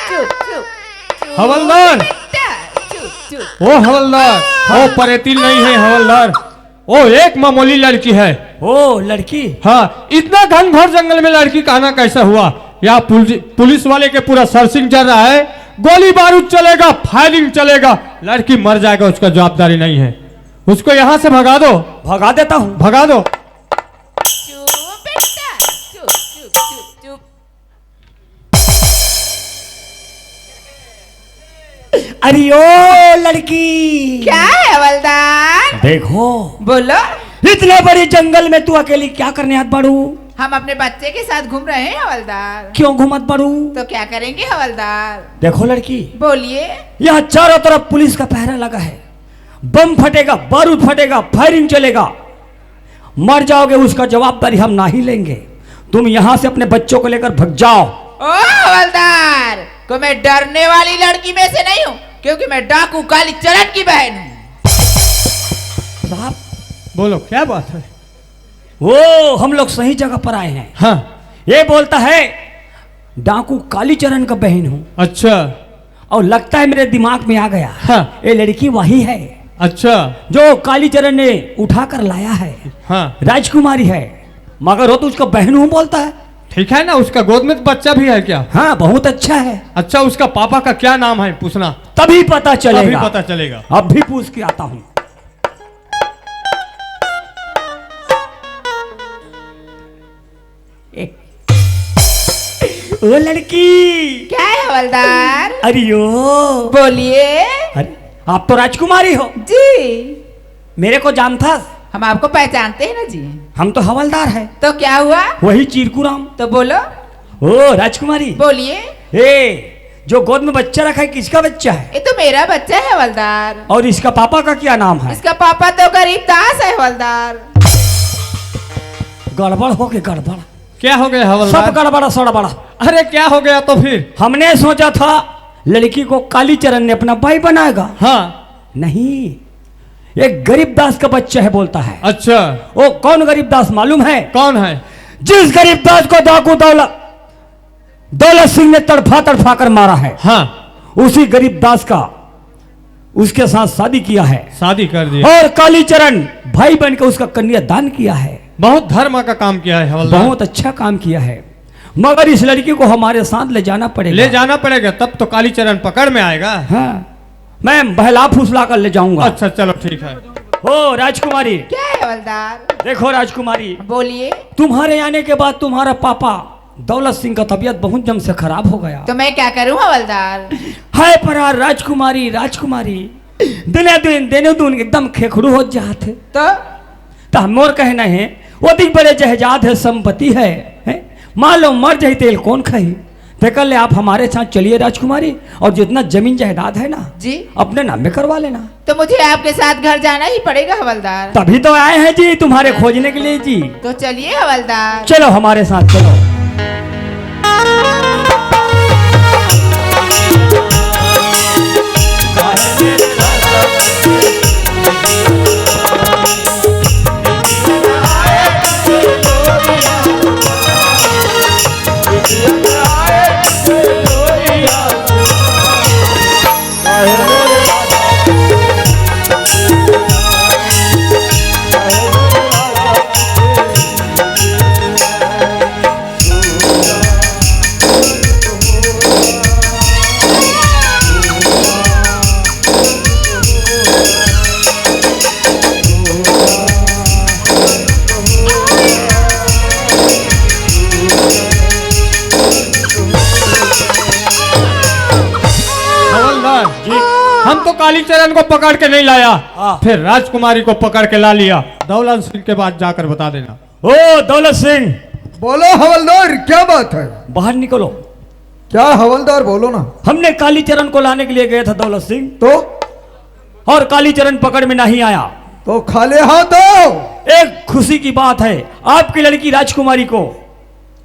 चुप, चुप, चुप। हवलदार। बेटा, चुप, चुप। ओ हवलदार, ओ परेतिन नहीं है हवलदार, ओ एक मामूली लड़की है। ओ लड़की? हाँ, इतना घनघोर जंगल में लड़की का आना कैसा हुआ? यहाँ पुलिस, पुलिस वाले के पूरा सर्चिंग चल रहा है, गोली बारूद चलेगा, फायरिंग चलेगा, लड़की मर जाएगा, उसका जवाबदारी नहीं है। उसको यहाँ से भगा दो। भगा देता हूँ। भगा दो। चुप बेटा, चुप, चुप, चुप, चुप। अरे ओ लड़की, क्या है हवलदार? देखो, बोलो। इतने बड़े जंगल में तू अकेली क्या करने आत बाड़ू? हम अपने बच्चे के साथ घूम रहे हैं हवलदार। क्यों घूमत बाड़ू? तो क्या करेंगे हवलदार? देखो लड़की, बोलिए। यहाँ चारों तरफ पुलिस का पहरा लगा है, बम फटेगा, बारूद फटेगा, फायरिंग चलेगा, मर जाओगे, उसका जवाबदारी हम ना ही लेंगे। तुम यहाँ से अपने बच्चों को लेकर भग जाओ। ओ हवलदार, को मैं डरने वाली लड़की में से नहीं हूँ, क्योंकि मैं डाकू कालीचरण की बहन हूँ। साहब, बोलो, क्या बात है? वो हम लोग सही जगह पर आए हैं। हाँ। ये बोलता है, डाकू कालीचरण का बहन हूँ। अच्छा। और लगता है मेरे दिमाग में आ गया। हाँ। ये लड़की वही है। अच्छा। जो कालीचरण ने उठा कर लाया है। हाँ। राजकुमारी है, मगर वो तो उसका बहन हूँ बोलता है। ठीक है ना, उसका गोद में तो बच्चा भी है क्या? हाँ, बहुत अच्छा है। अच्छा, उसका पापा का क्या नाम है, पूछना। तभी पता चलेगा। तभी पता चलेगा। अब भी पूछ के आता हूँ। ओ लड़की। क्या है हवलदार? अरे ओ। बोलिए। अरे, आप तो राजकुमारी हो। जी। मेरे को जानथस? हम आपको पहचानते हैं ना जी। हम तो हवलदार है। तो क्या हुआ? वही चीरकू राम। तो बोलो। ओ राजकुमारी। बोलिए। ए, जो गोद में बच्चा रखा है, किसका बच्चा है? ये तो मेरा बच्चा है हवलदार। और इसका पापा का क्या नाम है? इसका पापा तो गरीब दास है हवलदार। गड़बड़ हो गई, गड़बड़। क्या हो गया हवलदार? सब गड़बड़ा सड़बड़ा। अरे क्या हो गया तो फिर? हमने सोचा था लड़की को कालीचरण ने अपना भाई बनाएगा। हाँ। नहीं, एक गरीब दास का बच्चा है बोलता है। अच्छा। वो कौन गरीब दास मालूम है? कौन है? जिस गरीब दास को डाकू दौलत, दौलत सिंह ने तड़फा तड़फा कर मारा है। हाँ। उसी गरीब दास का उसके साथ शादी किया है। शादी कर दिया। और कालीचरण भाई बन के उसका कन्या दान किया है। बहुत धर्म का काम किया है हवलदार। बहुत अच्छा काम किया है, मगर इस लड़की को हमारे साथ ले जाना पड़ेगा। ले जाना पड़ेगा, तब तो कालीचरण पकड़ में आएगा। हाँ, मैं बहला फुसला कर ले जाऊंगा। अच्छा, चलो ठीक है। ओ राजकुमारी। क्या है हवलदार? देखो राजकुमारी, बोलिए। तुम्हारे आने के बाद तुम्हारा पापा दौलत सिंह का तबीयत बहुत जम से खराब हो गया। तो मैं क्या करूं हवलदार? हाय परा राजकुमारी, राजकुमारी, दिने दिन, दिने दिन एकदम खेखड़ू हो जात है। तो? तो हम और कहना है, वो दिख बड़े जायदाद है, संपत्ति है, हैं? मान लो मर जाई तेल कौन खाई? तेकर ले आप हमारे साथ चलिए राजकुमारी, और जितना जमीन जायदाद है ना, जी। अपने नाम में करवा लेना। तो मुझे आपके साथ घर जाना ही पड़ेगा हवलदार। तभी तो आए हैं जी तुम्हारे खोजने के लिए जी। तो चलिए हवलदार। चलो हमारे साथ चलो। हवलदार जी। हम तो कालीचरण को पकड़ के नहीं लाया, हाँ। फिर राजकुमारी को पकड़ के ला लिया। दौलत सिंह के पास जाकर बता देना। ओ दौलत सिंह। बोलो हवलदार, क्या बात है? बाहर निकलो। क्या हवलदार, बोलो ना। हमने कालीचरण को लाने के लिए गए थे दौलत सिंह। तो? और कालीचरण पकड़ में नहीं आया। तो खाली हाथ आओ। एक खुशी की बात है, आपकी लड़की राजकुमारी को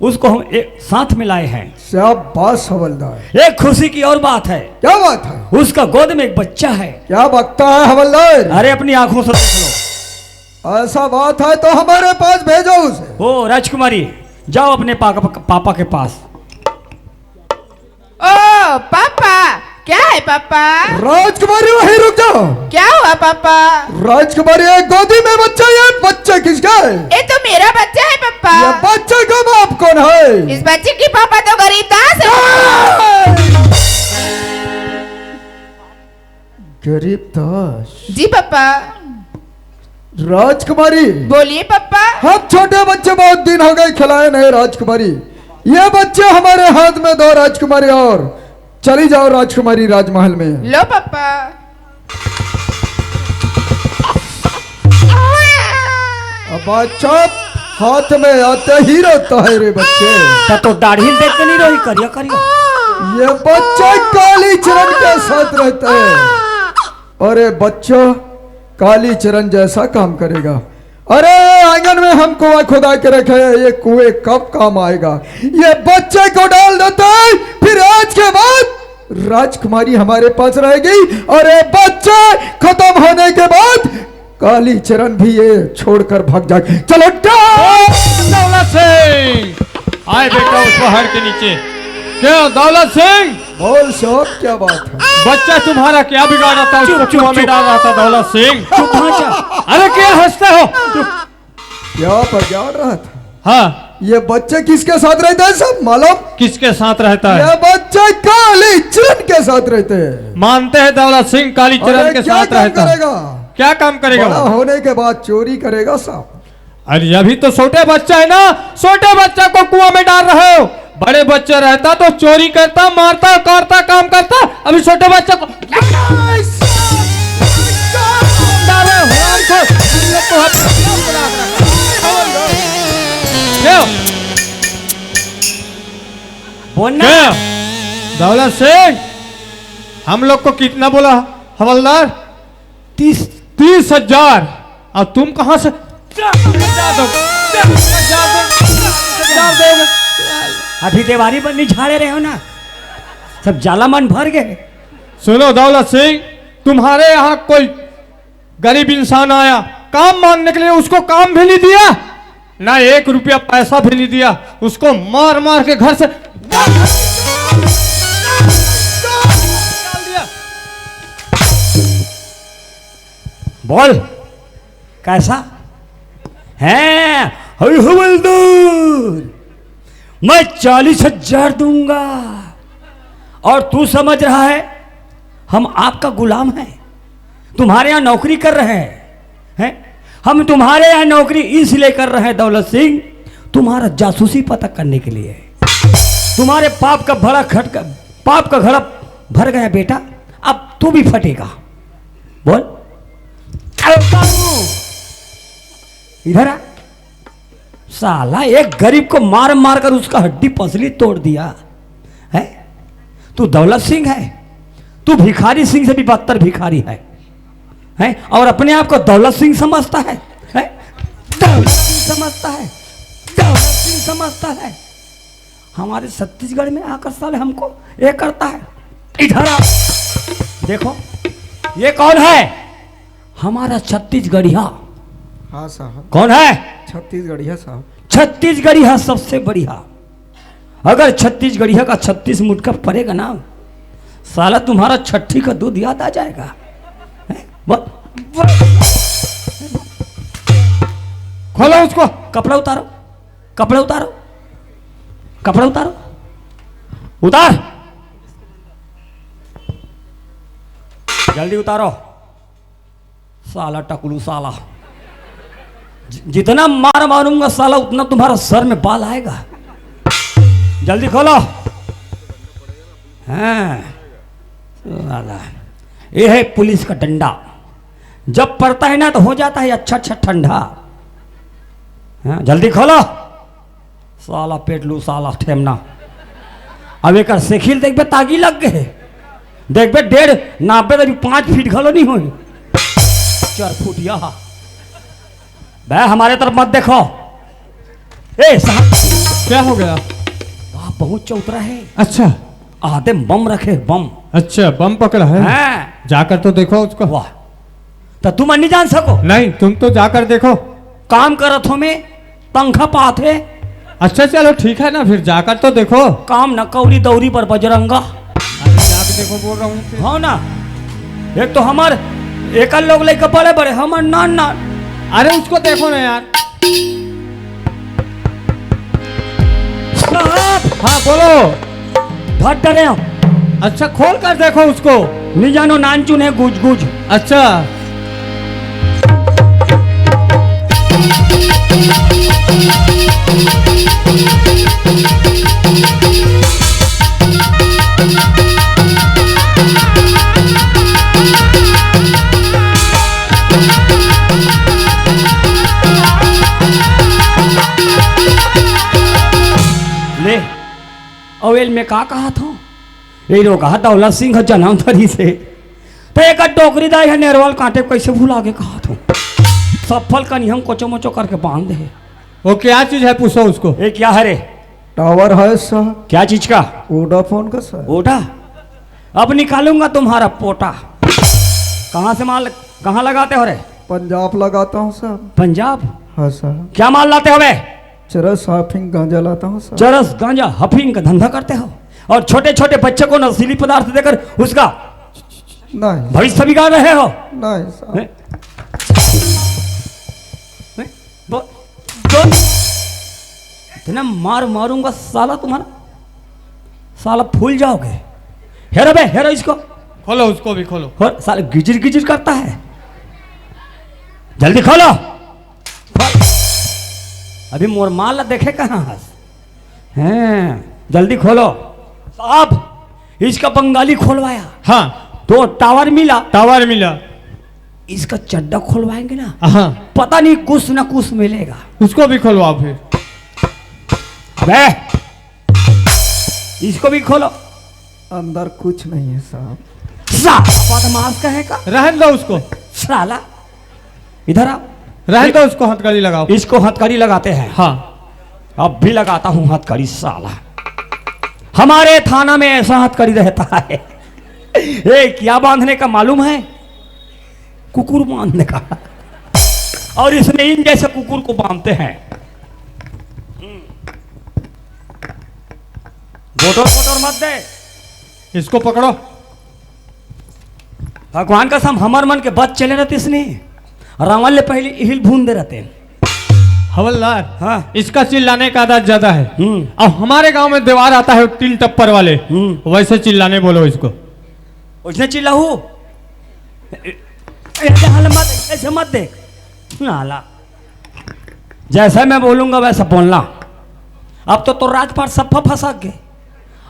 उसको हम एक साथ में लाए हैं। शाबाश हवलदार। एक खुशी की और बात है। क्या बात है? उसका गोद में एक बच्चा है। क्या बकता है हवलदार? अरे, अपनी आंखों से देख लो। ऐसा बात है तो हमारे पास भेजो उसे। ओ राजकुमारी, जाओ अपने पा-, पापा के पास। ओ पापा, क्या है पापा? राजकुमारी, वहीं रुक जाओ। क्या हुआ पापा? राजकुमारी, ये गोदी में बच्चा, ये बच्चा किसका है? ये तो मेरा बच्चा है पापा। ये बच्चे का बाप कौन है? इस बच्चे की पापा तो गरीब दास है। गरीब दास? जी पापा। राजकुमारी। बोलिए पापा। हम छोटे बच्चे बहुत दिन हो गए खिलाए नहीं राजकुमारी। ये बच्चे हमारे हाथ में दो राजकुमारी, और चली जाओ राजकुमारी राजमहल में। लो पापा। अब चुप, हाथ में आते ही रहता है रे बच्चे। तो, तो दाढ़ी देख के नहीं रही, करिया करिया। ये बच्चे कालीचरण के साथ रहते हैं। अरे बच्चा, कालीचरण जैसा काम करेगा। अरे आंगन में हम कुआं खुदा के रखे हैं, ये कुएं कब काम आएगा? ये बच्चे को डाल देते हैं, फिर आज के बाद राजकुमारी हमारे पास रहेगी। और ये बच्चे खत्म होने के बाद कालीचरण भी ये छोड़कर भाग जाए। चलो डाल। दौलत सिंह, आए बेटा उस पहाड़ के नीचे। क्या दौलत सिंह? बोल साहब, क्या बात है? बच्चा तुम्हारा क्या बिगाड़ा था, उसको चुप, चुप, कुआं में चुप। डाल रहा था दौलत सिंह। चुप, भांचा। अरे क्या हंसते हो? क्या बगाड़ रहा था? हाँ। ये बच्चे किसके साथ रहते हैं सब मालूम? किसके साथ रहता है? ये बच्चे कालीचरण के साथ रहते हैं। मानते हैं दौलत सिंह कालीचरण अरे के क्या साथ काम रहता है। करेगा? क्या काम करेगा बड़ा वो? होने के बाद चोरी करेगा साहब। अरे अभी तो छोटे बच्चा है ना, छोटे बच्चा को कुआं में डाल रहे हो। बड़े बच्चा रहता तो चोरी करता, मारता, काटता, काम करता। अभी छोटे बच्चा को डालो, हराम को, हम लोग को हाथ में क्या बुला रहा है? क्यों? बोलना। क्या? दौलत सिंह, हम लोग को कितना बोला हवलदार? तीस। तीस हजार। और तुम कहां से चालीस हजार दो? चालीस हजार दो? चालीस हजार दोगे? अभी देवारी पर नहीं झाड़े रहे हो ना, सब जाला मन भर गए। सुनो दौलत सिंह, तुम्हारे यहां कोई गरीब इंसान आया काम मांगने के लिए, उसको काम भी नहीं दिया, ना एक रुपया पैसा भी नहीं दिया, उसको मार मार के घर से निकाल दिया। बोल, कैसा है? हई हवलदार, मैं चालीस हजार दूंगा और तू समझ रहा है हम आपका गुलाम है, तुम्हारे यहां नौकरी कर रहे हैं, हैं? हम तुम्हारे यहां नौकरी इसलिए कर रहे हैं दौलत सिंह, तुम्हारा जासूसी पता करने के लिए। तुम्हारे पाप का भरा खटका, पाप का घड़ा भर गया बेटा, अब तू भी फटेगा। बोल, इधर आ। साला एक गरीब को मार मार कर उसका हड्डी पसली तोड़ दिया है। तू दौलत सिंह है, तू भिखारी सिंह से भी बदतर भिखारी है, है? और अपने आप को दौलत सिंह समझता है, है? दौलत सिंह समझता है, दौलत सिंह समझता है। हमारे छत्तीसगढ़ में आकर साले हमको ये करता है। इधर आ, देखो, ये कौन है? हमारा छत्तीसगढ़िया। हाँ साहब। कौन है? छत्तीसगढ़िया साहब। छत्तीसगढ़िया सबसे बढ़िया। अगर छत्तीसगढ़िया का छत्तीस मुटका पड़ेगा ना, साला तुम्हारा छठी का दूध याद आ जाएगा। हैं? बोल, बोल। खोलो उसको। कपड़ा उतारो, कपड़ा उतारो, कपड़ा उतारो, उतार। जल्दी उतारो। साला टकलू साला, जि-, जितना मार मारूंगा साला, उतना तुम्हारा सर में बाल आएगा। जल्दी खोलो। हाँ, साला, ये है पुलिस का डंडा। जब पड़ता है ना तो हो जाता है अच्छा अच्छा ठंडा। हाँ, जल्दी खोलो। साला पेटलू, साला ठेमना। अब एक सेखिल देखबे, तागी लग गए। देखबे डेढ़ नापे तो अभी पाँच फीट घलो नहीं होई। चार फुटिया। बे हमारे तरफ मत देखो। ए साहब, क्या हो गया? बाप बहुत चौतरा है। अच्छा। आते बम रखे, बम। अच्छा, बम पकड़ा है? हाँ। जाकर तो देखो उसको। वाह, तो तुम नहीं जान सको? नहीं, तुम तो जाकर देखो। काम करत हो में तनखा पात है। अच्छा, चलो ठीक है ना, फिर जाकर तो देखो। काम न कौड़ी दौरी पर बजरंगा। अरे, जाके देखो बोल रहा हूँ फिर। हाँ ना, एक तो हमार एकल लोग लेके बड़े बड़े, हमार नान नान। अरे, उसको देखो ना यार। साहब, हाँ, बोलो। भर डरे हो। अच्छा, खोल कर देखो उसको। नहीं जानो, नानचुन है गुज गुज। अच्छा। ले, अउ एल में का कहा था? ये रोगा दौलत सिंह जनम धरी से। तो एक डोकरी दाई है नेरवाल कांटे, कैसे भुला के कहा था? सब फल कनी हम कोचो मोचो करके बांध दे। वो क्या चीज है, पूछो उसको। ये क्या है रे? टावर है सर। क्या चीज का? वोडाफोन का सर। वोडा? अब निकालूंगा तुम्हारा पोटा। कहाँ से माल, कहाँ लगाते हो रे? पंजाब लगाता हूँ सर। पंजाब? हाँ सर। क्या माल लाते हो बे? चरस, हाफिंग, गांजा लाता हूँ सर। चरस, गांजा, हफिंग का धंधा करते हो और छोटे छोटे बच्चे को नशीली पदार्थ देकर उसका नहीं। भविष्य बिगाड़ रहे हो। नहीं सर। हैं? हैं? बो-, जो इतना मार मारूंगा साला तुम्हारा, साला फूल जाओगे। हेरो बे, हेरो इसको। खोलो, उसको भी खोलो। और साला गिजिर गिजिर करता है। जल्दी खोलो। खोल। अभी मोर माल ला देखे कहाँ हस? हैं, जल्दी खोलो। साहब, इसका बंगाली खोलवाया। हाँ। तो टावर मिला। टावर मिला। इसका चड्डा खोलवाएंगे ना, हाँ। पता नहीं कुछ ना कुछ मिलेगा। उसको भी खोलवाओ फिर। बे, इसको भी खोलो। अंदर कुछ नहीं है साहब। साला बदमाश कहे का। रहन दो उसको। साला, इधर आओ। रहन दो उसको, हथकड़ी लगाओ। इसको हथकड़ी लगाते हैं। हाँ। अब भी लगाता हूँ हथकड़ी साला। हमारे थाना में ऐसा हथकड़ी रहता है। ए, क्या बांधने का मालूम है? कुकुर बांधने का। और इसमें इन जैसे कुकुर को बांधते हैं। बोटर बोटर मत दे। इसको पकड़ो। भगवान कसम, हमर मन के बच चले रहते इसने। रावण ले पहले इहिल भून दे रहते। हवलदार, हाँ। इसका चिल्लाने का आदत ज्यादा है। हम्म। अब हमारे गांव में दीवार आता है टीन टप्पर वाले, हम्म। वैसे चिल्लाने बोलो इसको। उसने चिल्लाऊ। ए-, ए-, ऐसे हाल मत, ऐसे मत देख। नाला। जैसा मैं बोलूंगा वैसा बोलना। अब तो, तो राजपाट सब फंसक गए।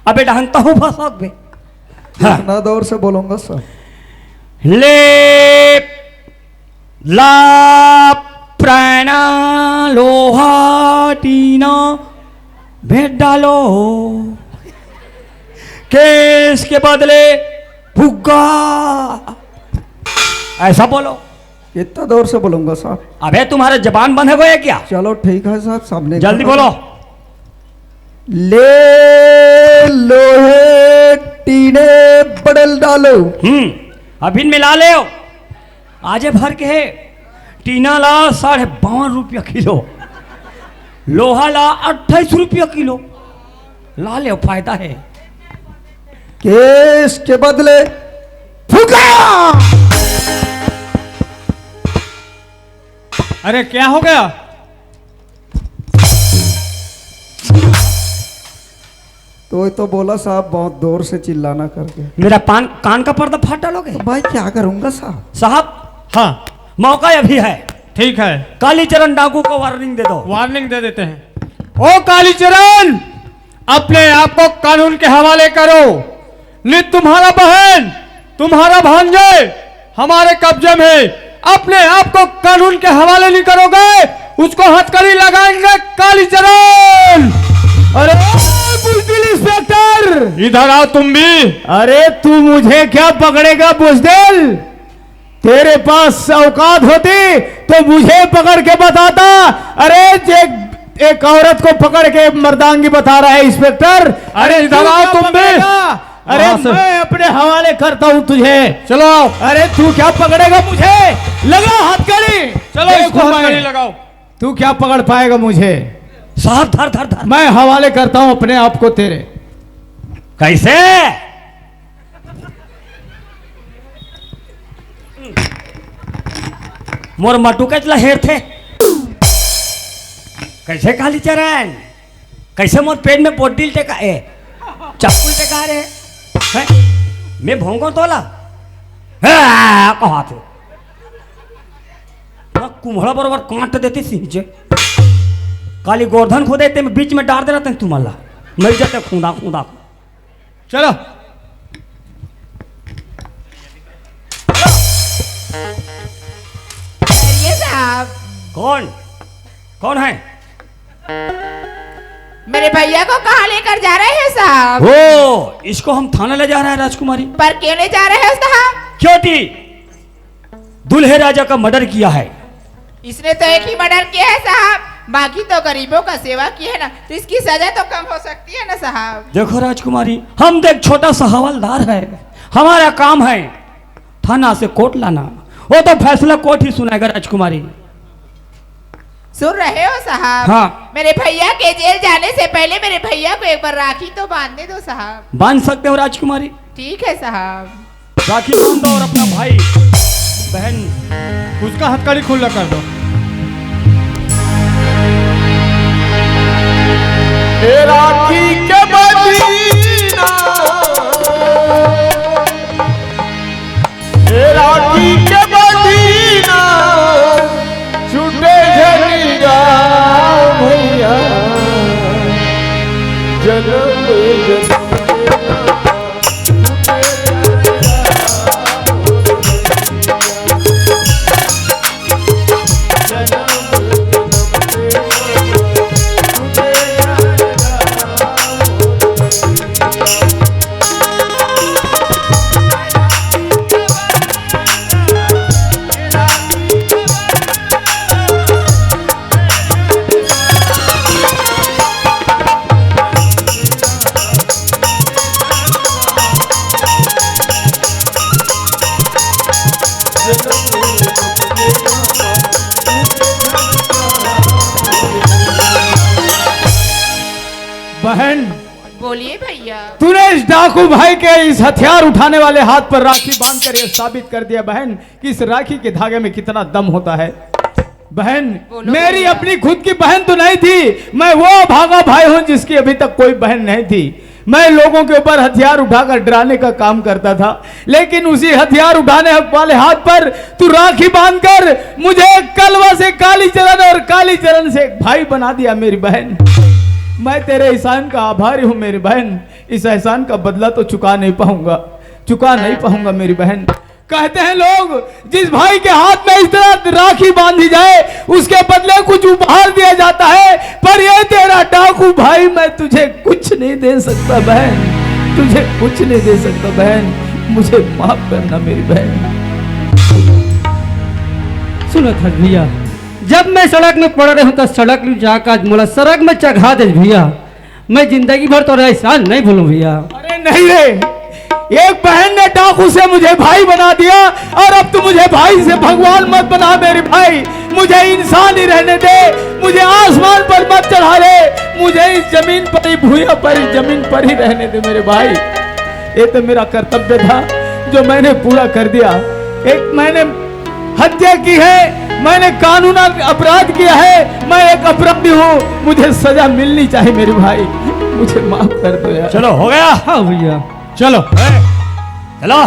अबे ढंगता हूँ फंसक बे। हाँ। कितना दौर से बोलूंगा सर? ले ला प्रेरणा लोहा टीना भेंट डालो, केस के बदले फुग्गा। ऐसा बोलो। कितना दौर से बोलूंगा साहब? अबे तुम्हारा जबान बंद है गया क्या? चलो ठीक है साहब, सामने जल्दी बोलो। ले लोहे टीने बदल डालो। हम्म, अभी मिला ले। आजे भर के है, टीना ला साढ़े बावन रुपया किलो, लोहा ला अट्ठाईस रुपया किलो। ला ले, फायदा है। केस के बदले फुका। अरे क्या हो गया? तो, तो बोला साहब, बहुत जोर से चिल्लाना करके। मेरा पान, कान का पर्दा फाड़ डालोगे? तो भाई क्या करूंगा साहब? साहब, हाँ। मौका अभी है। ठीक है। कालीचरण डाकू को वार्निंग दे दो। वार्निंग दे देते हैं। ओ कालीचरण, अपने आप को कानून के हवाले करो, नहीं तुम्हारा बहन, तुम्हारा भांजे हमारे कब्जे में है। अपने आप को कानून के हवाले नहीं करोगे, उसको हथकड़ी लगाएंगे कालीचरण। अरे बुजदिल इंस्पेक्टर, इधर आओ तुम भी। अरे तू मुझे क्या पकड़ेगा बुजदिल? तेरे पास औकात होती तो मुझे पकड़ के बताता। अरे जे एक औरत को पकड़ के मर्दांगी बता रहा है इंस्पेक्टर। अरे, अरे, इधर तू आओ क्या तुम भी। पकड़ेगा? अरे, वहां से। मैं अपने हवाले करता हूँ तुझे। चलो आओ। अरे, तू क्या पकड़ेगा मुझे? लगा हथकड़ी। चलो, देखो इसको मैं। हथकड़ी लगाओ। तू क्या पकड़ पाएगा मुझे? साहब, धर, धर, धर। मैं हवाले करता हूँ अपने आप को तेरे। कैसे? मोर मटुका चला हेरथे। कैसे काली चरण? कैसे मोर पेट में पोटल टेका ए, चप्पल टेका रे? हैं? मैं भोंगो तोला? हाँ, कहा तू। ना कुम्हड़ा बरोबर काट देते सिंह जे। काली गोरधन खोदे ते बीच में डार देना तंग तुम्हारा। मैं जाते खूंदा, खूंदा। चलो। ठहरिए साहब। कौन? कौन है? मेरे भैया को कहाँ लेकर जा रहे हैं साहब? ओ, इसको हम थाना ले जा रहे हैं राजकुमारी। पर क्यों ले जा रहे हैं साहब? क्योंकि दूल्हे राजा का मर्डर किया है। इसने तो एक ही मर्डर किया है साहब, बाकी तो गरीबों का सेवा किया है ना, तो इसकी सजा तो कम हो सकती है ना साहब। देखो राजकुमारी, हम तो एक छोटा सा हवलदार है, हमारा काम है थाना से कोर्ट लाना, वो तो फैसला कोर्ट ही सुनाएगा राजकुमारी। सुन रहे हो साहब? हाँ। मेरे भैया के जेल जाने से पहले मेरे भैया को एक बार राखी तो बांधने दो साहब। बांध सकते हो राजकुमारी। ठीक है साहब। राखी बांध दो और अपना भाई बहन उसका हथकड़ी खुला कर दो। ए राखी के बदीना, ए राखी के बदीना, छूटे झरिया भैया, जन्म जन्म बहन, बोलिए भैया। तूने इस डाकू भाई के इस हथियार उठाने वाले हाथ पर राखी बांधकर यह साबित कर दिया बहन कि इस राखी के धागे में कितना दम होता है। बहन, बोलो मेरी भैया। अपनी खुद की बहन तो नहीं थी, मैं वो भागा भाई हूँ जिसकी अभी तक कोई बहन नहीं थी। मैं लोगों के ऊपर हथियार उठाकर डराने का काम करता था, लेकिन उसी हथियार उठाने वाले हाथ पर तू राखी बांधकर मुझे कलवा से कालीचरण और कालीचरण से एक भाई बना दिया मेरी बहन। मैं तेरे एहसान का आभारी हूँ मेरी बहन, इस एहसान का बदला तो चुका नहीं पाऊंगा, चुका नहीं पाऊंगा मेरी बहन। कहते हैं लोग, जिस भाई के हाथ में इस तरह राखी बांधी जाए, उसके बदले कुछ उपहार दिया जाता है, पर ये तेरा डाकू भाई, मैं तुझे कुछ नहीं दे सकता बहन, तुझे कुछ नहीं दे सकता बहन, मुझे माफ करना मेरी बहन। सुनत हस भैया, जब मैं सड़क में पड़ रहे हूँ तो सड़क में जाकर आज मोला सड़क में चघा दे भैया। मैं जिंदगी भर तोरा एहसान नहीं भूलूं भैया। अरे नहीं रे, एक बहन ने डाकू से मुझे भाई बना दिया और अब तू मुझे भाई से भगवान मत बना मेरे भाई। मुझे इंसान ही रहने दे, मुझे आसमान पर मत चढ़ा ले, मुझे इस जमीन पर ही, भुइयां पर ही, जमीन पर ही रहने दे मेरे भाई। ये तो मेरा कर्तव्य था जो मैंने पूरा कर दिया। एक मैंने हत्या की है, मैंने कानून अपराध किया है, मैं एक अपराधी हूँ, मुझे सजा मिलनी चाहिए मेरे भाई, मुझे माफ कर दो यार। चलो, हो गया। हाँ भैया। चलो। चलो।